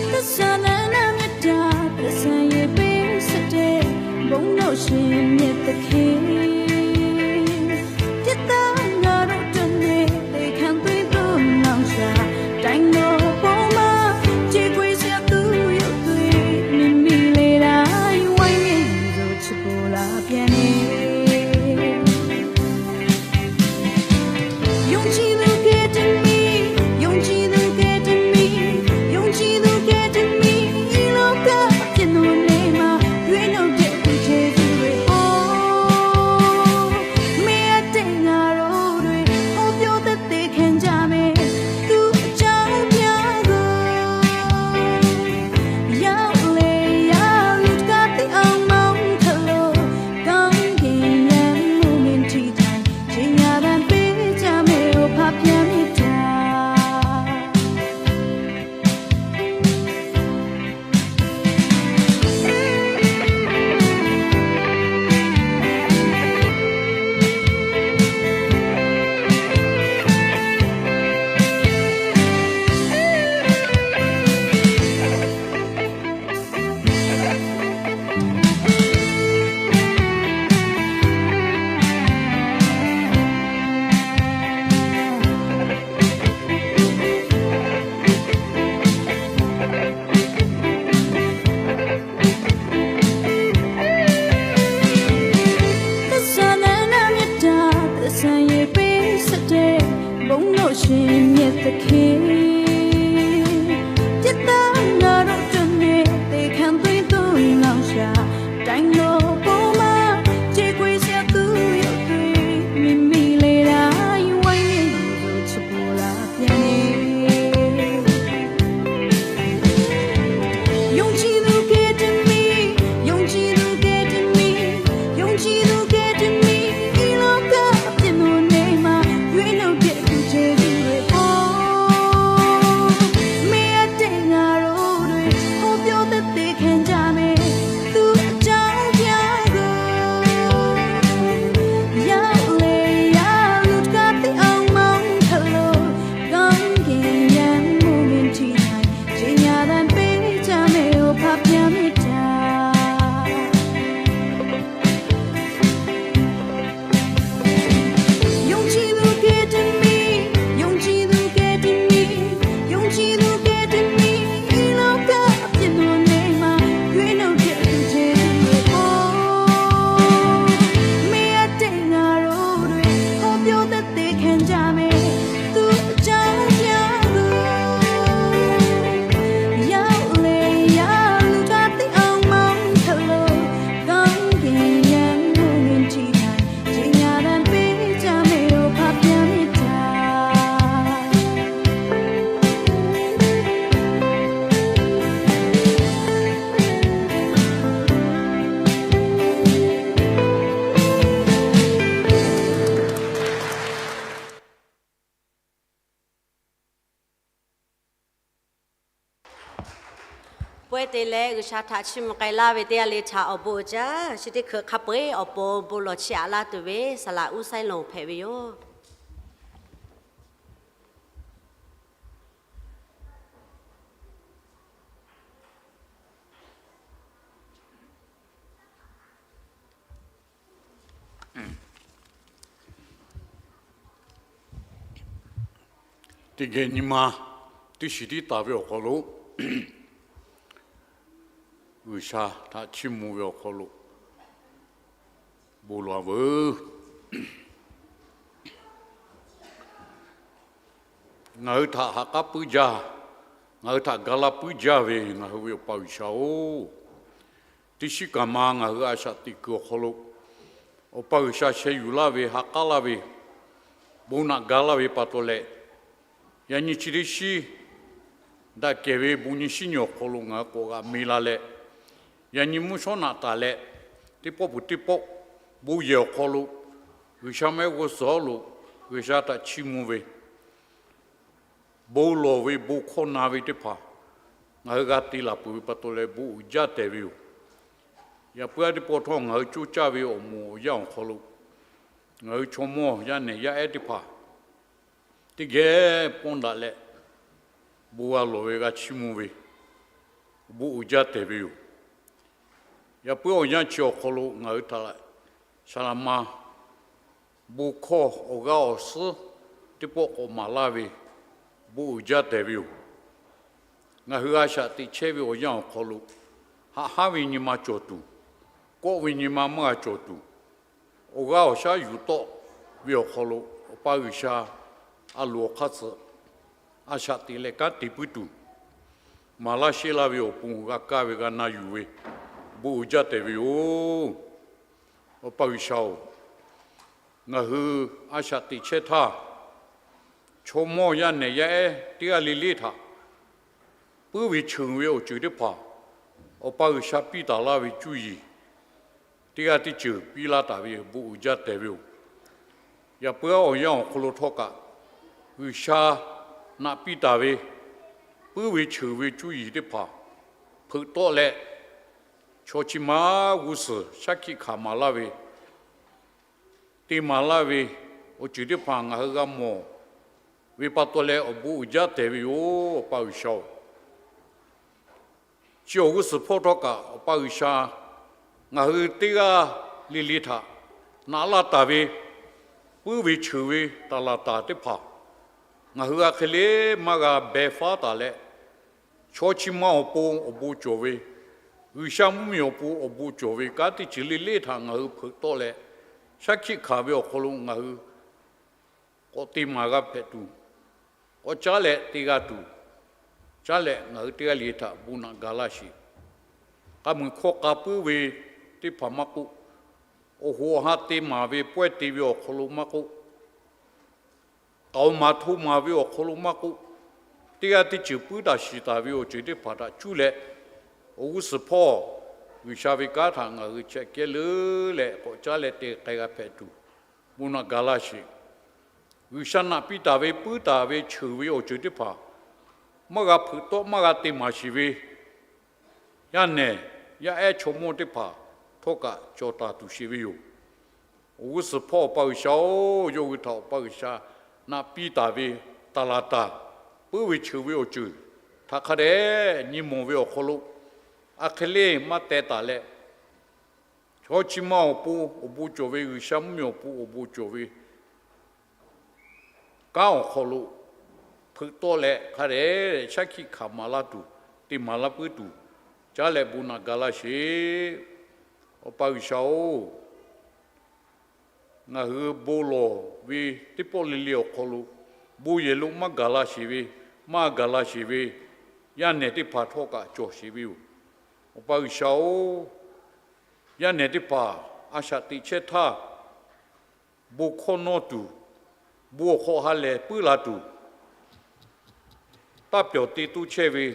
။ သစ္စာနဲ့အမျက်တာ သစ္စာရဲ့ပေးဆက်တဲ့ ဘုန်းတော်ရှင်မြတ်သခင် จิตตา ငါတို့အတွက်နဲ့ သေခံသွေးသွင်းလောင်စာ တိုင်းတော်ပေါ်မှာ ကြေကွဲစရာသူရုပ်တွေ မြင်မိလေတိုင်း ဝိုင်းမျက်ရည်သူ ချစ်ပူလာပြန်တယ်။ ယုံကြည်သူကယ်တင်မည်၊ ယုံကြည်သူကယ်တင်မည်၊ ယုံကြည်သူကယ်တင်မည်၊ ဒီလောကအပြစ်ဒဏ်ထဲမှာ ရွေးနှုတ်တဲ့သူကျေးဇူးတွေဟော မင်းအတင့်ငါတို့တွေ ဟောပြောသက်သေခံကြမယ် သူ့အကြောင်းတရားကို ရောက်လေရာလူတကာသိအောင်မောင်းခတ်လို့ ကောင်းကင်ယံမုန်မင်းထိတိုင်း ကြေညာသံပေးကြမယ် အိုဖခင်မြတ်တာ။ သစ္စာနဲ့အမျက်တာ သစ္စာရေပေးဆက်တဲ့ ဘုန်းတော်ရှင်မြတ်သခင် ပြစ်သားငါတို့အတွက်နဲ့ သေခံသွေးသွင်းလောင်စာ တိုင်းတော်ပေါ်မှာ ကြေကွဲစရာသူရုပ်တွေ မြင်မိလေတိုင်း ဝိုင်းမျက်ရည်သူ ချစ်ပူလာပြန်တယ်။ ယုံကြည်သူကယ်တင်မည်၊ ယုံကြည်သူကယ်တင်မည်၊ ယုံကြည်သူကယ်တင်မည်၊ ဒီလောကအပြစ်ဒဏ်ထဲမှာ ရွေးနှုတ်တဲ့သူကျေးဇူးတွေဟော မင်းအတင့်ငါတို့တွေ ဟောပြောသက်သေခံကြမယ် သူ့အကြောင်းတရားကို ရောက်လေရာလူတကာသိအောင်မောင်းခတ်လို့ ကောင်းကင်ယံမုန်မင်းထိတိုင်း ကြေညာသံပေးကြမယ် အိုဖခင်မြတ်တာ။ ယုံကြည်သူကယ်တင်မည်၊ ယုံကြည်သူကယ်တင်မည်၊ ယုံကြည်သူကယ်တင်မည်၊ ဒီလောကအပြစ်ဒဏ်ထဲမှာ ရွေးနှုတ်တဲ့သူကျေးဇူးတွေဟော မင်းအတင့်ငါတို့တွေ ဟောပြောသက်သေခံကြမယ် သူ့အကြောင်းတရားကို ရောက်လေရာလူတကာသိအောင်မောင်းခတ်လို့ ကောင်းကင်ယံမုန်မင်းထိတိုင်း ကြေညာသံပေးကြမယ် အိုဖခင်မြတ်တာ။ ပဝဲသ့ၣ်လႄၢ် G'uiˬsha htaꞈ chiˇ mvuh k'ai laˇ ve teˇ g'aˇ le htaꞈ awˬ bon uiˍ jaˇ. Chi teˇ hkui hk'a peu-eˬ awˬ pon bon lawˬ chiˇ aꞈ laˇ tuˬ ve saˍ laꞈ uˉ saiˉ lonˍ hpehꞈ ve yoˬ. Teˇ geh nyi ma teˇ shiˍ tiˉ taˍ ve awˬ hk'aw lo, G'uiˬsha htaꞈ chiˇ mvuh ve awˬ hk'aw lo bon lawˬ-a veuˬ. Ngaˬ hui htaꞈ ha k'aˉ puiˉ jaˇ, ngaˬ hui htaꞈ ga laˇ puiˉ jaˇ ve ngaˬ hui ve Awˬ pa G'uiˬsha-oˬ, teˇ shiˉ kaꞈ ma ngaˬ hui a shaꞈ teꞈ kuiˬ awˬ hk'aw lo Awˬ pa G'uiˬsha sheh yuˬ laˇ ve, ha k'aˉ laˇ ve, bon naꞈ ga laˇ ve pa taw leh, yaꞈ nyi chi teˇ shiˉ daꞈ kehˬ ve bon nyi shinˉ nyi awˬ hk'aw lo ngaˬ hui k'awꞈ g'aꞈ me la leh, yaꞈ nyi mvuhˇ shawˉ naꞈ taˍ leh, teˇ pawˆ peuˬ teˇ pawˆ bon yehˬ awˬ hk'aw lo G'uiˬsha mehˆ g'uˇ suhˍ lo G'uiˬsha htaꞈ chiˇ mvuh ve, bon lawˬ ve bon hkawˇ na ve teˇ hpaˍ ngaˬ hui g'a te laˬ peuˬ ve pa taw leh bon uiˍ jaˇ tehˬ ve yoˬ. Yaꞈ puiˉ aˉ teˇ pawˆ htawˇ ngaˬ hui coˇ caˇ ve awˬ moˍ awˬ yanˇ awˬ hk'aw lo ngaˬ hui chaw mawˇ yaˇ nehˬ yaˇ ehˉ teˇ hpaˍ teˇ geh pawˇ daꞈ leh, bon g'a lawˬ ve g'a chiˇ mvuh ve, bon uiˍ jaˇ tehˬ ve yoˬ. Yaꞈ puiˉ awˬ yanˇ chi awˬ hk'aw lo ngaˬ hui htaꞈ saˍ laꞈ ma bon hkawˇ awˬ g'aˇ awˬ suhˉ teˇ pawˆ k'awꞈ maˍ laˇ ve, bon uiˍ jaˇ tehˬ ve yoˬ. Ngaˬ hui a shaꞈ teꞈ chehˇ ve awˬ yanˇ awˬ hk'aw lo, haꞈ haˉ ve nyi ma cawˬ tuˬ, kawˆ ve nyi ma maˇ g'a cawˬ tuˬ, awˬ g'aˇ awˬ shaˉ yuˬ tawˆ ve awˬ hk'aw lo Awˬ pa G'uiˬsha a loˍ awˬ hk'aˇ suh a shaꞈ teꞈ leh kanˉ te puiˉ tuˬ, maˍ laˇ sheˆ laˇ ve awˬ pon g'a kaˇ ve g'a na yuˬ ve, bon uiˍ jaˇ tehˬ ve yoˬ. Awˬ pa G'uiˬsha-oˬ, ngaˬ hui a shaꞈ teꞈ chehˇ htaˇ, chaw mawˇ yaˇ nehˬ yaˇ ehˉ teˇ g'aˇ le le htaꞈ puiˉ ve cheuˬ ve awˬ ceuˬ teˇ hpaˍ Awˬ pa G'uiˬsha piˇ taˍ laˇ ve cuˇ yiˍ teˇ g'aˇ teˇ ceuˬ piˇ laˇ taˍ ve bon uiˍ jaˇ tehˬ ve yoˬ. Yaꞈ puiˉ awˬ yanˇ awˬ hk'aw lo htawˇ kaꞈ, G'uiˬsha naꞈ piˇ taˍ ve puiˉ ve cheuˬ ve cuˇ yiˍ teˇ hpaˍ hpeuꞈ tawˆ leh, chaw chi ma g'uˇ suhˍ shaˉ hkiˆ hkanˍ maˍ laˇ ve, te maˍ laˇ ve awˬ ceuˬ teˇ hpaˍ ngaˬ hui g'a mawˬ ve pa taw leh awˬ bon uiˍ jaˇ tehˬ ve yoˬ. Awˬ pa G'uiˬsha-oˬ, chi awˬ g'uˇ suhˍ hpawˇ htawˇ kaꞈ Awˬ pa G'uiˬsha ngaˬ hui teˇ g'aˇ le le htaꞈ naꞈ laˇ taˍ ve puiˉ ve cheuˬ ve taˍ laˍ taˍ teˇ hpaˍ ngaˬ hui a hk'e le maˇ g'a beh faˉ taˍ leh, chaw chi ma awˬ pon awˬ bon cawˬ ve, G'uiˬsha mvuhˇmiˬ awˬ pon awˬ bon cawˬ ve kanˉ teˇ ceuˬ le le htaꞈ ngaˬ hui hpeuꞈ tawˆ leh, shaˉ hkiˆ hkanˍ ve awˬ hk'aw lo ngaˬ hui k'awꞈ te maˍ g'a hpehꞈ tuˬ, k'awꞈ caˉ leh te g'a tuˬ, caˉ leh ngaˬ hui teˇ g'aˇ le htaꞈ bon naꞈ ga laˇ sheˍ. K'a muiˬ hkawˇ k'a puiˉ ve teˇ hpaˍ maˇ k'oˆ, awˬ hoꞈ awˬ ha te maˍ ve pawehˇ te ve awˬ hk'aw lo maˇ k'oˆ, k'aoˍ maˍ hto maˍ ve awˬ hk'aw lo maˇ k'oˆ, teˇ g'aˇ teˇ ceuˬ puiˉ taˍ shiˍ taˍ ve awˬ ceuˬ teˇ hpaˍ htaꞈ cuˇ leh, awˬ g'uˇ suhˍ hpawˇ G'uiˬsha ve kanˉ htaꞈ ngaˬ hui chehˇ kehˉ leuˉ leh k'awꞈ caˉ leh te k'ai g'a hpehꞈ tuˬ, bon naꞈ ga laˇ sheˍ. G'uiˬsha naꞈ piˇ taˍ ve puiˉ taˍ ve cheuˬ ve awˬ ceuˬ teˇ hpaˍ maˇ g'a hpeuꞈ tawˆ maˇ g'a te maˍ sheˍ ve, yaˇ nehˬ yaˇ ehˉ chaw mawˇ teˇ hpaˍ htawˇ kaꞈ cawˬ taˍ tuˬ sheˍ ve yoˬ. Awˬ g'uˇ suhˍ hpawˇ Awˬ pa G'uiˬsha-oˬ, yawˇ hui htaꞈ Awˬ pa G'uiˬsha naꞈ piˇ taˍ ve taˍ laˍ taˍ puiˉ ve cheuˬ ve awˬ ceuˬ htaꞈ hk'a dehꞈ nyi mawˬ ve awˬ hk'aw lo, a hk'e le maˇ teh taˍ leh, chaw chi ma awˬ pon awˬ bon cawˬ ve, G'uiˬsha mvuhˇmiˬ awˬ pon awˬ bon cawˬ ve kanˉ awˬ hk'aw lo hpeuꞈ tawˆ leh hk'a dehꞈ shaˉ hkiˆ hkanˍ maˍ laˇ tuˬ, te maˍ laˇ puiˉ tuˬ, caˉ leh bon naꞈ ga laˇ sheˍ. Awˬ pa G'uiˬsha-oˬ, ngaˬ hui bon lawˬ ve teˇ pawˆ le le awˬ hk'aw lo, bon yehˬ lo maˇ gaˬ la sheˍ ve, maˇ gaˬ la sheˍ ve yaˇ nehˬ teˇ hpaˍ htawˇ kaꞈ cawˬ sheˍ ve yoˬ. Awˬ pa G'uiˬsha-oˬ, yaˇ nehˬ teˇ hpaˍ a shaꞈ teꞈ chehˇ htaˇ, bon hkawˇ nawˇ tuˬ, bon awˬ hk'aw ha lehˬ puiˉ la tuˬ, taˇ pyawˬ te toˇ chehˇ ve,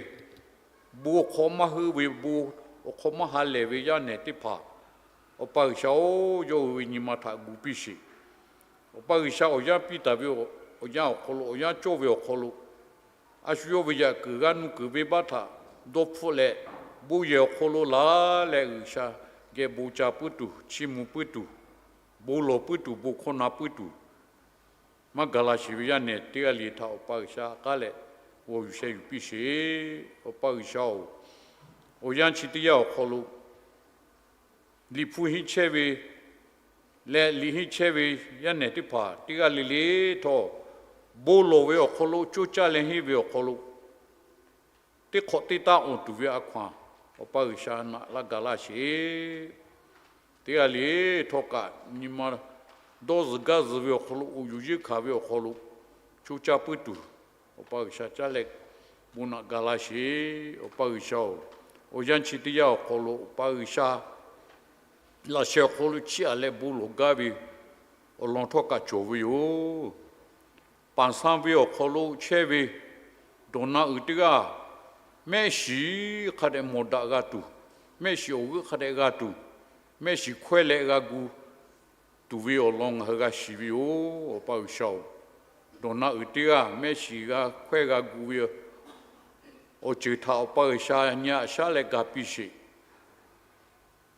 bon awˬ hk'aw maˇ heuˆ ve, bon awˬ hk'aw maˇ ha lehˬ ve yaˇ nehˬ teˇ hpaˍ, Awˬ pa G'uiˬsha-oˬ, yawˇ hui ve nyi ma htaꞈ gu piˇ sheˍ. Awˬ pa G'uiˬsha awˬ yanˇ piˇ taˍ ve awˬ yanˇ awˬ hk'aw lo, awˬ yanˇ cawˇ ve awˬ hk'aw lo, a shu yawˇ ve yaꞈ kuiˬ g'aˇ nuˇ kuiˬ venˇbaˆ htaꞈ dawˇ hpfuhˆ leh, bon yehˬ awˬ hk'aw lo laˬ leh G'uiˬsha geh bon ca puiˉ tuˬ, chiˇ mvuh puiˉ tuˬ, bon lawˬ puiˉ tuˬ, bon hkawˇ na puiˉ tuˬ, maˇ gaˬ la sheˍ ve yaˇ nehˬ teˇ g'aˇ le htaꞈ Awˬ pa G'uiˬsha k'aˉ leh g'aw yuˬ sheh yuˬ piˇ sheˍ. Awˬ pa G'uiˬsha-oˬ, awˬ yanˇ chi teˇ yanˇ awˬ hk'aw lo, liꞈ hpu henˇ chehˇ ve leh liꞈ henˇ chehˇ ve yaˇ nehˬ teˇ hpaˍ teˇ g'aˇ le le htawˇ, bon lawˬ ve awˬ hk'aw lo coˇ caˇ leh henˇ ve awˬ hk'aw lo, teˇ hk'awꞈ teˇ taˇ awˬ tuˬ ve a hkaw-anˬ, Awˬ pa G'uiˬsha naꞈ laˇ gaˬ laˇ sheˍ. Teˇ g'aˇ le htawˇ kaꞈ nyi ma dawˇ zuhˬ gaˇ zuhˬ ve awˬ hk'aw lo, uiˍ yuˬ yeunˇ hkanˍ ve awˬ hk'aw lo, co caˇ puiˉ tuˬ, Awˬ pa G'uiˬsha caˉ leh bon naꞈ ga laˇ sheˍ. Awˬ pa G'uiˬsha-oˬ, awˬ yanˇ chi teˇ yanˇ awˬ hk'aw lo Awˬ pa G'uiˬsha laꞈ sheh awˬ hk'aw lo chiˇ aꞈ leh bon lawˬ gaˇ ve awˬ lawn htawˇ kaꞈ cawˬ ve yoˬ. Paˍ sanˇ ve awˬ hk'aw lo chehˇ ve dawˬ na uiˍ teˇ g'aˇ, mehˆ shiˍ hk'a dehꞈ mawˬ daꞈ g'a tuˬ, mehˆ shiˍ awˬ g'euˆ hk'a dehꞈ g'a tuˬ, mehˆ shiˍ hkawehˇ leh g'a gu tuˬ ve awˬ lawn ngaˬ hui g'a shiˍ ve yoˬ. Awˬ pa G'uiˬsha-oˬ, dawˬ na uiˍ teˇ g'aˇ mehˆ shiˍ g'a hkawehˇ g'a gu ve awˬ ceuˬ htaꞈ Awˬ pa G'uiˬsha nyi aꞈ shaˉ leh ga piˇ sheˍ.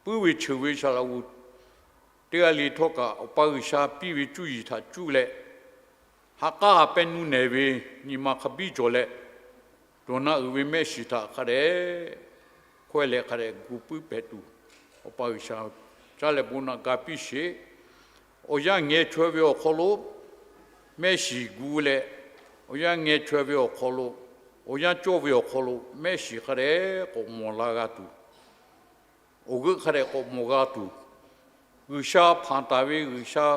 Puiˉ ve cheuˬ ve shaˍ laꞈ g'oˍ teˇ g'aˇ le htawˇ kaꞈ, Awˬ pa G'uiˬsha piˇ ve cuˇ yiˍ htaꞈ cuˇ leh, ha k'aˉ ha pehˇ nuˇ nehˬ ve nyi ma hk'a biˇ cawˬ leh, dawˬ na uiˍ ve mehˆ shiˍ htaꞈ hk'a dehꞈ hkawehˇ leh hk'a dehꞈ gu puiˉ hpehꞈ tuˬ, Awˬ pa G'uiˬsha caˉ leh bon naꞈ ga piˇ sheˍ. Awˬ yanˇ ngeh chaweh ve awˬ hk'aw lo mehˆ shiˍ gu leh, awˬ yanˇ ngeh chaweh ve awˬ hk'aw lo, awˬ yanˇ cawˇ ve awˬ hk'aw lo mehˆ shiˍ hk'a dehꞈ k'awꞈ mawˬ la g'a tuˬ, awˬ g'euˆ hk'a dehꞈ k'awꞈ mawˬ g'a tuˬ, G'uiˬsha hpanˍ taˍ ve, G'uiˬsha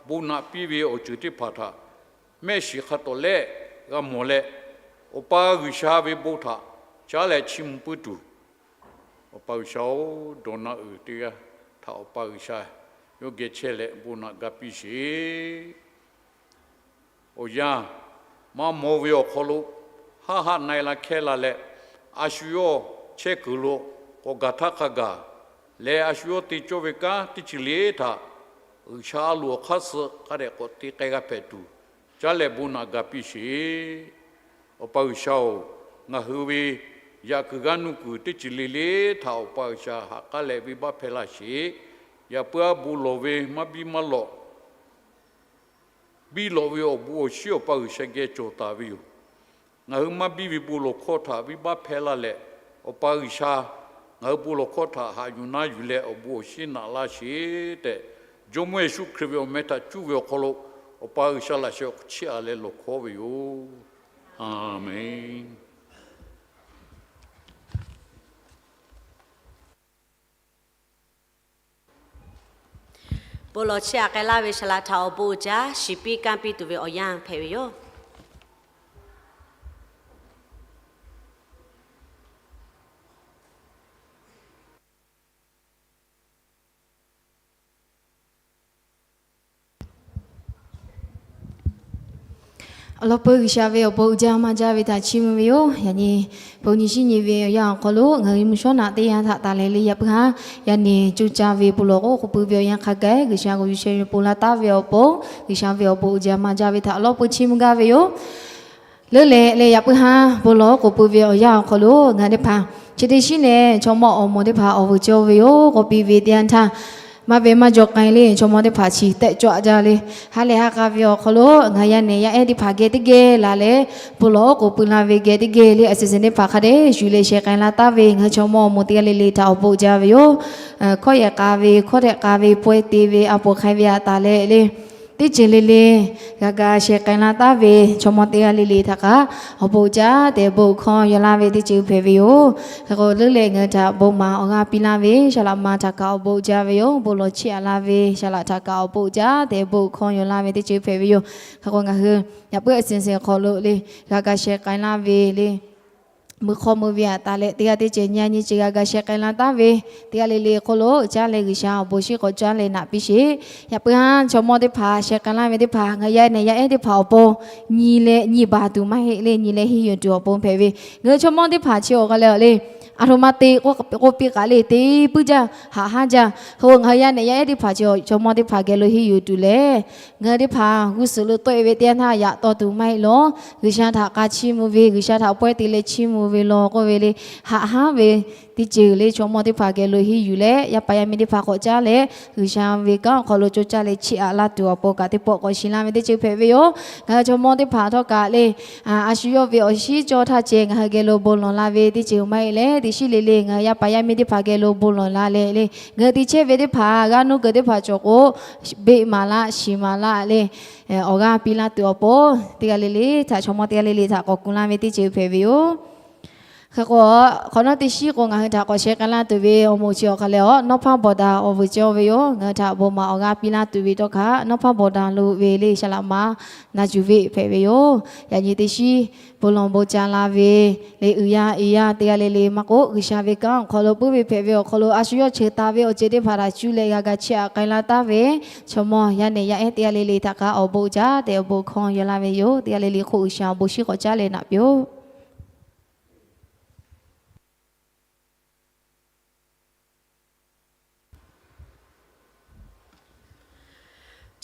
bon naꞈ piˇ ve awˬ ceuˬ teˇ hpaˍ htaꞈ mehˆ shiˍ hk'a tawˍ lehˆ g'a mawˬ leh, Awˬ pa G'uiˬsha ve bon htaꞈ caˉ leh chiˇ mvuh puiˉ tuˬ, Awˬ pa G'uiˬsha-oˬ, dawˬ na uiˍ teˇ g'aˇ htaꞈ Awˬ pa G'uiˬsha yawˇ geh chehˇ leh bon naꞈ ga piˇ sheˍ. Awˬ yanˇ maˇ maw ve awˬ hk'aw lo, haˆ haˆ na-e la hkehˇ la leh, a shu yawˇ chehˇ kuiˬ lo k'awꞈ gaˬ htaˇ hk'a gaˬ leh, a shu yawˇ te cawˇ ve kanˉ teˇ ceuˬ le htaꞈ G'uiˬsha a loˍ awˬ hk'aˇ suh hk'a dehꞈ k'awꞈ te k'ai g'a hpehꞈ tuˬ, caˉ leh bon naꞈ ga piˇ sheˍ. Awˬ pa G'uiˬsha-oˬ, ngaˬ hui ve yaꞈ kuiˬ g'aˇ nuˇ kuiˬ teˇ ceuˬ le le htaꞈ Awˬ pa G'uiˬsha ha k'aˉ leh venˇbaˆ hpehˇ laˇ sheˍ. Yaꞈ puiˉ aˉ bon lawˬ ve maˇ biˇ maˇ lawꞈ biˇ lawꞈ ve awˬ bon awˬ shinˉ Awˬ pa G'uiˬsha geh cawˬ taˍ ve yoˬ. Ngaˬ hui maˇ biˇ ve bon lawˬ hkawˇ htaꞈ venˇbaˆ hpehˇ laˇ leh, Awˬ pa G'uiˬsha ngaˬ hui bon lawˬ hkawˇ htaꞈ haꞈ yuˬ naˉ yuˬ leh awˬ bon awˬ shinˉ naꞈ laˇ sheˍ tehꞈ, Jawˇmawˇ Yeˍsuˆ Hkriꞈ ve awˬ meh htaꞈ cuˇ ve awˬ hk'aw lo, Awˬ pa G'uiˬsha laꞈ sheh awˬ hk'aw chiˇ aꞈ leh lawˬ hkawˉ ve yoˬ. Aˍmenˍ. Bon lawˬ chiˇ aꞈ k'ai laˇ ve saˍ laꞈ htaꞈ awˬ bon uiˍ jaˇ shiˍ piˇ kanˇ piˇ tuˬ ve awˬ yanˇ hpehꞈ ve yoˬ. Awˬ lawn peuˬ G'uiˬsha ve awˬ bon uiˍ jaˇ maˇ jaˇ ve htaꞈ chiˇ mvuh ve yoˬ. Yaꞈ nyi bon nyi shinˉ nyi ve awˬ yanˇ awˬ hk'aw lo ngaˬ hui mvuhˇ shawˉ naꞈ teˇ yanˇ htaꞈ taˍ leh le, yaꞈ puiˉ haˉ yaꞈ nyi co caˇ ve bon lawˬ k'oˆ k'o pui ve awˬ yanˇ hk'a gaˬ G'uiˬsha k'o yuˬ sheh ve ponˬ la taˍ ve awˬ pon, G'uiˬsha ve awˬ bon uiˍ jaˇ maˇ jaˇ ve htaꞈ awˬ lawn peuˬ chiˇ mvuh gaˇ ve yoˬ. Leuˉ leh leh yaꞈ puiˉ haˉ bon lawˬ k'oˆ pui ve awˬ yanˇ awˬ hk'aw lo ngaˬ teˇ hpaˍ chi teˇ shinˉ leh chaw mawˇ awˬ moˍ teˇ hpaˍ awˬ vuiˬ cawˇ ve yoˬ k'oˆ piˇ ve teˇ yanˇ htaˇ, maˇ ve maˇ jaw k'ai le chaw mawˇ teˇ hpaˍ chi tehꞈ cawˇ aꞈ jaˇ le. Ha lehˬ ha k'a ve awˬ hk'aw lo ngaˬ yaˇ nehˬ yaˇ ehˉ teˇ hpaˍ geh teˇ geh la leh, bon lawˬ k'oˆ pui la ve geh teˇ geh le a suhˍ suhˍ teˇ hpaˍ hk'a dehꞈ shuˍ leh sheh k'ai la taˍ ve ngaˬ hui chaw mawˇ awˬ moˍ teˇ g'aˇ le le htaꞈ awˬ bon jaˇ ve yoˬ. Hkawˇ yehˬ k'a ve, hkawˇ tehꞈ k'a ve, pawehˇ te ve, a poˍ hk'ai ve aꞈ taˍ leh le, teˇ ceuˬ le le g'a ga sheh k'ai la taˍ ve chaw mawˇ teˇ g'aˇ le le htaꞈ kaꞈ awˬ bon jaˇ tehꞈ bon hkawˇ yaw laˇ ve teˇ ceuˬ hpehꞈ ve yoˬ. Hk'e k'o leuˉ leh ngaˬ hui htaꞈ bon maˍ awˬ g'aˇ piˇ laˇ ve saˍ laꞈ ma htaꞈ kaꞈ awˬ bon jaˇ ve yoˬ. Bon lawˬ chiˇ aꞈ laˇ ve saˍ laꞈ htaꞈ kaꞈ awˬ bon jaˇ tehꞈ bon hkawˇ yaw laˇ ve teˇ ceuˬ hpehꞈ ve yoˬ. Hk'e k'o ngaˬ hui yaꞈ puiˉ a suhˍ suhˍ hk'aw lo le g'a ga sheh k'ai laˇ ve le mui hk'aw mui ve aꞈ taˍ leh teˇ g'aˇ teˇ ceuˬ nyi a nyi ceuˬ g'a ga sheh k'ai la taˍ ve teˇ g'aˇ le le hk'oˆ lo caˉ leh G'uiˬsha awˬ bon shinˉ k'awꞈ caˉ leh naꞈ piˇ sheˍ. Yaꞈ puiˉ haˉ chaw mawˇ teˇ hpaˍ sheh k'ai laˇ ve teˇ hpaˍ ngaˬ yaˇ nehˬ yaˇ ehˉ teˇ hpaˍ awˬ pon nyi leh nyi baˬ tuˬ maˇ heˆ le, nyi leh henˇ yuˬ tuˬ awˬ pon hpehꞈ ve. Ngaˬ hui chaw mawˇ teˇ hpaˍ chi awˬ k'a leh awˬ le a htoꞈ ma te k'oˆ piˇ k'aꞈ le te puiˉ jaˇ haꞈ hanˉ jaˇ. Hk'e k'o ngaˬ hui yaˇ nehˬ yaˇ ehˉ teˇ hpaˍ chi chaw mawˇ teˇ hpaˍ geh lo henˇ yuˬ tuˬ lehˬ, ngaˬ hui teˇ hpaˍ g'uˇ suhˍ lo tawˆ e ve teˇ yanˇ htaˇ yaꞈ taw tuˬ maˇ heˆ lawˬ. G'uiˬsha htaꞈ k'a chiˇ mvuh ve, G'uiˬsha htaꞈ pawehˇ te leh chiˇ mvuh ve lawˬ k'oˆ ve le, haꞈ hanˉ ve teˇ ceuˬ le chaw mawˇ teˇ hpaˍ geh lo henˇ yuˬ leh yaˇ paˍ yaˇ miˇ teˇ hpaˍ k'awꞈ caˉ leh G'uiˬsha ve kanˉ awˬ hk'aw lo co caˇ leh chiˇ aꞈ laˇ tuˬ awˬ pon kaꞈ teˇ pawˆ k'awꞈ shiˍ laˇ ve teˇ ceuˬ hpehꞈ ve yoˬ. Ngaˬ hui chaw mawˇ teˇ hpaˍ htawˇ kaꞈ le a shu yawˇ ve awˬ shinˉ cawˇ htaˇ ceh ngaˬ hui geh lo bon lawˬ la ve teˇ ceuˬ maˇ heˆ leh, teˇ shinˉ le le ngaˬ hui yaˇ paˍ yaˇ miˇ teˇ hpaˍ geh lo bon lawˬ la leh le, ngaˬ hui te chehˇ ve teˇ hpaˍ g'aˇ nuˇ kuiˬ teˇ hpaˍ cawˬ k'o, beˆ maˍ laˇ shiˍ maˍ laˇ le, awˬ g'aˇ piˇ laˇ tuˬ awˬ pon teˇ g'aˇ le le htaꞈ chaw mawˇ teˇ g'aˇ le le htaꞈ k'awꞈ gu laˇ ve teˇ ceuˬ hpehꞈ ve yoˬ. Hk'e k'o, hk'awꞈ nawˉ teˇ shiˉ k'o ngaˬ hui htaꞈ k'awꞈ sheh k'ai laˇ tuˬ ve awˬ moˍ chi awˬ hk'aw leh awˬ, Nawˉ hpaˇ bawˬ daꞈ awˬ vuiˬ cawˇ ve yoˬ. Ngaˬ hui htaꞈ bon maˍ awˬ g'aˇ piˇ laˇ tuˬ ve dawˇ hkaꞈ, Nawˉ hpaˇ bawˬ daꞈ lo ve le shaˍ laꞈ ma na yuˬ ve hpehꞈ ve yoˬ. Yaꞈ nyi teˇ shiˉ bon lawˬ bon ca la ve le, uiˍ yaˇ iˍ yaˇ teˇ g'aˇ le le maˇ k'oˆ, G'uiˬsha ve kanˉ awˬ hk'aw lo puiˉ ve hpehꞈ ve awˬ hk'aw lo a shu yawˇ cheuˬ taˍ ve awˬ ceuˬ teˇ hpaˍ htaꞈ cuˇ leh g'a ga chiˇ aꞈ k'ai laˇ taˍ ve, chaw mawˇ yaˇ nehˬ yaˇ ehˉ teˇ g'aˇ le le htaꞈ kaꞈ awˬ bon uiˍ jaˇ tehꞈ awˬ bon hkawˇ yaw laˇ ve yoˬ. Teˇ g'aˇ le le hk'oˆ G'uiˬsha awˬ bon shinˉ k'awꞈ caˉ leh naꞈ piˇ-oˆ.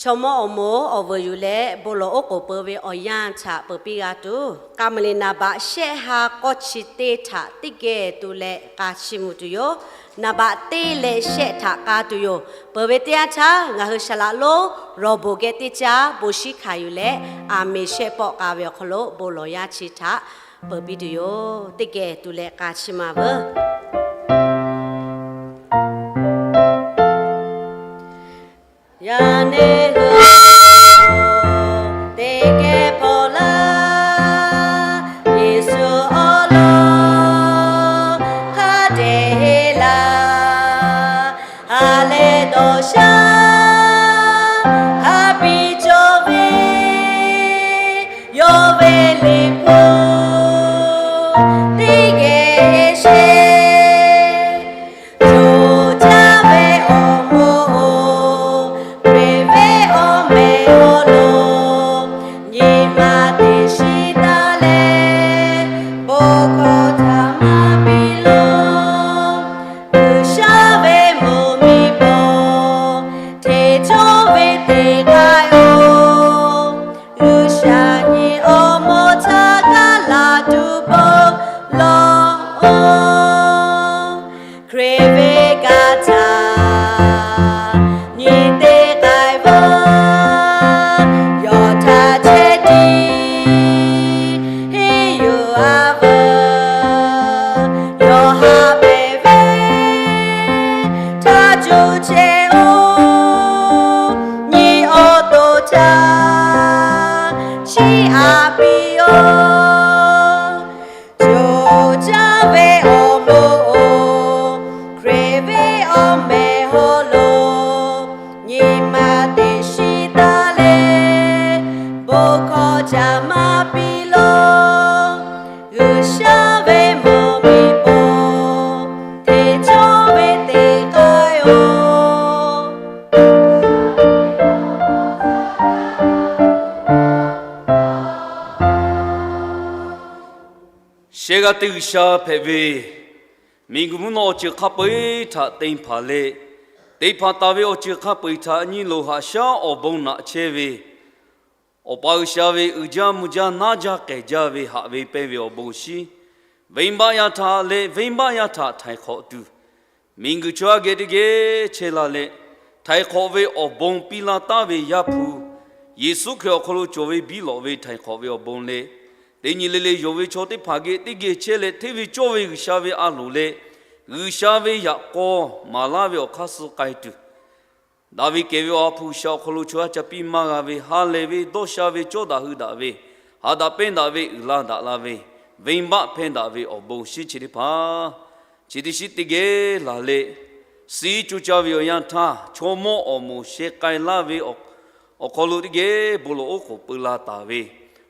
Chaw mawˇ awˬ moˍ awˬ vuiˬ yuˬ leh bon lawˬ oˉ k'oˍ peuˬ ve awˬ yanˇ htaꞈ peuˬ piˇ g'a tuˬ, k'a meuˍ le naˍ baꞈ shehˆ ha k'awˇ chi teˇ htaꞈ teˇ geh tu leh k'a chiˇ mvuh tuˬ yoˬ. Naˍ baꞈ teˇ leh shehˆ htaꞈ k'a tuˬ yoˬ. Peuˬ ve teˇ yanˇ htaˇ ngaˬ hui shaˍ laꞈ lonˉ rawˬ bon geh teˇ caˇ bon shinˉ hkanˍ yuˬ leh, aˬ miˍ shehˆ pawˆ k'a ve awˬ hk'aw lo bon lawˬ yaˇ chi htaꞈ peuˬ piˇ tuˬ yoˬ. Teˇ geh tu leh k'a chiˇ ma veuˬ. Yaꞈ nyi hui teˇ geh hpaw laˇ, Yeˍsuˆ awˬ lawn hk'a dehꞈ heˆ laˇ. Ha lehˬ dawˬ shaˉ hk'a piˇ cawˇ ve, yawˇ ve liꞈ hpu teˇ geh sheˍ. Coˬ caˇ ve awˬ moˍ, Hkriꞈ ve awˬ mehˍ awˬ lonˉ, nyi ma teꞈ shiˍ taˍ leh, bon hkawˇ htaꞈ maˇ piˇ lawˬ. G'uiˬsha ve mvuhˇ miˬ paw, hteˇ cawˇ ve teˇ k'ai-oˬ, G'uiˬsha nyi awˬ moˍ htaꞈ kaˇ laˬ tuˬ bon lawˬ-oˬ. Hkriꞈ ve kaꞈ htaꞈ nyi teˇ k'ai veuˬ, yawˬ htaꞈ chehˇ tiˉ henˇ yuˬ-a veuˬ. Yawˬ ha pehˍ ve htaˇ cuˇ chehˇ-oˬ, nyi awˬ to htaꞈ chiˇ aꞈ piˇ-oˬ. Coˬ caˇ ve awˬ moˍ-oˬ, Hkriꞈ ve awˬ mehˍ awˬ lonˉ, nyi ma teꞈ shiˍ taˍ leh, bon hkawˇ htaꞈ maˇ piˇ lawˬ. G'uiˬsha ve mvuhˇ miˬ paw, hteˇ cawˇ ve teˇ k'ai-oˬ. Shehˍ g'aˇ teˇ G'uiˬsha hpehꞈ ve, miˬguiˬ mvuhˇ naw awˬ ceuˬ hk'a peu-eˬ htaꞈ te hpanˍ leh, te hpanˍ taˍ ve awˬ ceuˬ hk'a peu-eˬ htaꞈ nyi loˬ haꞈ shaˉ awˬ bon naꞈ chehˇ ve Awˬ pa G'uiˬsha ve uiˍ jaˇ mvuh jaˇ naˇ jaˇ k'ehˬ jaˇ ve haꞈ ve pehnˇ ve awˬ bon shinˉ, venˇbaˆ yaˇ htaꞈ leh venˇbaˆ yaˇ htaꞈ htaiˍ hk'awꞈ tuˬ, miˬguiˬ chaw yaˇ geh teˇ geh chehˇ la leh, htaiˍ hk'awꞈ ve awˬ bon piˇ laˇ taˍ ve Yaˇ hpu Yeˍsuˆ Hkriꞈ awˬ hk'aw lo cawˬ ve biˇ lawꞈ ve htaiˍ hk'awꞈ ve awˬ bon leh, teˇ nyi le le yonˍ ve chaw teˇ hpaˍ geh teˇ geh chehˇ leh hteˇ ve cawˇ ve G'uiˬsha ve a loˍ leh, G'uiˬsha ve yaꞈ k'aw maˍ laˇ ve awˬ hk'aˇ suh k'ai tuˬ, daꞈ ve kehˬ ve Awˬ ha hpu G'uiˬsha awˬ hk'aw lo chaw yaˇ ca piˇ maˇ g'a ve ha lehˬ ve dawˇ sha ve cawˇ daꞈ hui daꞈ ve, ha daꞈ pehnˇ daꞈ ve uiˍ la daꞈ la ve, venˇbaˆ pehnˇ daꞈ ve awˬ bon shinˉ chi teˇ hpaˍ chi teˇ shiˉ teˇ geh laˬ leh, suh coˇ caˇ ve awˬ yanˇ htaˇ, chaw mawˇ awˬ moˍ sheh k'ai laˇ ve awˬ hk'aw lo teˇ geh bon lawˬ oˉ k'oˍ peu la taˍ ve,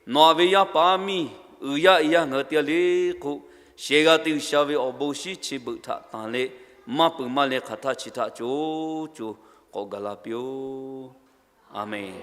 nawˬ-a ve yaˇ paˍ yaˇ miˇ, uiˍ yaˇ iˍ yaˇ ngaˬ hui teˇ g'aˇ le hk'oˆ, shehˍ g'aˇ teˇ G'uiˬsha ve awˬ bon shinˉ chi beuꞈ htaꞈ tanˬ leh, maˇ peuˬ maˇ leh hk'aˬ htaˇ chi htaꞈ co co k'awꞈ gaˬ la piˇ-oˆ. A menˬ.